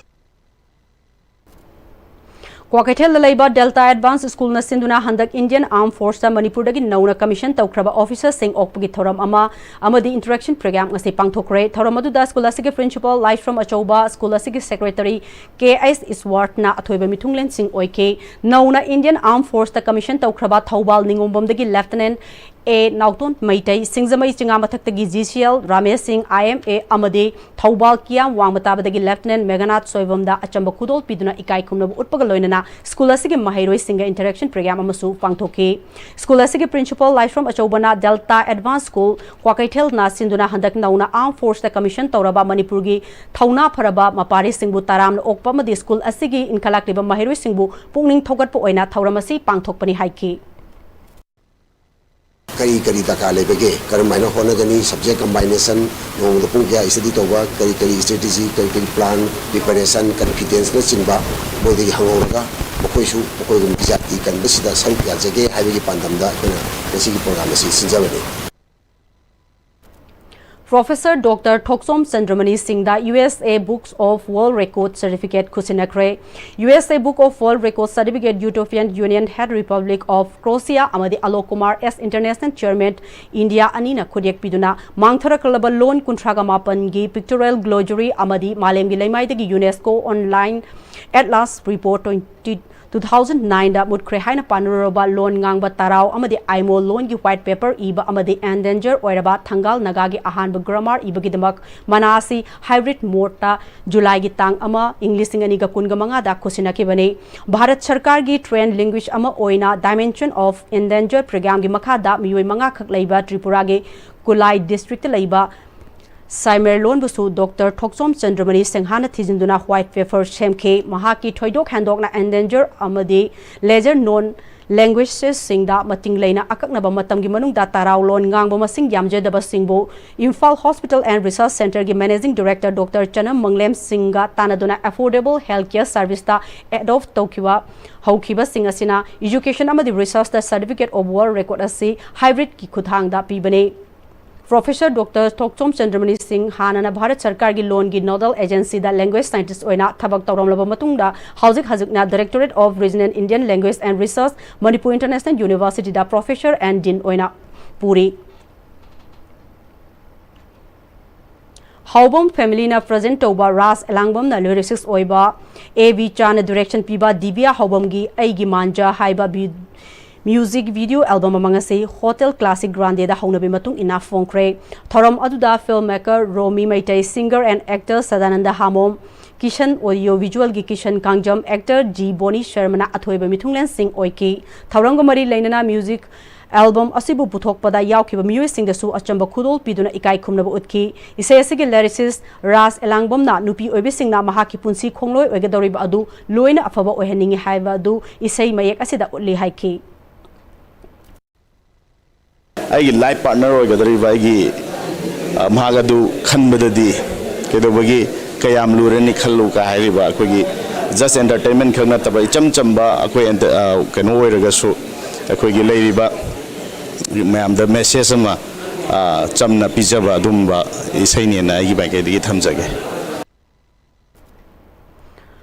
ꯀ꯭ꯋꯥꯀꯩꯊꯦꯜꯗ ꯂꯩꯕ ꯗꯦꯜꯇꯥ ꯑꯦꯗꯚꯥꯟꯁ ꯁ꯭ꯀꯨꯜꯅ ꯁꯤꯟꯗꯨꯅ ꯍꯟꯗꯛ ꯏꯟꯗꯤꯌꯟ ꯑꯥꯔꯝ ꯐꯣꯔꯁꯇ ꯃꯅꯤꯄꯨꯔꯗꯒꯤ ꯅꯧꯅ ꯀꯃꯤꯁꯟ ꯇꯧꯈ꯭ꯔꯕ ꯑꯣꯐꯤꯁꯔꯁꯤꯡ ꯑꯣꯛꯄꯒꯤ ꯊꯧꯔꯝ ꯑꯃ ꯑꯃꯗꯤ ꯏꯟꯇꯔꯦꯛꯁꯟ ꯄ꯭ꯔꯣꯒ꯭ꯔꯥꯝ ꯉꯁꯤ ꯄꯥꯡꯊꯣꯛꯈ꯭ꯔꯦ꯫ ꯊꯧꯔꯝ ꯑꯗꯨꯗ ꯁ꯭ꯀꯨꯜ ꯑꯁꯤꯒꯤ ꯄ꯭ꯔꯤꯟꯁꯤꯄꯥꯜ ꯂꯥꯏꯁ꯭ꯔꯝ ꯑꯆꯧꯕ, ꯁ꯭ꯀꯨꯜ ꯑꯁꯤꯒꯤ ꯁꯦꯀ꯭ꯔꯦꯇꯔꯤ ꯀꯦ ꯑꯩꯆ ꯏꯁꯋꯥꯔꯠꯅ ꯑꯊꯣꯏꯕ ꯃꯤꯊꯨꯡꯂꯦꯟꯁꯤꯡ ꯑꯣꯏꯈꯤ꯫ ꯅꯧꯅ ꯏꯟꯗꯤꯌꯟ ꯑꯥꯔꯝ ꯐꯣꯔꯁꯇ ꯀꯃꯤꯁꯟ ꯇꯧꯈ꯭ꯔꯕ ꯊꯧꯕꯥꯜ ꯅꯤꯉꯣꯝꯕꯝꯗꯒꯤ ꯂꯦꯐꯇꯤꯅꯦꯟꯠ ꯑꯦ ꯅꯥꯎꯇꯣꯟ ꯃꯩꯇꯩ, ꯁꯤꯡꯖꯃꯩ ꯆꯤꯉꯥꯃꯊꯛꯇꯒꯤ ꯖꯤ ꯁꯤ ꯑꯦꯜ ꯔꯥꯃꯦꯁ ꯁꯤꯡ, ꯑꯥꯏ ꯑꯦꯝ ꯑꯦ, ꯑꯃꯗꯤ ꯊꯧꯕꯥꯜ ꯀꯤꯌꯥꯝ ꯋꯥꯡꯃ ꯇꯥꯕꯗꯒꯤ ꯂꯦꯐꯇꯤꯅꯦꯟꯠ ꯃꯦꯘꯅꯥꯊ ꯁꯣꯏꯕꯝꯗ ꯑꯆꯝꯕ ꯈꯨꯗꯣꯜ ꯄꯤꯗꯨꯅ ꯏꯀꯥꯏ ꯈꯨꯝꯅꯕ ꯎꯠꯄꯒ ꯂꯣꯏꯅꯅ ꯁ꯭ꯀꯨꯜ ꯑꯁꯤꯒꯤ ꯃꯍꯩꯔꯣꯏꯁꯤꯡꯒ ꯏꯟꯇꯔꯦꯛꯁꯟ ꯄ꯭ꯔꯣꯒ꯭ꯔꯥꯝ ꯑꯃꯁꯨ ꯄꯥꯡꯊꯣꯛꯈꯤ꯫ ꯁ꯭ꯀꯨꯜ ꯑꯁꯤꯒꯤ ꯄ꯭ꯔꯤꯟꯁꯤꯄꯥꯜ ꯂꯥꯏꯁ꯭ꯔꯝ ꯑꯆꯧꯕꯅ ꯗꯦꯜꯇꯥ ꯑꯦꯗꯚꯥꯟꯁ ꯁ꯭ꯀꯨꯜ ꯀ꯭ꯋꯥꯀꯩꯊꯦꯜꯅ ꯁꯤꯟꯗꯨꯅ ꯍꯟꯗꯛ ꯅꯧꯅ ꯑꯥꯔꯝ ꯐꯣꯔꯁꯇ ꯀꯃꯤꯁꯟ ꯇꯧꯔꯕ ꯃꯅꯤꯄꯨꯔꯒꯤ ꯊꯧꯅꯥ ꯐꯔꯕ ꯃꯄꯥꯔꯤꯁꯤꯡꯕꯨ ꯇꯔꯥꯝꯅ ꯑꯣꯛꯄ ꯑꯃꯗꯤ ꯁ꯭ꯀꯨꯜ ꯑꯁꯤꯒꯤ ꯏꯟꯈꯠꯂꯛꯂꯤꯕ ꯃꯍꯩꯔꯣꯏꯁꯤꯡꯕꯨ ꯄꯨꯛꯅꯤꯡ ꯊꯧꯒꯠꯄ ꯑꯣꯏꯅ ꯊꯧꯔꯝ ꯑꯁꯤ ꯄꯥꯡꯊꯣꯛꯄꯅꯤ ꯍꯥꯏꯈꯤ꯫ ꯀꯔꯤ ꯀꯔꯤ ꯗꯔꯀꯥꯔ ꯂꯩꯕꯒꯦ, ꯀꯔꯝ ꯍꯥꯏꯅ ꯍꯣꯠꯅꯒꯅꯤ, ꯁꯕꯖꯦꯛ ꯀꯝꯕꯥꯏꯅꯦꯁꯟ, ꯅꯣꯡꯃꯗ ꯄꯨꯡ ꯀꯌꯥ ꯁ꯭ꯇꯗꯤ ꯇꯧꯕ, ꯀꯔꯤ ꯀꯔꯤ ꯁ꯭ꯇ꯭ꯔꯦꯇꯦꯖꯤ, ꯀꯔꯤ ꯀꯔꯤ ꯄ꯭ꯂꯥꯟ, ꯄ꯭ꯔꯤꯄꯦꯔꯦꯁꯟ, ꯀꯟꯐꯤꯗꯦꯟꯁꯅꯆꯤꯡꯕ ꯃꯣꯏꯗꯒꯤ ꯍꯪꯍꯧꯔꯒ ꯃꯈꯣꯏꯁꯨ ꯃꯈꯣꯏꯒꯨꯝꯕ ꯖꯥꯇꯤ ꯀꯟꯕꯁꯤꯗ ꯁꯔꯨꯛ ꯌꯥꯖꯒꯦ ꯍꯥꯏꯕꯒꯤ ꯄꯥꯟꯗꯝꯗ ꯑꯩꯈꯣꯏꯅ ꯉꯁꯤꯒꯤ ꯄ꯭ꯔꯣꯒ꯭ꯔꯥꯝ ꯑꯁꯤ ꯁꯤꯟꯖꯕꯅꯤ꯫ Professor Doctor Thokchom Chandramani Singhꯗ U S A Books of World Record Certificate ꯈꯨꯠꯁꯤꯟꯅꯈ꯭ꯔꯦ꯫ U S A Book of World Record Certificate European Union head Republic of Croatia ꯑꯃꯗꯤ ꯑꯂꯣꯛ ꯀꯨꯃꯥꯔ ꯑꯦꯁ International Chairman India ꯑꯅꯤꯅ ꯈꯨꯠꯌꯦꯛ ꯄꯤꯗꯨꯅ ꯃꯥꯡꯊꯔꯛꯂꯕ ꯂꯣꯟ ꯀꯨꯟꯊ꯭ꯔꯥꯒ ꯃꯥꯄꯟꯒꯤ pictorial glossary ꯑꯃꯗꯤ ꯃꯥꯂꯦꯝꯒꯤ ꯂꯩꯃꯥꯏꯗꯒꯤ UNESCO Online Atlas Report twenty two thousand nine ꯗ ꯃꯨꯠꯈ꯭ꯔꯦ ꯍꯥꯏꯅ ꯄꯥꯅꯔꯨꯔꯕ ꯂꯣꯟ ꯉꯥꯡꯕ ꯇꯔꯥꯎ ꯑꯃꯗꯤ ꯑꯥꯏꯃꯣꯜ ꯂꯣꯟꯒꯤ white paper ꯏꯕ ꯑꯃꯗꯤ endanger ꯑꯣꯏꯔꯕ ꯊꯪꯒꯥꯜ ꯅꯥꯒꯥꯒꯤ ꯑꯍꯥꯟꯕ grammar ꯏꯕꯒꯤꯗꯃꯛ ꯃꯅꯥ ꯑꯁꯤ hybrid modeꯇ ꯖꯨꯂꯥꯏꯒꯤ ꯇꯥꯡ ꯑꯃ, ꯏꯪ ꯂꯤꯁꯤꯡ ꯑꯅꯤꯒ ꯀꯨꯟꯒ ꯃꯉꯥꯗ ꯈꯨꯠꯁꯤꯟꯅꯈꯤꯕꯅꯤ꯫ ꯚꯥꯔꯠ ꯁꯔꯀꯥꯔꯒꯤ trained linguist ꯑꯃ ꯑꯣꯏꯅ Dimension of Endangered programmeꯒꯤ ꯃꯈꯥꯗ ꯃꯤꯑꯣꯏ ꯃꯉꯥꯈꯛ ꯂꯩꯕ ꯇ꯭ꯔꯤꯄꯨꯔꯥꯒꯤ ꯀꯨꯂꯥꯏ districtꯇ ꯂꯩꯕ ꯁꯥꯏꯃꯦꯔ ꯂꯣꯟꯕꯨꯁꯨ Doctor ꯊꯣꯛꯆꯣꯝ ꯆꯟꯗ꯭ꯔꯃꯅꯤ ꯁꯤꯡꯍꯥꯅ ꯊꯤꯖꯤꯟꯗꯨꯅ white paper ꯁꯦꯝꯈꯤ꯫ ꯃꯍꯥꯛꯀꯤ ꯊꯣꯏꯗꯣꯛ ꯍꯦꯟꯗꯣꯛꯅ endangered ꯑꯃꯗꯤ lesser known languagesꯁꯤꯡꯗ ꯃꯇꯤꯡ ꯂꯩꯅ ꯑꯀꯛꯅꯕ ꯃꯇꯝꯒꯤ ꯃꯅꯨꯡꯗ ꯇꯔꯥꯎ ꯂꯣꯟ ꯉꯥꯡꯕ ꯃꯁꯤꯡ ꯌꯥꯝꯖꯗꯕꯁꯤꯡꯕꯨ Imphal Hospital and Research Centreꯒꯤ Managing Director Doctor ꯆꯅꯝ ꯃꯪꯂꯦꯝ ꯁꯤꯡꯒ ꯇꯥꯟꯅꯗꯨꯅ affordable health care serviceꯇ adopt ꯇꯧꯈꯤꯕ ꯍꯧꯈꯤꯕꯁꯤꯡ ꯑꯁꯤꯅ education ꯑꯃꯗꯤ researchꯇ certificate of world record ꯑꯁꯤ hybridꯀꯤ ꯈꯨꯠꯊꯥꯡꯗ ꯄꯤꯕꯅꯤ꯫ Professor Doctor ꯊꯣꯛꯆꯣꯝ ꯆꯟꯗ꯭ꯔꯃꯅꯤ ꯁꯤꯡ ꯍꯥꯟꯅꯅ ꯚꯥꯔꯠ ꯁꯔꯀꯥꯔꯒꯤ ꯂꯣꯟꯒꯤ nodal agencyꯗ language scientist ꯑꯣꯏꯅ ꯊꯕꯛ ꯇꯧꯔꯝꯂꯕ ꯃꯇꯨꯡꯗ ꯍꯧꯖꯤꯛ ꯍꯧꯖꯤꯛꯅ Directorate of Regional Indian Language and Research, Manipur International Universityꯗ professor and dean ꯑꯣꯏꯅ ꯄꯨꯔꯤ꯫ ꯍꯥꯎꯕꯝ familyꯅ present ꯇꯧꯕ ꯔꯥꯖ ꯑꯦꯂꯥꯡꯕꯝꯅ lyricist ꯑꯣꯏꯕ ꯑꯦ ꯕꯤ ꯆꯥꯅ direction ꯄꯤꯕ ꯗꯤꯕꯤꯌꯥ ꯍꯥꯎꯕꯝꯒꯤ ꯑꯩꯒꯤ ꯃꯥꯟꯖ ꯍꯥꯏꯕ music video album ꯑꯃ ꯉꯁꯤ Hotel Classic Grandeꯗ ꯍꯧꯅꯕꯤ ꯃꯇꯨꯡ ꯏꯟꯅ ꯐꯣꯡꯈ꯭ꯔꯦ꯫ ꯊꯧꯔꯝ ꯑꯗꯨꯗ filmmaker Romi Meitei, singer and actor Sadananda Hamom, Kishan, audio visualꯒꯤ ꯀꯤꯁꯟ ꯀꯥꯡꯖꯝ, actor ꯖꯤ ꯕꯣꯅꯤ ꯁꯔꯃꯅ ꯑꯊꯣꯏꯕ ꯃꯤꯊꯨꯡꯂꯦꯟꯁꯤꯡ ꯑꯣꯏꯈꯤ꯫ ꯊꯧꯔꯝꯒ ꯃꯔꯤ ꯂꯩꯅꯅ music album ꯑꯁꯤꯕꯨ ꯄꯨꯊꯣꯛꯄꯗ ꯌꯥꯎꯈꯤꯕ ꯃꯤꯑꯣꯏꯁꯤꯡꯗꯁꯨ ꯑꯆꯝꯕ ꯈꯨꯗꯣꯜ ꯄꯤꯗꯨꯅ ꯏꯀꯥꯏ ꯈꯨꯝꯅꯕ ꯎꯠꯈꯤ꯫ ꯏꯁꯩ ꯑꯁꯤꯒꯤ lyricist ꯔꯥꯖ ꯑꯦꯂꯥꯡꯕꯝꯅ ꯅꯨꯄꯤ ꯑꯣꯏꯕꯤꯁꯤꯡꯅ ꯃꯍꯥꯛꯀꯤ ꯄꯨꯟꯁꯤ ꯈꯣꯡꯂꯣꯏ ꯑꯣꯏꯒꯗꯧꯔꯤꯕ ꯑꯗꯨ ꯂꯣꯏꯅ ꯑꯐꯕ ꯑꯣꯏꯍꯟꯅꯤꯡꯏ ꯍꯥꯏꯕ ꯑꯗꯨ ꯏꯁꯩ ꯃꯌꯦꯛ ꯑꯁꯤꯗ ꯎꯠꯂꯤ ꯍꯥꯏꯈꯤ꯫ ꯑꯩꯒꯤ life partner ꯑꯣꯏꯒꯗꯧꯔꯤꯕ ꯑꯩꯒꯤ, ꯑ, ꯃꯍꯥꯛ ꯑꯗꯨ ꯈꯟꯕꯗꯗꯤ ꯀꯩꯗꯧꯕꯒꯤ ꯀꯌꯥꯝ ꯂꯨꯔꯅꯤ ꯈꯜꯂꯨ ꯀ ꯍꯥꯏꯔꯤꯕ ꯑꯩꯈꯣꯏꯒꯤ just entertainment ꯈꯛ ꯅꯠꯇꯕ ꯏꯆꯝ ꯆꯝꯕ ꯑꯩꯈꯣꯏ enter-, ꯑ, ꯀꯩꯅꯣ ꯑꯣꯏꯔꯒꯁꯨ ꯑꯩꯈꯣꯏꯒꯤ ꯂꯩꯔꯤꯕ ꯃꯌꯥꯝꯗ message ꯑꯃ ꯑ, ꯆꯝꯅ ꯄꯤꯖꯕ ꯑꯗꯨꯝꯕ ꯏꯁꯩꯅꯦꯅ ꯑꯩꯒꯤ ꯃꯥꯏꯀꯩꯗꯒꯤ ꯊꯝꯖꯒꯦ꯫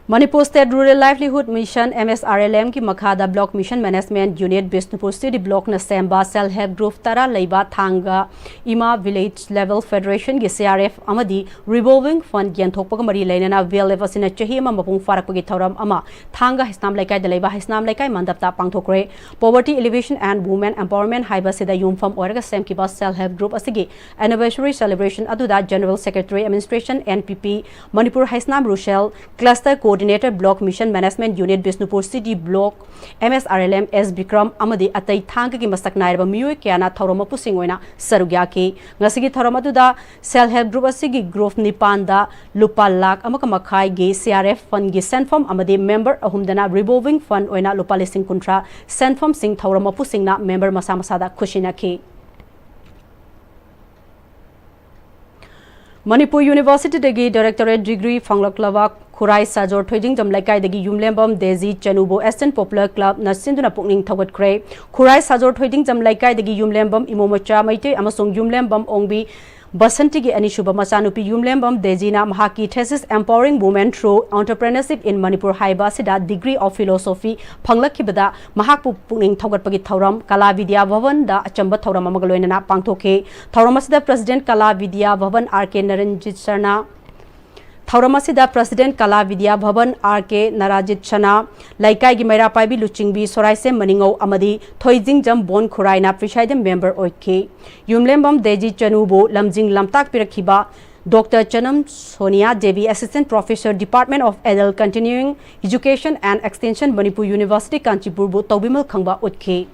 Manipur State Rural Livelihood Mission, M S R L M ꯒꯤ ꯃꯈꯥꯗ Block Mission Management Unit, Bishnupur City Block ꯅ ꯁꯦꯝꯕ Self Help Group ꯇꯔꯥ ꯂꯩꯕ ꯊꯥꯡꯒ ꯏꯃꯥ Village Level Federation ꯒꯤ C R F ꯑꯃꯗꯤ Revolving Fund ꯌꯦꯟꯊꯣꯛꯄꯒ ꯃꯔꯤ ꯂꯩꯅꯅ V L F ꯑꯁꯤꯅ ꯆꯍꯤ ꯑꯃ ꯃꯄꯨꯡ ꯐꯥꯔꯛꯄꯒꯤ ꯊꯧꯔꯝ ꯑꯃ ꯊꯥꯡꯒ ꯍꯩꯁꯅꯥꯝ ꯂꯩꯀꯥꯏꯗ ꯂꯩꯕ ꯍꯩꯁꯅꯥꯝ ꯂꯩꯀꯥꯏ ꯃꯟꯗꯞꯇ ꯄꯥꯡꯊꯣꯛꯈ꯭ꯔꯦ꯫ Poverty Alleviation and Women Empowerment ꯍꯥꯏꯕꯁꯤꯗ ꯌꯨꯝꯐꯝ ꯑꯣꯏꯔꯒ ꯁꯦꯝꯈꯤꯕ Self Help Group ꯑꯁꯤꯒꯤ anniversary celebration ꯑꯗꯨꯗ General Secretary, Administration, N P P, Manipur Haisnam Rushel, Cluster Coordinator, Block Mission Management Unit, Bishnupur City Block, M S R L M, S Bikram ꯑꯃꯗꯤ ꯑꯇꯩ ꯊꯥꯡꯒꯒꯤ ꯃꯁꯛ ꯅꯥꯏꯔꯕ ꯃꯤꯑꯣꯏ ꯀꯌꯥꯅ ꯊꯧꯔꯝ ꯃꯄꯨꯁꯤꯡ ꯑꯣꯏꯅ ꯁꯔꯨꯛ ꯌꯥꯈꯤ꯫ ꯉꯁꯤꯒꯤ ꯊꯧꯔꯝ ꯑꯗꯨꯗ Self Help Group ꯑꯁꯤꯒꯤ group ꯅꯤꯄꯥꯟꯗ ꯂꯨꯄꯥ ꯂꯥꯈ ꯑꯃꯒ ꯃꯈꯥꯏꯒꯤ C R F fund ꯒꯤ ꯁꯦꯟꯐꯝ ꯑꯃꯗꯤ member ꯑꯍꯨꯝꯗꯅ Revolving Fund ꯑꯣꯏꯅ ꯂꯨꯄꯥ ꯂꯤꯁꯤꯡ ꯀꯨꯟꯊ꯭ꯔꯥ ꯁꯦꯟꯐꯝꯁꯤꯡ ꯊꯧꯔꯝ ꯃꯄꯨꯁꯤꯡꯅ member ꯃꯁꯥ ꯃꯁꯥꯗ ꯈꯨꯠꯁꯤꯟꯅꯈꯤ꯫ ꯃꯅꯤꯄꯨꯔ University ꯗꯒꯤ Doctorate Degree ꯐꯪꯂꯛꯂꯕ ꯈꯨꯔꯥꯏ ꯁꯥꯖꯣꯔ ꯊꯣꯏꯗꯤꯡꯖꯝ ꯂꯩꯀꯥꯏꯗꯒꯤ ꯌꯨꯝꯂꯦꯝꯕꯝ ꯗꯦꯖꯤ ꯆꯅꯨꯕꯨ Eastern Popular Club ꯅ ꯁꯤꯟꯗꯨꯅ ꯄꯨꯛꯅꯤꯡ ꯊꯧꯒꯠꯈ꯭ꯔꯦ꯫ ꯈꯨꯔꯥꯏ ꯁꯥꯖꯣꯔ ꯊꯣꯏꯗꯤꯡꯖꯝ ꯂꯩꯀꯥꯏꯗꯒꯤ ꯌꯨꯝꯂꯦꯝꯕꯝ ꯏꯃꯣꯃꯆꯥ ꯃꯩꯇꯩ ꯑꯃꯁꯨꯡ ꯌꯨꯝꯂꯦꯝꯕꯝ ꯑꯣꯡꯕꯤ ꯕꯁꯟꯇꯤꯒꯤ ꯑꯅꯤꯁꯨꯕ ꯃꯆꯥꯅꯨꯄꯤ ꯌꯨꯝꯂꯦꯝꯕꯝ ꯗꯦꯖꯤꯅ ꯃꯍꯥꯛꯀꯤ thesis Empowering Women Through Entrepreneurship in Manipur ꯍꯥꯏꯕ ꯑꯁꯤꯗ Degree of Philosophy ꯐꯪꯂꯛꯈꯤꯕꯗ ꯃꯍꯥꯛꯄꯨ ꯄꯨꯛꯅꯤꯡ ꯊꯧꯒꯠꯄꯒꯤ ꯊꯧꯔꯝ ꯀꯂꯥ ꯕꯤꯗ꯭ꯌꯥ ꯚꯕꯟꯗ ꯑꯆꯝꯕ ꯊꯧꯔꯝ ꯑꯃꯒ ꯂꯣꯏꯅꯅ ꯄꯥꯡꯊꯣꯛꯈꯤ꯫ ꯊꯧꯔꯝ ꯑꯁꯤꯗ President ꯀꯂꯥ ꯕꯤꯗ꯭ꯌꯥ ꯚꯕꯟ R K ꯅꯔꯟꯖꯤꯠ ꯁꯅꯥ, ꯊꯧꯔꯝ ꯑꯁꯤꯗ President ꯀꯂꯥ ꯕꯤꯗ꯭ꯌꯥ ꯚꯕꯟ R K ꯅꯔꯥꯖꯤꯠ ꯁꯅꯥ, ꯂꯩꯀꯥꯏꯒꯤ ꯃꯩꯔꯥ ꯄꯥꯏꯕꯤ ꯂꯨꯆꯤꯡꯕꯤ ꯁꯣꯔꯥꯏꯁꯦꯝ ꯃꯅꯤꯉꯧ ꯑꯃꯗꯤ ꯊꯣꯏꯖꯤꯡꯖꯝ ꯕꯣꯟ ꯈꯨꯔꯥꯏꯅ presiding member ꯑꯣꯏꯈꯤ꯫ ꯌꯨꯝꯂꯦꯝꯕꯝ ꯗꯦꯖꯤ ꯆꯅꯨꯕꯨ ꯂꯝꯖꯤꯡ ꯂꯝꯇꯥꯛꯄꯤꯔꯛꯈꯤꯕ Doctor ꯆꯅꯝ Sonia Devi, Assistant Professor, Department of Adult Continuing Education and Extension, Manipur University, ꯀꯥꯟꯆꯤꯄꯨꯔꯕꯨ ꯇꯧꯕꯤꯃꯜ ꯈꯪꯕ ꯎꯠꯈꯤ꯫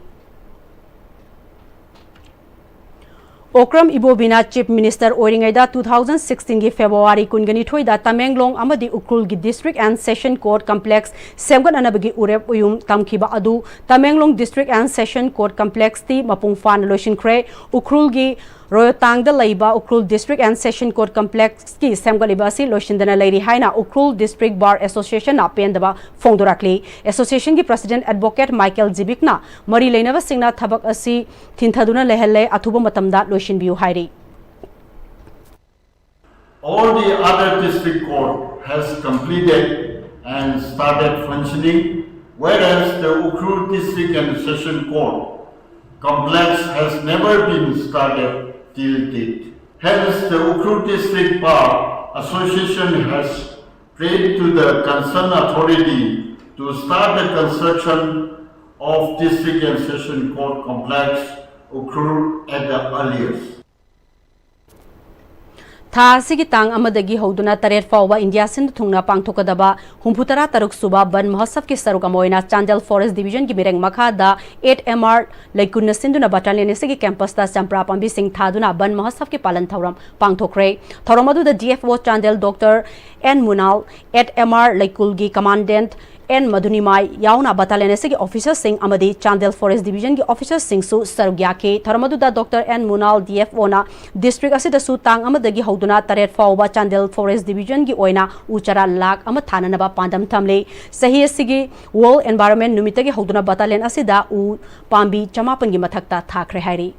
ꯑꯣꯀ꯭ꯔꯝ ꯏꯕꯣꯕꯤꯅ Chief Minister ꯑꯣꯏꯔꯤꯉꯩꯗ two thousand sixteen ꯒꯤ February ꯀꯨꯟꯒ ꯅꯤꯊꯣꯏꯗ ꯇꯃꯦꯡꯂꯣꯡ ꯑꯃꯗꯤ ꯎꯈ꯭ꯔꯨꯜꯒꯤ District and Session Court Complex ꯁꯦꯝꯒꯠꯅꯅꯕꯒꯤ ꯎꯔꯦꯞ ꯎꯌꯨꯝ ꯇꯝꯈꯤꯕ ꯑꯗꯨ Tamenglong District and Session Court Complex T ꯃꯄꯨꯡ ꯐꯥꯅ ꯂꯣꯏꯁꯤꯟꯈ꯭ꯔꯦ꯫ ꯎꯈ꯭ꯔꯨꯜꯒꯤ ꯔꯣꯌꯣꯇꯥꯡꯗ ꯂꯩꯕ Ukhrul District and Session Court Complexꯀꯤ ꯁꯦꯝꯒꯠꯂꯤꯕ ꯑꯁꯤ ꯂꯣꯏꯁꯤꯟꯗꯅ ꯂꯩꯔꯤ ꯍꯥꯏꯅ ꯎꯈ꯭ꯔꯨꯜ District Bar Associationꯅ ꯄꯦꯟꯗꯕ ꯐꯣꯡꯗꯣꯔꯛꯂꯤ꯫ Associationꯒꯤ President Advocate Michael Zibikꯅ ꯃꯔꯤ ꯂꯩꯅꯕꯁꯤꯡꯅ ꯊꯕꯛ ꯑꯁꯤ ꯊꯤꯟꯊꯗꯨꯅ ꯂꯩꯍꯜꯂꯦ, ꯑꯊꯨꯕ ꯃꯇꯝꯗ ꯂꯣꯏꯁꯤꯟꯕꯤꯌꯨ ꯍꯥꯏꯔꯤ꯫ All the other district court has completed and started functioning, whereas the Ukhrul District and Session Court complex has never been started till date. Hence, the Ukhrul District Bar Association has prayed to the concerned authority to start the construction of District and Session Court Complex, Ukhrul, at the earliest. ꯊꯥ ꯑꯁꯤꯒꯤ ꯇꯥꯡ ꯑꯃꯗꯒꯤ ꯍꯧꯗꯨꯅ ꯇꯔꯦꯠ ꯐꯥꯎꯕ India ꯁꯤꯟꯕ ꯊꯨꯡꯅ ꯄꯥꯡꯊꯣꯛꯀꯗꯕ ꯍꯨꯝꯐꯨ ꯇꯔꯥ ꯇꯔꯨꯛ ꯁꯨꯕ ꯕꯟ ꯃꯍꯣꯠꯁꯕꯀꯤ ꯁꯔꯨꯛ ꯑꯃ ꯑꯣꯏꯅ ꯆꯥꯟꯗꯦꯜ Forest Divisionꯒꯤ ꯃꯤꯔꯦꯡ ꯃꯈꯥꯗ eight M R ꯂꯩꯀꯨꯟꯅ ꯁꯤꯟꯗꯨꯅ battalionꯅ ꯑꯁꯤꯒꯤ campusꯇ ꯆꯝꯄ꯭ꯔꯥ ꯄꯥꯝꯕꯤꯁꯤꯡ ꯊꯥꯗꯨꯅ ꯕꯟ ꯃꯍꯣꯠꯁꯕꯀꯤ ꯄꯥꯂꯟ ꯊꯧꯔꯝ ꯄꯥꯡꯊꯣꯛꯈ꯭ꯔꯦ꯫ ꯊꯧꯔꯝ ꯑꯗꯨꯗ D F O Chandel Doctor N ꯃꯨꯅꯥꯜ, eight M R ꯂꯩꯀꯨꯜꯒꯤ Commandant N ꯃꯙꯨꯅꯤꯃꯥꯏ ꯌꯥꯎꯅ battalionꯅ ꯑꯁꯤꯒꯤ officerꯁꯤꯡ ꯑꯃꯗꯤ ꯆꯥꯟꯗꯦꯜ Forest Divisionꯒꯤ officerꯁꯤꯡꯁꯨ ꯁꯔꯨꯛ ꯌꯥꯈꯤ꯫ ꯊꯧꯔꯝ ꯑꯗꯨꯗ Doctor N ꯃꯨꯅꯥꯜ D F Oꯅ district ꯑꯁꯤꯗꯁꯨ ꯇꯥꯡ ꯑꯃꯗꯒꯤ ꯍꯧꯗꯨꯅ ꯇꯔꯦꯠ ꯐꯥꯎꯕ ꯆꯥꯟꯗꯦꯜ Forest Divisionꯒꯤ ꯑꯣꯏꯅ ꯎ ꯆꯥꯔꯥ ꯂꯥꯈ ꯑꯃ ꯊꯥꯅꯅꯕ ꯄꯥꯟꯗꯝ ꯊꯝꯂꯤ꯫ ꯆꯍꯤ ꯑꯁꯤꯒꯤ World Environment ꯅꯨꯃꯤꯠꯇꯒꯤ ꯍꯧꯗꯨꯅ battalion ꯑꯁꯤꯗ ꯎ ꯄꯥꯝꯕꯤ ꯆꯃꯥꯄꯟꯒꯤ ꯃꯊꯛꯇ ꯊꯥꯈ꯭ꯔꯦ ꯍꯥꯏꯔꯤ꯫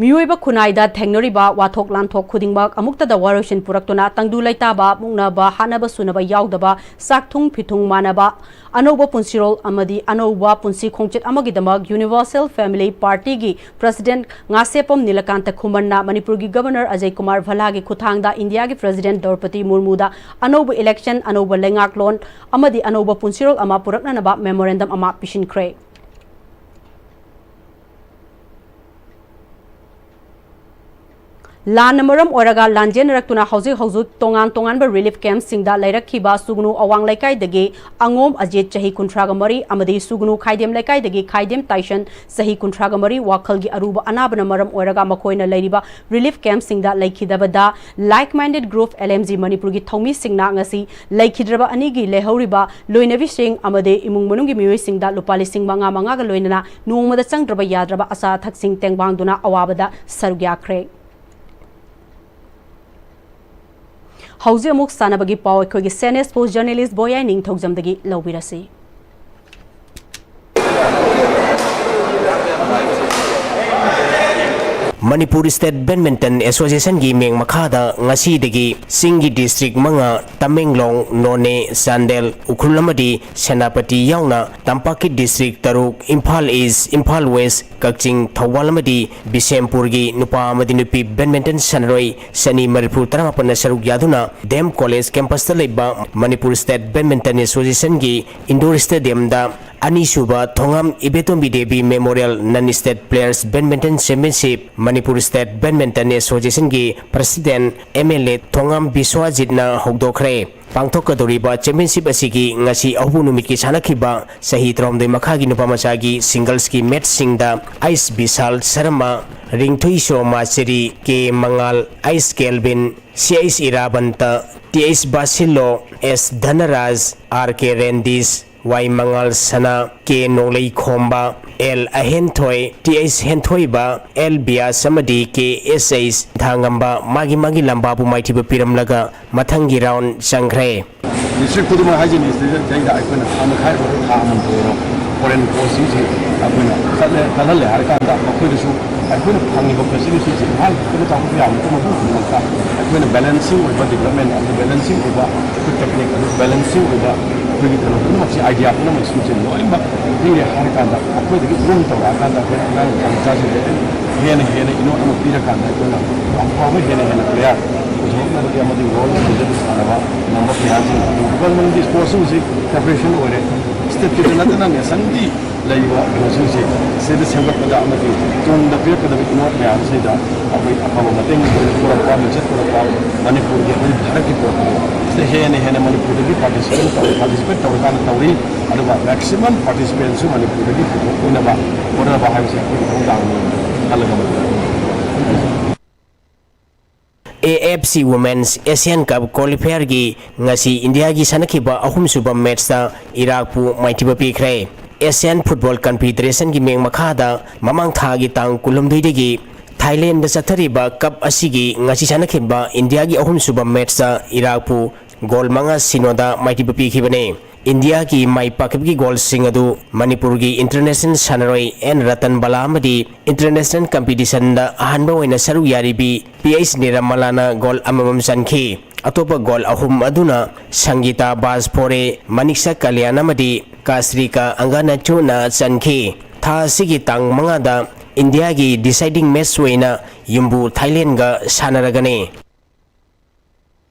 ꯃꯤꯑꯣꯏꯕ ꯈꯨꯟꯅꯥꯏꯗ ꯊꯦꯡꯅꯔꯤꯕ ꯋꯥꯊꯣꯛ ꯂꯥꯟꯊꯣꯛ ꯈꯨꯗꯤꯡꯃꯛ ꯑꯃꯨꯛꯇꯗ ꯋꯥꯔꯣꯏꯁꯤꯟ ꯄꯨꯔꯛꯇꯨꯅ ꯇꯪꯗꯨ ꯂꯩꯇꯥꯕ, ꯃꯨꯛꯅꯕ, ꯍꯥꯠꯅꯕ ꯁꯨꯅꯕ ꯌꯥꯎꯗꯕ, ꯆꯥꯛ ꯊꯨꯡ ꯐꯤꯊꯨꯡ ꯃꯥꯟꯅꯕ, ꯑꯅꯧꯕ ꯄꯨꯟꯁꯤꯔꯣꯜ ꯑꯃꯗꯤ ꯑꯅꯧꯕ ꯄꯨꯟꯁꯤ ꯈꯣꯡꯆꯠ ꯑꯃꯒꯤꯗꯃꯛ Universal Family Partyꯒꯤ President Ngasheppam Nilakanta ꯈꯨꯃꯟꯅ ꯃꯅꯤꯄꯨꯔꯒꯤ Governor ꯑꯖꯌ ꯀꯨꯃꯥꯔ ꯚꯜꯂꯥꯒꯤ ꯈꯨꯠꯊꯥꯡꯗ ꯏꯟꯗꯤꯌꯥꯒꯤ President ꯗ꯭ꯔꯧꯄꯗꯤ ꯃꯨꯔꯃꯨꯗ ꯑꯅꯧꯕ election, ꯑꯅꯧꯕ ꯂꯩꯉꯥꯛꯂꯣꯟ ꯑꯃꯗꯤ ꯑꯅꯧꯕ ꯄꯨꯟꯁꯤꯔꯣꯜ ꯑꯃ ꯄꯨꯔꯛꯅꯅꯕ memorandum ꯑꯃ ꯄꯤꯁꯤꯟꯈ꯭ꯔꯦ꯫ ꯂꯥꯟꯅ ꯃꯔꯝ ꯑꯣꯏꯔꯒ ꯂꯥꯟꯖꯦꯟꯅꯔꯛꯇꯨꯅ ꯍꯧꯖꯤꯛ ꯍꯧꯖꯤꯛ ꯇꯣꯉꯥꯟ ꯇꯣꯉꯥꯟꯕ ꯔꯤꯂꯤꯐ ꯀꯦꯝꯞꯁꯤꯡꯗ ꯂꯩꯔꯛꯈꯤꯕ ꯁꯨꯒꯅꯨ ꯑꯋꯥꯡ ꯂꯩꯀꯥꯏꯗꯒꯤ ꯑꯉꯣꯝ ꯑꯖꯤꯠ, ꯆꯍꯤ ꯀꯨꯟꯊ꯭ꯔꯥꯒ ꯃꯔꯤ, ꯑꯃꯗꯤ ꯁꯨꯒꯅꯨ ꯈꯥꯏꯗꯦꯝ ꯂꯩꯀꯥꯏꯗꯒꯤ ꯈꯥꯏꯗꯦꯝ ꯇꯥꯏꯁꯟ, ꯆꯍꯤ ꯀꯨꯟꯊ꯭ꯔꯥꯒ ꯃꯔꯤ, ꯋꯥꯈꯜꯒꯤ ꯑꯔꯨꯕ ꯑꯅꯥꯕꯅ ꯃꯔꯝ ꯑꯣꯏꯔꯒ ꯃꯈꯣꯏꯅ ꯂꯩꯔꯤꯕ relief ꯀꯦꯝꯞꯁꯤꯡꯗ ꯂꯩꯈꯤꯗꯕꯗ, Like Minded Group L M G ꯃꯅꯤꯄꯨꯔꯒꯤ ꯊꯧꯃꯤꯁꯤꯡꯅ ꯉꯁꯤ ꯂꯩꯈꯤꯗ꯭ꯔꯕ ꯑꯅꯤꯒꯤ ꯂꯩꯍꯧꯔꯤꯕ ꯂꯣꯏꯅꯕꯤꯁꯤꯡ ꯑꯃꯗꯤ ꯏꯃꯨꯡ ꯃꯅꯨꯡꯒꯤ ꯃꯤꯑꯣꯏꯁꯤꯡꯗ ꯂꯨꯄꯥ ꯂꯤꯁꯤꯡ ꯃꯉꯥ ꯃꯉꯥꯒ ꯂꯣꯏꯅꯅ ꯅꯣꯡꯃꯗ ꯆꯪꯗ꯭ꯔꯕ ꯌꯥꯗ꯭ꯔꯕ ꯑꯆꯥ ꯑꯊꯛꯁꯤꯡ ꯇꯦꯡꯕꯥꯡꯗꯨꯅ ꯑꯋꯥꯕꯗ ꯁꯔꯨꯛ ꯌꯥꯈ꯭ꯔꯦ꯫ ꯍꯧꯖꯤꯛ ꯑꯃꯨꯛ ꯁꯥꯟꯅꯕꯒꯤ ꯄꯥꯎ ꯑꯩꯈꯣꯏꯒꯤ ꯁꯦꯅꯤꯌꯔ ꯁ꯭ꯄꯣꯔꯠꯁ ꯖꯔꯅꯦꯂꯤꯁ ꯕꯣꯌꯥꯏ ꯅꯤꯡꯊꯧꯖꯝꯗꯒꯤ ꯂꯧꯕꯤꯔꯁꯤ꯫ ꯃꯅꯤꯄꯨꯔ ꯁ꯭ꯇꯦꯠ ꯕꯦꯗꯃꯤꯟꯇꯟ ꯑꯦꯁꯣꯁꯤꯌꯦꯁꯟꯒꯤ ꯃꯤꯡ ꯃꯈꯥꯗ ꯉꯁꯤꯗꯒꯤ ꯆꯤꯡꯒꯤ ꯗꯤꯁꯇ꯭ꯔꯤꯛ ꯃꯉꯥ, ꯇꯃꯦꯡꯂꯣꯡ, ꯅꯣꯅꯦ, ꯆꯥꯟꯗꯦꯜ, ꯎꯈ꯭ꯔꯨꯜ ꯑꯃꯗꯤ ꯁꯦꯅꯥꯄꯇꯤ ꯌꯥꯎꯅ ꯇꯝꯄꯥꯛꯀꯤ ꯗꯤꯁꯇ꯭ꯔꯤꯛ ꯇꯔꯨꯛ, ꯏꯝꯐꯥꯜ ꯏꯁ, ꯏꯝꯐꯥꯜ ꯋꯦꯁ, ꯀꯛꯆꯤꯡ, ꯊꯧꯕꯥꯜ ꯑꯃꯗꯤ ꯕꯤꯁꯦꯝꯄꯨꯔꯒꯤ ꯅꯨꯄꯥ ꯑꯃꯗꯤ ꯅꯨꯄꯤ ꯕꯦꯗꯃꯤꯟꯇꯟ ꯁꯥꯟꯅꯔꯣꯏ ꯆꯅꯤ ꯃꯔꯤꯐꯨ ꯇꯔꯥꯃꯥꯄꯟꯅ ꯁꯔꯨꯛ ꯌꯥꯗꯨꯅ ꯗꯤ ꯑꯦꯝ ꯀꯣꯂꯦꯖ ꯀꯦꯝꯄꯁꯇ ꯂꯩꯕ ꯃꯅꯤꯄꯨꯔ ꯁ꯭ꯇꯦꯠ ꯕꯦꯗꯃꯤꯟꯇꯟ ꯑꯦꯁꯣꯁꯤꯌꯦꯁꯟꯒꯤ ꯏꯟꯗꯣꯔ ꯁ꯭ꯇꯦꯗꯤꯌꯝꯗ ꯑꯅꯤꯁꯨꯕ Thongam Ibetombi Devi memorial non state players badminton championship Manipur state badminton ꯑꯦꯁꯣꯁꯤꯌꯦꯁꯟꯒꯤ president M L A Thongam ꯕꯤꯁ꯭ꯋꯥꯖꯤꯠꯅ ꯍꯧꯗꯣꯛꯈ꯭ꯔꯦ꯫ ꯄꯥꯡꯊꯣꯛꯀꯗꯧꯔꯤꯕ ꯆꯦꯝꯄꯤꯌꯟꯁꯤꯞ ꯑꯁꯤꯒꯤ ꯉꯁꯤ ꯑꯍꯧꯕ ꯅꯨꯃꯤꯠꯀꯤ ꯁꯥꯟꯅꯈꯤꯕ ꯆꯍꯤ ꯇꯔꯥꯍꯨꯝꯗꯣꯏ ꯃꯈꯥꯒꯤ ꯅꯨꯄꯥ ꯃꯆꯥꯒꯤ ꯁꯤꯡꯒꯜꯁꯀꯤ ꯃꯦꯆꯁꯤꯡꯗ ꯑꯩꯁ ꯕꯤꯁꯥꯜ ꯁꯔꯃ, ꯔꯤꯡꯊꯨꯏꯁꯣ ꯃꯥꯆꯦꯔꯤ, ꯀꯦ ꯃꯉꯥꯜ, ꯑꯩꯁ ꯀꯦꯜꯕꯤꯟ, ꯁꯤ ꯑꯩꯁ ꯏꯔꯥꯕꯟꯇ, ꯇꯤ ꯑꯩꯁ ꯕꯥꯁꯤꯂꯣ, ꯑꯦꯁ ꯙꯅꯔꯥꯖ, ꯑꯥꯔ ꯀꯦ ꯔꯦꯟꯗꯤꯁ, ꯋꯥꯏ ꯃꯉꯥꯜ ꯁꯅꯥ, ꯀꯦ ꯅꯣꯡꯂꯩꯈꯣꯝꯕ, ꯑꯦꯜ ꯑꯍꯦꯟꯊꯣꯏ, ꯇꯤ ꯑꯩꯁ ꯍꯦꯟꯊꯣꯏꯕ, ꯑꯦꯜ ꯕꯤꯌꯥꯁ ꯑꯃꯗꯤ ꯀꯦ ꯑꯦꯁ ꯑꯩꯁ ꯊꯥꯉꯝꯕ ꯃꯥꯒꯤ ꯃꯥꯒꯤ ꯂꯝꯕꯥꯕꯨ ꯃꯥꯏꯊꯤꯕ ꯄꯤꯔꯝꯂꯒ ꯃꯊꯪꯒꯤ ꯔꯥꯎꯟ ꯆꯪꯈ꯭ꯔꯦ꯫ ꯗꯤꯁꯇ꯭ꯔꯤꯛ ꯈꯨꯗꯤꯡꯃꯛ ꯍꯥꯏꯖꯅꯤꯡꯉꯤꯁꯤꯗ ꯑꯩꯈꯣꯏꯅ ꯊꯥ ꯃꯈꯥꯏ ꯑꯣꯏꯔꯣ, ꯊꯥ ꯑꯃꯃꯝꯇ ꯑꯣꯏꯔꯣ, ꯐꯣꯔꯦꯟ ꯀꯣꯆꯁꯤꯡꯁꯤ ꯑꯩꯈꯣꯏꯅ ꯆꯠꯂꯦ, ꯆꯠꯍꯜꯂꯦ ꯍꯥꯏꯔ ꯀꯥꯟꯗ ꯃꯈꯣꯏꯗꯁꯨ ꯑꯩꯈꯣꯏꯅ ꯐꯪꯉꯤꯕ ꯐꯦꯁꯤꯂꯤꯇꯤꯁꯤ ꯏꯝꯐꯥꯜ ꯈꯛꯇꯗ ꯆꯥꯎꯈꯠꯄ ꯌꯥꯕ ꯅꯠꯇꯅ ꯃꯐꯝ ꯈꯨꯗꯤꯡꯃꯛꯇ ꯑꯩꯈꯣꯏꯅ ꯕꯦꯂꯦꯟꯁꯤꯡ ꯑꯣꯏꯕ ꯗꯤꯕꯂꯞꯃꯦꯟ, ꯑꯗꯨ ꯕꯦꯂꯦꯟꯁꯤꯡ ꯑꯣꯏꯕ ꯑꯩꯈꯣꯏ ꯇꯦꯛꯅꯤꯛ, ꯑꯗꯨ ꯕꯦꯂꯦꯟꯁꯤꯡ ꯑꯣꯏꯕ ꯑꯩꯈꯣꯏꯒꯤ ꯀꯩꯅꯣ ꯄꯨꯝꯅꯃꯛꯁꯤ, ꯑꯥꯏꯗꯤꯌꯥ ꯄꯨꯝꯅꯃꯛꯁꯤꯡꯁꯦ ꯂꯣꯏꯅꯃꯛ ꯄꯤꯔꯦ ꯍꯥꯏꯔ ꯀꯥꯟꯗ ꯑꯩꯈꯣꯏꯗꯒꯤ ꯒ꯭ꯔꯨꯝ ꯇꯧꯔꯛꯑꯀꯥꯟꯗ ꯑꯩꯈꯣꯏꯅ ꯑꯉꯥꯡ ꯃꯆꯥ ꯃꯆꯥꯁꯤꯡꯁꯦ ꯍꯦꯟꯅ ꯍꯦꯟꯅ ꯏꯅꯣꯠ ꯑꯃ ꯄꯤꯔꯀꯥꯟꯗ ꯑꯩꯈꯣꯏꯅ ꯌꯥꯝ ꯐꯕ ꯍꯦꯟꯅ ꯍꯦꯟꯅ ꯄ꯭ꯂꯦꯌꯥꯔ ꯄꯨꯊꯣꯔꯛꯅꯕꯒꯤ ꯑꯃꯗꯤ ꯋꯥꯔꯜ ꯂꯦꯚꯦꯜꯗ ꯁꯥꯟꯅꯕ ꯉꯝꯕ ꯄ꯭ꯂꯦꯌꯥꯔꯁꯤꯡ ꯑꯗꯨ ꯒꯣꯜꯃꯦꯟꯒꯤ ꯁ꯭ꯄꯣꯔꯠꯁꯤꯡꯁꯤ ꯄ꯭ꯔꯤꯄꯦꯔꯦꯁꯟ ꯑꯣꯏꯔꯦ꯫ ꯁ꯭ꯇꯦꯠꯀꯤꯗ ꯅꯠꯇꯅ ꯅꯦꯁꯟꯒꯤ ꯂꯩꯔꯤꯕ ꯀꯩꯅꯣꯁꯤꯡꯁꯦ ꯁꯤꯗ ꯁꯦꯝꯒꯠꯄꯗ ꯑꯃꯗꯤ ꯇꯨꯡꯗ ꯄꯤꯔꯛꯀꯗꯕ ꯏꯅꯣꯠ ꯃꯌꯥꯝꯁꯤꯗ ꯑꯩꯈꯣꯏ ꯑꯐꯕ ꯃꯇꯦꯡ ꯑꯣꯏꯅ ꯄꯨꯔꯛꯄ, ꯃꯤꯡꯆꯠ ꯄꯨꯔꯛꯄ, ꯃꯅꯤꯄꯨꯔꯒꯤ ꯑꯩꯈꯣꯏ ꯚꯥꯔꯠꯀꯤ ꯄꯨꯔꯛꯄꯗꯣ ꯁꯤꯗ ꯍꯦꯟꯅ ꯍꯦꯟꯅ ꯃꯅꯤꯄꯨꯔꯗꯒꯤ ꯄꯥꯔꯇꯤꯁꯤꯄꯦꯠ ꯇꯧꯔꯤ, ꯄꯥꯔꯇꯤꯁꯤꯄꯦꯠ ꯇꯧꯔꯀꯥꯟꯗ ꯇꯧꯔꯤ, ꯑꯗꯨꯒ ꯃꯦꯛꯁꯤꯃꯝ ꯄꯥꯔꯇꯤꯁꯤꯄꯦꯟꯁꯨ ꯃꯅꯤꯄꯨꯔꯗꯒꯤ ꯄꯨꯊꯣꯛꯅꯕ ꯍꯣꯠꯅꯕ ꯍꯥꯏꯕꯁꯦ ꯑꯩꯈꯣꯏꯒꯤ ꯊꯧꯗꯥꯡꯅꯤ ꯈꯜꯂꯒ ꯃꯗꯨꯗ A F C Women's Asian Cup Qualifierꯒꯤ ꯉꯁꯤ ꯏꯟꯗꯤꯌꯥꯒꯤ ꯁꯥꯟꯅꯈꯤꯕ ꯑꯍꯨꯝꯁꯨꯕ ꯃꯦꯠꯁꯇ ꯏꯔꯥꯛꯄꯨ ꯃꯥꯏꯊꯤꯕ ꯄꯤꯈ꯭ꯔꯦ꯫ Asian Football Confederationꯒꯤ ꯃꯤꯡ ꯃꯈꯥꯗ ꯃꯃꯥꯡ ꯊꯥꯒꯤ ꯇꯥꯡ ꯀꯨꯟꯍꯨꯝꯗꯣꯏꯗꯒꯤ ꯊꯥꯏꯂꯦꯟꯗ ꯆꯠꯊꯔꯤꯕ ꯀꯞ ꯑꯁꯤꯒꯤ ꯉꯁꯤ ꯁꯥꯟꯅꯈꯤꯕ ꯏꯟꯗꯤꯌꯥꯒꯤ ꯑꯍꯨꯝꯁꯨꯕ ꯃꯦꯠꯁꯇ ꯏꯔꯥꯛꯄꯨ ꯒꯣꯜ ꯃꯉꯥ ꯁꯤꯅꯣꯗ ꯃꯥꯏꯊꯤꯕ ꯄꯤꯈꯤꯕꯅꯤ꯫ ꯏꯟꯗꯤꯌꯥꯒꯤ ꯃꯥꯏ ꯄꯥꯛꯈꯤꯕꯒꯤ ꯒꯣꯜꯁꯤꯡ ꯑꯗꯨ ꯃꯅꯤꯄꯨꯔꯒꯤ ꯏꯟꯇꯔꯅꯦꯁꯅꯦꯜ ꯁꯥꯟꯅꯔꯣꯏ ꯑꯦꯟ ꯔꯇꯟ ꯕꯂꯥ ꯑꯃꯗꯤ ꯏꯟꯇꯔꯅꯦꯁꯅꯦꯜ ꯀꯝꯄꯤꯇꯤꯁꯟꯗ ꯑꯍꯥꯟꯕ ꯑꯣꯏꯅ ꯁꯔꯨꯛ ꯌꯥꯔꯤꯕꯤ ꯄꯤ ꯑꯩꯆ ꯅꯤꯔꯃꯂꯥꯅ ꯒꯣꯜ ꯑꯃꯃꯝ ꯆꯟꯈꯤ꯫ ꯑꯇꯣꯞꯄ ꯒꯣꯜ ꯑꯍꯨꯝ ꯑꯗꯨꯅ ꯁꯪꯒꯤꯇꯥ ꯕꯥꯖ ꯐꯣꯔꯦ, ꯃꯅꯤꯛꯁꯥ ꯀꯂꯤꯌꯥꯟ ꯑꯃꯗꯤ ꯀꯥꯁ꯭ꯔꯤꯀꯥ ꯑꯪꯒꯥꯅꯥꯆꯨꯅ ꯆꯟꯈꯤ꯫ ꯊꯥ ꯑꯁꯤꯒꯤ ꯇꯥꯡ ꯃꯉꯥꯗ ꯏꯟꯗꯤꯌꯥꯒꯤ ꯗꯤꯁꯥꯏꯗꯤꯡ ꯃꯦꯆ ꯑꯣꯏꯅ ꯌꯨꯝꯕꯨ ꯊꯥꯏꯂꯦꯟꯒ ꯁꯥꯟꯅꯔꯒꯅꯤ꯫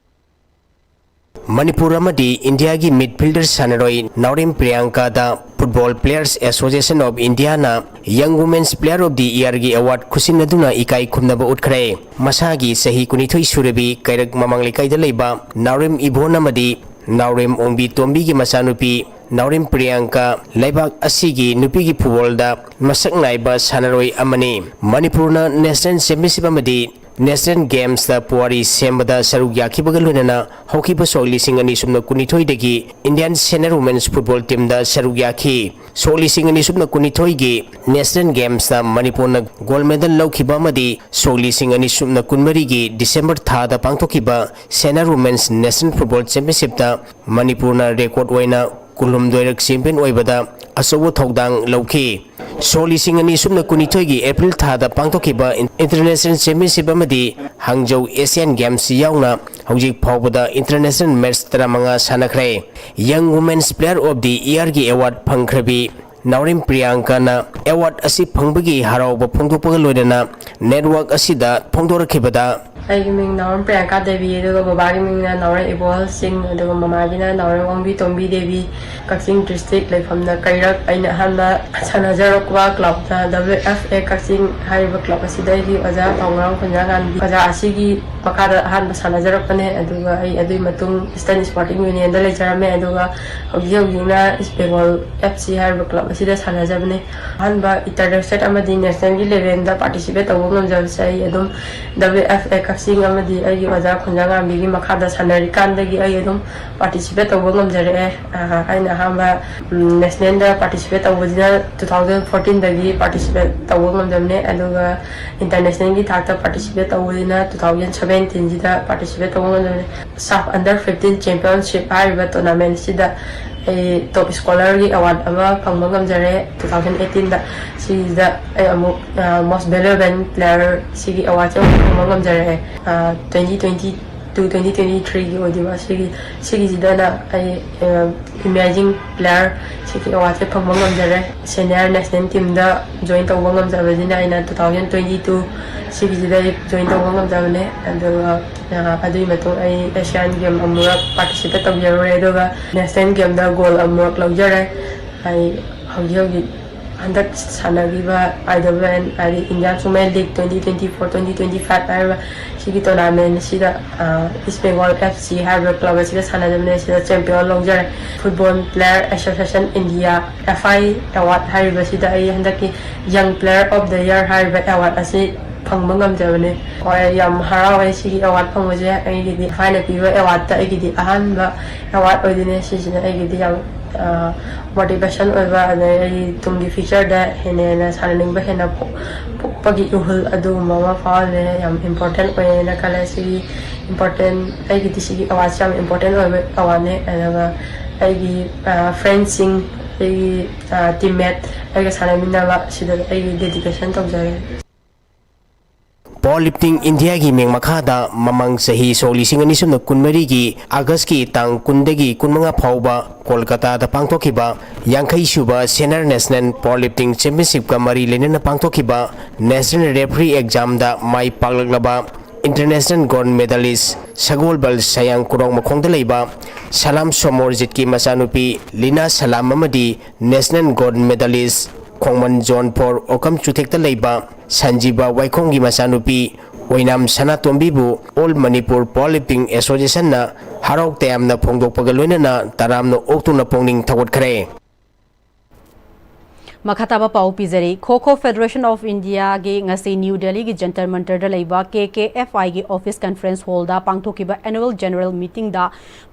ꯃꯅꯤꯄꯨꯔ ꯑꯃꯗꯤ ꯏꯟꯗꯤꯌꯥꯒꯤ ꯃꯤꯗꯐꯤꯜꯗꯔ ꯁꯥꯟꯅꯔꯣꯏ ꯅꯥꯎꯔꯦꯝ ꯄ꯭ꯔꯤꯌꯥꯡꯀꯥꯗ Football Players Association of Indiaꯅ Young Women's Player of the Yearꯒꯤ ꯑꯦꯋꯥꯔꯗ ꯈꯨꯁꯤꯟꯅꯗꯨꯅ ꯏꯀꯥꯏ ꯈꯨꯝꯅꯕ ꯎꯠꯈ꯭ꯔꯦ꯫ ꯃꯁꯥꯒꯤ ꯆꯍꯤ ꯀꯨꯟꯅꯤꯊꯣꯏ ꯁꯨꯔꯕꯤ ꯀꯩꯔꯛ ꯃꯃꯥꯡ ꯂꯩꯀꯥꯏꯗ ꯂꯩꯕ ꯅꯥꯎꯔꯦꯝ ꯏꯕꯣꯟ ꯑꯃꯗꯤ ꯅꯥꯎꯔꯦꯝ ꯑꯣꯡꯕꯤ ꯇꯣꯝꯕꯤꯒꯤ ꯃꯆꯥꯅꯨꯄꯤ ꯅꯥꯎꯔꯦꯝ ꯄ꯭ꯔꯤꯌꯥꯡꯀꯥ ꯂꯩꯕꯥꯛ ꯑꯁꯤꯒꯤ ꯅꯨꯄꯤꯒꯤ ꯐꯨꯠꯕꯣꯜꯗ ꯃꯁꯛ ꯅꯥꯏꯕ ꯁꯥꯟꯅꯔꯣꯏ ꯑꯃꯅꯤ꯫ ꯃꯅꯤꯄꯨꯔꯅ ꯅꯦꯁꯅꯦꯜ ꯆꯦꯝꯄꯤꯌꯟꯁꯤꯞ ꯑꯃꯗꯤ ꯅꯦꯁꯅꯦꯜ ꯒꯦꯝꯁꯇ ꯄꯨꯋꯥꯔꯤ ꯁꯦꯝꯕꯗ ꯁꯔꯨꯛ ꯌꯥꯈꯤꯕꯒ ꯂꯣꯏꯅꯅ ꯍꯧꯈꯤꯕ ꯁꯣꯛ ꯂꯤꯁꯤꯡ ꯑꯅꯤ ꯁꯨꯞꯅ ꯀꯨꯟꯅꯤꯊꯣꯏꯗꯒꯤ ꯏꯟꯗꯤꯌꯥꯟ ꯁꯦꯅꯤꯌꯔ ꯋꯨꯃꯦꯟꯁ ꯐꯨꯠꯕꯣꯜ ꯇꯤꯝꯗ ꯁꯔꯨꯛ ꯌꯥꯈꯤ꯫ ꯁꯣꯛ ꯂꯤꯁꯤꯡ ꯑꯅꯤ ꯁꯨꯞꯅ ꯀꯨꯟꯅꯤꯊꯣꯏꯒꯤ ꯅꯦꯁꯅꯦꯜ ꯒꯦꯝꯁꯇ ꯃꯅꯤꯄꯨꯔꯅ ꯒꯣꯜ ꯃꯦꯗꯜ ꯂꯧꯈꯤꯕ ꯑꯃꯗꯤ ꯁꯣꯛ ꯂꯤꯁꯤꯡ ꯑꯅꯤ ꯁꯨꯞꯅ ꯀꯨꯟꯃꯔꯤꯒꯤ ꯗꯤꯁꯦꯝꯕꯔ ꯊꯥꯗ ꯄꯥꯡꯊꯣꯛꯈꯤꯕ ꯁꯦꯅꯤꯌꯔ ꯋꯨꯃꯦꯟꯁ ꯅꯦꯁꯅꯦꯜ ꯐꯨꯠꯕꯣꯜ ꯆꯦꯝꯄꯤꯌꯟꯁꯤꯞꯇ ꯃꯅꯤꯄꯨꯔꯅ ꯔꯦꯀꯣꯔꯗ ꯑꯣꯏꯅ ꯀꯨꯟꯍꯨꯝꯗꯣꯏꯔꯛ ꯆꯦꯝꯄꯤꯌꯟ ꯑꯣꯏꯕꯗ ꯑꯆꯧꯕ ꯊꯧꯗꯥꯡ ꯂꯧꯈꯤ꯫ ꯁꯣꯛ ꯂꯤꯁꯤꯡ ꯑꯅꯤ ꯁꯨꯞꯅ ꯀꯨꯟꯅꯤꯊꯣꯏꯒꯤ ꯑꯦꯄ꯭ꯔꯤꯜ ꯊꯥꯗ ꯄꯥꯡꯊꯣꯛꯈꯤꯕ ꯏꯟ-, ꯏꯟꯇꯔꯅꯦꯁꯅꯦꯜ ꯆꯦꯝꯄꯤꯌꯟꯁꯤꯞ ꯑꯃꯗꯤ ꯍꯥꯡꯖꯧ ꯑꯦꯁꯤꯌꯥꯟ ꯒꯦꯝꯁ ꯌꯥꯎꯅ ꯍꯧꯖꯤꯛ ꯐꯥꯎꯕꯗ ꯏꯟꯇꯔꯅꯦꯁꯅꯦꯜ ꯃꯦꯠꯆ ꯇꯔꯥꯃꯉꯥ ꯁꯥꯟꯅꯈ꯭ꯔꯦ꯫ Young Women's Player of the Yearꯒꯤ ꯑꯦꯋꯥꯔꯗ ꯐꯪꯈ꯭ꯔꯕꯤ ꯅꯥꯎꯔꯦꯝ ꯄ꯭ꯔꯤꯌꯥꯡꯀꯥꯅ ꯑꯦꯋꯥꯔꯗ ꯑꯁꯤ ꯐꯪꯕꯒꯤ ꯍꯔꯥꯎꯕ ꯐꯣꯡꯗꯣꯛꯄꯒ ꯂꯣꯏꯅꯅ ꯅꯦꯠꯋꯥꯔꯛ ꯑꯁꯤꯗ ꯐꯣꯡꯗꯣꯔꯛꯈꯤꯕꯗ, ꯑꯩꯒꯤ ꯃꯤꯡ ꯅꯥꯎꯔꯦꯝ ꯄ꯭ꯔꯤꯌꯥꯡꯀꯥ ꯗꯦꯕꯤ, ꯑꯗꯨꯒ ꯕꯕꯥꯒꯤ ꯃꯤꯡꯅ ꯅꯥꯎꯔꯦꯝ ꯏꯕꯣꯍꯜ ꯁꯤꯡ, ꯑꯗꯨꯒ ꯃꯃꯥꯒꯤꯅ ꯅꯥꯎꯔꯦꯝ ꯑꯣꯡꯕꯤ ꯇꯣꯝꯕꯤ ꯗꯦꯕꯤ꯫ ꯀꯛꯆꯤꯡ ꯗꯤꯁꯇ꯭ꯔꯤꯛ, ꯂꯩꯐꯝꯅ ꯀꯩꯔꯛ꯫ ꯑꯩꯅ ꯑꯍꯥꯟꯕ ꯁꯥꯟꯅꯖꯔꯛꯄ ꯀ꯭ꯂꯕꯇ W F A ꯀꯛꯆꯤꯡ ꯍꯥꯏꯔꯤꯕ ꯀ꯭ꯂꯕ ꯑꯁꯤꯗ ꯑꯩꯒꯤ ꯑꯣꯖꯥ ꯊꯧꯒ꯭ꯔꯥꯝ ꯈꯨꯟꯖꯥꯉꯥꯟꯕꯤ ꯑꯣꯖꯥ ꯑꯁꯤꯒꯤ ꯃꯈꯥꯗ ꯑꯍꯥꯟꯕ ꯁꯥꯟꯅꯖꯔꯛꯄꯅꯦ꯫ ꯑꯗꯨꯒ ꯑꯩ ꯑꯗꯨꯒꯤ ꯃꯇꯨꯡ Eastern Sporting Unionꯗ ꯂꯩꯖꯔꯝꯃꯦ, ꯑꯗꯨꯒ ꯍꯧꯖꯤꯛ ꯍꯧꯖꯤꯛꯅ East Bengal F C ꯍꯥꯏꯔꯤꯕ ꯀ꯭ꯂꯕ ꯑꯁꯤꯗ ꯁꯥꯟꯅꯖꯕꯅꯦ꯫ ꯑꯍꯥꯟꯕ inter state ꯑꯃꯗꯤ nationalꯒꯤ levelꯗ participate ꯇꯧꯕ ꯉꯝꯖꯕꯁꯦ ꯑꯩ ꯑꯗꯨꯝ W F A ꯀꯛꯆꯤꯡ ꯑꯃꯗꯤ ꯑꯩꯒꯤ ꯑꯣꯖꯥ ꯈꯨꯟꯖꯥꯉꯥꯟꯕꯤꯒꯤ ꯃꯈꯥꯗ ꯁꯥꯟꯅꯔꯤꯀꯥꯟꯗꯒꯤ ꯑꯩ ꯑꯗꯨꯝ participate ꯇꯧꯕ ꯉꯝꯖꯔꯛꯑꯦ꯫ ꯑ, ꯑꯩꯅ ꯑꯍꯥꯟꯕ, ꯎꯝ, nationalꯗ participate ꯇꯧꯕꯁꯤꯅ two thousand fourteenꯗꯒꯤ participate ꯇꯧꯕ ꯉꯝꯖꯕꯅꯦ, ꯑꯗꯨꯒ internationalꯒꯤ ꯊꯥꯛꯇ participate ꯇꯧꯕꯁꯤꯅ two thousand seventeenꯁꯤꯗ participate ꯇꯧꯕ ꯉꯝꯖꯕꯅꯦ꯫ SAFF under fifteen championship ꯍꯥꯏꯔꯤꯕ tournamentꯁꯤꯗ ꯑꯩ top scorerꯒꯤ award ꯑꯃ ꯐꯪꯕ ꯉꯝꯖꯔꯦ two thousand eighteenꯗ꯫ ꯁꯤꯁꯤꯗ ꯑꯩ ꯑꯃꯨꯛ, ꯑ, most valuable player ꯁꯤꯒꯤ awardꯁꯦ ꯑꯃꯨꯛ ꯐꯪꯕ ꯉꯝꯖꯔꯛꯑꯦ꯫ ꯑ, twenty twenty two twenty twenty threeꯒꯤ ꯑꯣꯏꯗꯣꯏꯕ꯫ ꯁꯤꯒꯤ, ꯁꯤꯒꯤꯁꯤꯗꯅ ꯑꯩ, ꯑ, emerging player ꯁꯤꯒꯤ awardꯁꯦ ꯐꯪꯕ ꯉꯝꯖꯔꯦ꯫ Senior national teamꯗ join ꯇꯧꯕ ꯉꯝꯖꯕꯁꯤꯅ ꯑꯩꯅ two thousand twenty two ꯁꯤꯒꯤꯁꯤꯗ ꯑꯩ join ꯇꯧꯕ ꯉꯝꯖꯕꯅꯦ꯫ ꯑꯗꯨꯒ, ꯑ, ꯑꯗꯨꯒꯤ ꯃꯇꯨꯡ ꯑꯩ Asian Game ꯑꯃꯨꯔꯛ participate ꯇꯧꯖꯔꯨꯔꯦ꯫ ꯑꯗꯨꯒ national gameꯗ gold ꯑꯃꯨꯔꯛ ꯂꯧꯖꯔꯦ꯫ ꯑꯩ ꯍꯧꯖꯤꯛ ꯍꯧꯖꯤꯛ ꯍꯟꯗꯛ ꯁꯥꯟꯅꯈꯤꯕ I W N ꯍꯥꯏꯗꯤ Indian Women League twenty twenty four twenty twenty five ꯍꯥꯏꯔꯤꯕ ꯁꯤꯒꯤ tournament ꯑꯁꯤꯗ, ꯑ, East Bengal F C ꯍꯥꯏꯔꯤꯕ club ꯑꯁꯤꯒ ꯁꯥꯟꯅꯖꯕꯅꯦ꯫ ꯁꯤꯗ champion ꯂꯧꯖꯔꯦ꯫ Football Player Association India, F I award ꯍꯥꯏꯔꯤꯕꯁꯤꯗ ꯑꯩ ꯍꯟꯗꯛꯀꯤ Young Player of the Year ꯍꯥꯏꯔꯤꯕ award ꯑꯁꯤ ꯐꯪꯕ ꯉꯝꯖꯕꯅꯦ꯫ ꯍꯣꯏ, ꯌꯥꯝ ꯍꯔꯥꯎꯋꯦ ꯁꯤꯒꯤ award ꯐꯪꯕꯁꯦ꯫ ꯑꯩꯒꯤꯗꯤ F I ꯅ ꯄꯤꯕ awardꯇ ꯑꯩꯒꯤꯗꯤ ꯑꯍꯥꯟꯕ award ꯑꯣꯏꯗꯣꯏꯅꯦ꯫ ꯁꯤꯁꯤꯅ ꯑꯩꯒꯤꯗꯤ ꯌꯥꯝ, ꯑ, motivation ꯑꯣꯏꯕ, ꯑꯗꯩ ꯑꯩꯒꯤ ꯇꯨꯡꯒꯤ futureꯗ ꯍꯦꯟꯅ ꯍꯦꯟꯅ ꯁꯥꯟꯅꯅꯤꯡꯕ ꯍꯦꯟꯅ ꯄꯣꯛ-, ꯄꯣꯛꯄꯒꯤ ꯏꯍꯨꯜ ꯑꯗꯨꯒꯨꯝꯕ ꯑꯃ ꯐꯥꯎꯍꯜꯂꯦ꯫ ꯌꯥꯝ important ꯑꯣꯏꯌꯦꯅ ꯈꯜꯂꯦ꯫ ꯁꯤꯒꯤ important, ꯑꯩꯒꯤꯗꯤ ꯁꯤꯒꯤ awardꯁꯦ ꯌꯥꯝ important ꯑꯣꯏꯕ awardꯅꯦ꯫ ꯑꯗꯨꯒ ꯑꯩꯒꯤ, ꯑ, friendꯁꯤꯡ, ꯑꯩꯒꯤ, ꯑ, teammate, ꯑꯩꯒ ꯁꯥꯟꯅꯃꯤꯟꯅꯕ ꯁꯤꯗ ꯑꯩꯒꯤ dedication ꯇꯧꯖꯔꯦ꯫ Powerlifting Indiaꯒꯤ ꯃꯤꯡ ꯃꯈꯥꯗ ꯃꯃꯥꯡ ꯆꯍꯤ ꯁꯣꯛ ꯂꯤꯁꯤꯡ ꯑꯅꯤ ꯁꯨꯞꯅ ꯀꯨꯟꯃꯔꯤꯒꯤ Augustꯀꯤ ꯇꯥꯡ ꯀꯨꯟꯗꯒꯤ ꯀꯨꯟꯃꯉꯥ ꯐꯥꯎꯕ ꯀꯣꯜꯀꯇꯥꯗ ꯄꯥꯡꯊꯣꯛꯈꯤꯕ ꯌꯥꯡꯈꯩ ꯁꯨꯕ Senior National Powerlifting Championshipꯀ ꯃꯔꯤ ꯂꯩꯅꯅ ꯄꯥꯡꯊꯣꯛꯈꯤꯕ National Referee Examꯗ ꯃꯥꯏ ꯄꯥꯛꯂꯛꯂꯕ International Gold Medalist ꯁꯒꯣꯜꯕꯜ ꯁꯌꯥꯡ ꯀꯨꯔꯣꯡ ꯃꯈꯣꯡꯗ ꯂꯩꯕ ꯁꯂꯥꯝ ꯁꯣꯃꯣꯔꯖꯤꯠꯀꯤ ꯃꯆꯥꯅꯨꯄꯤ ꯂꯤꯅꯥ ꯁꯂꯥꯝ ꯑꯃꯗꯤ National Gold Medalist ꯈꯣꯡꯃꯟ Zone four ꯑꯣꯀꯝ ꯆꯨꯊꯦꯛꯇ ꯂꯩꯕ ꯁꯟꯖꯤꯕ ꯋꯥꯏꯈꯣꯡꯒꯤ ꯃꯆꯥꯅꯨꯄꯤ ꯑꯣꯏꯅꯥꯝ ꯁꯅꯥꯇꯣꯝꯕꯤꯕꯨ All Manipur Powerlifting Associationꯅ ꯍꯔꯥꯎ ꯇꯌꯥꯝꯅ ꯐꯣꯡꯗꯣꯛꯄꯒ ꯂꯣꯏꯅꯅ ꯇꯔꯥꯝꯅ ꯑꯣꯛꯇꯨꯅ ꯄꯨꯛꯅꯤꯡ ꯊꯧꯒꯠꯈ꯭ꯔꯦ꯫ ꯃꯈꯥ ꯇꯥꯕ ꯄꯥꯎ ꯄꯤꯖꯔꯤ꯫ Kho Kho Federation of Indiaꯒꯤ ꯉꯁꯤ ꯅ꯭ꯌꯨ ꯗꯦꯜꯂꯤꯒꯤ ꯖꯟꯇꯔ ꯃꯟꯇꯔꯗ ꯂꯩꯕ K K F Iꯒꯤ office conference hallꯗ ꯄꯥꯡꯊꯣꯛꯈꯤꯕ annual general meetingꯗ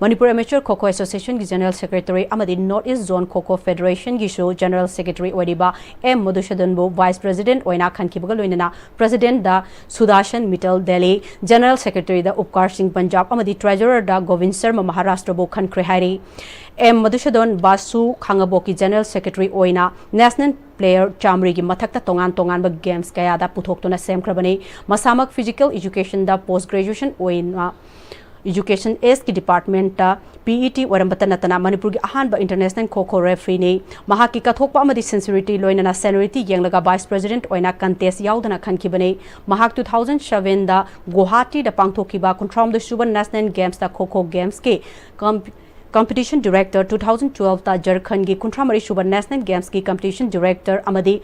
Manipur Amateur Kho Kho Associationꯒꯤ General Secretary ꯑꯃꯗꯤ North East Zone Kho Kho Federationꯒꯤꯁꯨ General Secretary ꯑꯣꯏꯔꯤꯕ M ꯃꯙꯨꯁꯨꯗꯟꯕꯨ Vice President ꯑꯣꯏꯅ ꯈꯟꯈꯤꯕꯒ ꯂꯣꯏꯅꯅ Presidentꯗ ꯁꯨꯗꯥꯁꯟ ꯃꯤꯇꯜ ꯗꯦꯜꯂꯤ, General Secretaryꯗ ꯎꯞꯀꯥꯔ ꯁꯤꯡ ꯄꯟꯖꯥꯕ ꯑꯃꯗꯤ Treasurerꯗ ꯒꯣꯕꯤꯟꯗ ꯁꯔꯃ ꯃꯍꯥꯔꯥꯁꯇ꯭ꯔꯕꯨ ꯈꯟꯈ꯭ꯔꯦ ꯍꯥꯏꯔꯤ꯫ M ꯃꯙꯨꯁꯨꯗꯟ ꯕꯥꯁꯨ ꯈꯥꯉꯕꯣꯛꯀꯤ General Secretary ꯑꯣꯏꯅ national player ꯆꯥꯃꯔꯤꯒꯤ ꯃꯊꯛꯇ ꯇꯣꯉꯥꯟ ꯇꯣꯉꯥꯟꯕ games ꯀꯌꯥꯗ ꯄꯨꯊꯣꯛꯇꯨꯅ ꯁꯦꯝꯈ꯭ꯔꯕꯅꯤ꯫ ꯃꯁꯥꯃꯛ physical educationꯗ post graduation ꯑꯣꯏꯅ Education Sꯀꯤ departmentꯇ P E T ꯑꯣꯏꯔꯝꯕꯇ ꯅꯠꯇꯅ ꯃꯅꯤꯄꯨꯔꯒꯤ ꯑꯍꯥꯟꯕ international Kho Kho refereeꯅꯤ꯫ ꯃꯍꯥꯛꯀꯤ ꯀꯠꯊꯣꯛꯄ ꯑꯃꯗꯤ sincerity ꯂꯣꯏꯅꯅ seniority ꯌꯦꯡꯂꯒ Vice President ꯑꯣꯏꯅ contest ꯌꯥꯎꯗꯅ ꯈꯟꯈꯤꯕꯅꯤ꯫ ꯃꯍꯥꯛ two thousand sevenꯗ ꯒꯨꯋꯥꯍꯥꯇꯤꯗ ꯄꯥꯡꯊꯣꯛꯈꯤꯕ ꯀꯨꯟꯊ꯭ꯔꯥꯍꯨꯝꯗꯣꯏ ꯁꯨꯕ National Gamesꯇ Kho Kho Gamesꯀꯤ com- Competition Director, two thousand twelveꯇ ꯖꯔꯈꯟꯒꯤ ꯀꯨꯟꯊ꯭ꯔꯥ ꯃꯔꯤ ꯁꯨꯕ National Gamesꯀꯤ Competition Director ꯑꯃꯗꯤ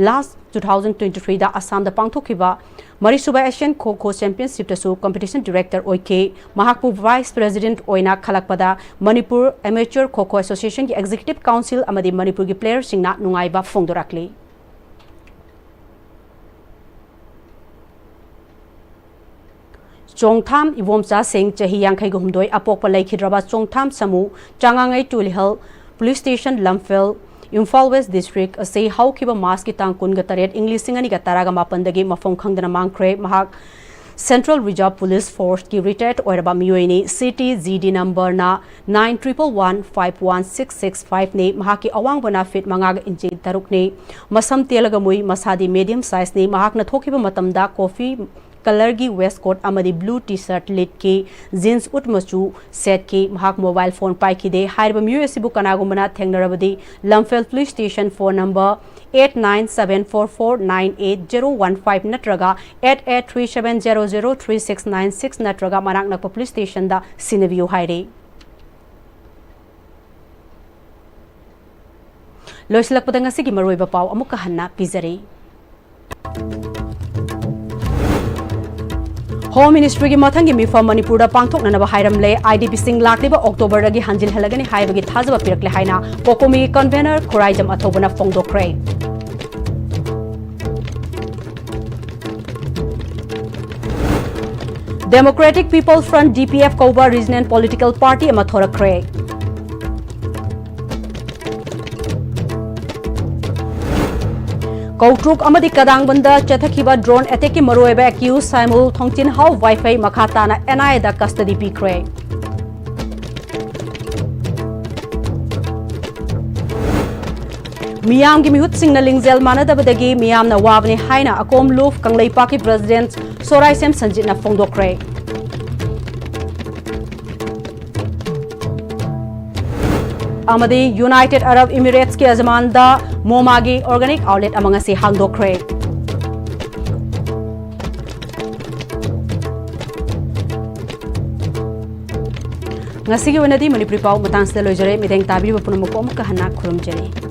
last two thousand twenty threeꯗ ꯑꯁꯥꯝꯗ ꯄꯥꯡꯊꯣꯛꯈꯤꯕ ꯃꯔꯤꯁꯨꯕ Asian Kho Kho Championshipꯇꯁꯨ Competition Director ꯑꯣꯏꯈꯤ꯫ ꯃꯍꯥꯛꯄꯨ Vice President ꯑꯣꯏꯅ ꯈꯜꯂꯛꯄꯗ Manipur Amateur Kho Kho Associationꯒꯤ Executive Council ꯑꯃꯗꯤ ꯃꯅꯤꯄꯨꯔꯒꯤ playerꯁꯤꯡꯅ ꯅꯨꯡꯉꯥꯏꯕ ꯐꯣꯡꯗꯣꯔꯛꯂꯤ꯫ ꯆꯣꯡꯊꯥꯝ ꯏꯕꯣꯝꯆꯥ ꯁꯤꯡ, ꯆꯍꯤ ꯌꯥꯡꯈꯩꯒ ꯍꯨꯝꯗꯣꯏ, ꯑꯄꯣꯛꯄ ꯂꯩꯈꯤꯗ꯭ꯔꯕ ꯆꯣꯡꯊꯥꯝ ꯁꯃꯨ, ꯆꯥꯉꯥꯡꯉꯩ Tulihal Police Station, ꯂꯝꯐꯦꯜ, Imphal West District ꯑꯁꯤ ꯍꯧꯈꯤꯕ Marchꯀꯤ ꯇꯥꯡ ꯀꯨꯟꯒ ꯇꯔꯦꯠ, ꯏꯪ ꯂꯤꯁꯤꯡ ꯑꯅꯤꯒ ꯇꯔꯥꯒ ꯃꯥꯄꯟꯗꯒꯤ ꯃꯐꯝ ꯈꯪꯗꯅ ꯃꯥꯡꯈ꯭ꯔꯦ꯫ ꯃꯍꯥꯛ Central Reserve Police Forceꯀꯤ retired ꯑꯣꯏꯔꯕ ꯃꯤꯑꯣꯏꯅꯤ꯫ C T G D numberꯅ nine triple one five one six six fiveꯅꯤ꯫ ꯃꯍꯥꯛꯀꯤ ꯑꯋꯥꯡꯕꯅ feet ꯃꯉꯥꯒ inch ꯇꯔꯨꯛꯅꯤ꯫ ꯃꯁꯝ ꯇꯦꯜꯂꯒ ꯃꯨꯏ, ꯃꯁꯥꯗꯤ medium sizeꯅꯤ꯫ ꯃꯍꯥꯛꯅ ꯊꯣꯛꯈꯤꯕ ꯃꯇꯝꯗ coffee colourꯒꯤ waistcoat ꯑꯃꯗꯤ blue T-shirt ꯂꯤꯠꯈꯤ꯫ Jeans ꯎꯠ ꯃꯆꯨ ꯁꯦꯠꯈꯤ꯫ ꯃꯍꯥꯛ mobile phone ꯄꯥꯏꯈꯤꯗꯦ꯫ ꯍꯥꯏꯔꯤꯕ ꯃꯤꯑꯣꯏ ꯑꯁꯤꯕꯨ ꯀꯅꯥꯒꯨꯝꯕꯅ ꯊꯦꯡꯅꯔꯕꯗꯤ ꯂꯝꯐꯦꯜ police station phone number eight nine seven four four nine eight zero one five ꯅꯠꯇ꯭ꯔꯒ eight eight three seven zero zero three six nine six ꯅꯠꯇ꯭ꯔꯒ ꯃꯅꯥꯛ ꯅꯛꯄ police stationꯗ ꯁꯤꯟꯅꯕꯤꯌꯨ ꯍꯥꯏꯔꯤ꯫ ꯂꯣꯏꯁꯤꯜꯂꯛꯄꯗ ꯉꯁꯤꯒꯤ ꯃꯔꯨꯑꯣꯏꯕ ꯄꯥꯎ ꯑꯃꯨꯛꯀ ꯍꯟꯅ ꯄꯤꯖꯔꯤ꯫ Home Ministryꯒꯤ ꯃꯊꯪꯒꯤ ꯃꯤꯐꯝ ꯃꯅꯤꯄꯨꯔꯗ ꯄꯥꯡꯊꯣꯛꯅꯅꯕ ꯍꯥꯏꯔꯝꯂꯦ꯫ IDPꯁꯤꯡ ꯂꯥꯛꯂꯤꯕ Octoberꯗꯒꯤ ꯍꯟꯖꯤꯜꯍꯜꯂꯒꯅꯤ ꯍꯥꯏꯕꯒꯤ ꯊꯥꯖꯕ ꯄꯤꯔꯛꯂꯦ ꯍꯥꯏꯅ COCOMIꯒꯤ convener Khuraijam ꯑꯊꯧꯕꯅ ꯐꯣꯡꯗꯣꯛꯈ꯭ꯔꯦ꯫ Democratic People Front, DPF ꯀꯧꯕ regional political party ꯑꯃ ꯊꯣꯔꯛꯈ꯭ꯔꯦ꯫ ꯀꯧꯇ꯭ꯔꯨꯛ ꯑꯃꯗꯤ ꯀꯗꯥꯡꯕꯟꯗ ꯆꯠꯊꯈꯤꯕ drone attackꯀꯤ ꯃꯔꯨꯑꯣꯏꯕ accused ꯁꯥꯏꯃꯨꯜ ꯊꯣꯡꯆꯤꯟꯍꯥꯎ ꯋꯥꯏꯐꯩ ꯃꯈꯥ ꯇꯥꯅ NIAꯗ custody ꯄꯤꯈ꯭ꯔꯦ꯫ ꯃꯤꯌꯥꯝꯒꯤ ꯃꯤꯍꯨꯠꯁꯤꯡꯅ ꯂꯤꯡꯖꯦꯜ ꯃꯥꯟꯅꯗꯕꯗꯒꯤ ꯃꯤꯌꯥꯝꯅ ꯋꯥꯕꯅꯤ ꯍꯥꯏꯅ ꯑꯀꯣꯝ ꯂꯨꯐ ꯀꯪꯂꯩꯄꯥꯛꯀꯤ president ꯁꯣꯔꯥꯏꯁꯦꯝ ꯁꯟꯖꯤꯠꯅ ꯐꯣꯡꯗꯣꯛꯈ꯭ꯔꯦ꯫ ꯑꯃꯗꯤ United Arab Emiratesꯀꯤ ꯑꯖꯃꯥꯟꯗ MoMAꯒꯤ organic outlet ꯑꯃ ꯉꯁꯤ ꯍꯥꯡꯗꯣꯛꯈ꯭ꯔꯦ꯫ ꯉꯁꯤꯒꯤ ꯑꯣꯏꯅꯗꯤ ꯃꯅꯤꯄꯨꯔꯤ ꯄꯥꯎ ꯃꯇꯥꯡꯁꯤꯗ ꯂꯣꯏꯖꯔꯦ꯫ ꯃꯤꯠꯌꯦꯡ ꯇꯥꯕꯤꯔꯤꯕ ꯄꯨꯝꯅꯃꯛꯄꯨ ꯑꯃꯨꯛꯀ ꯍꯟꯅ ꯈꯨꯔꯨꯝꯖꯔꯤ꯫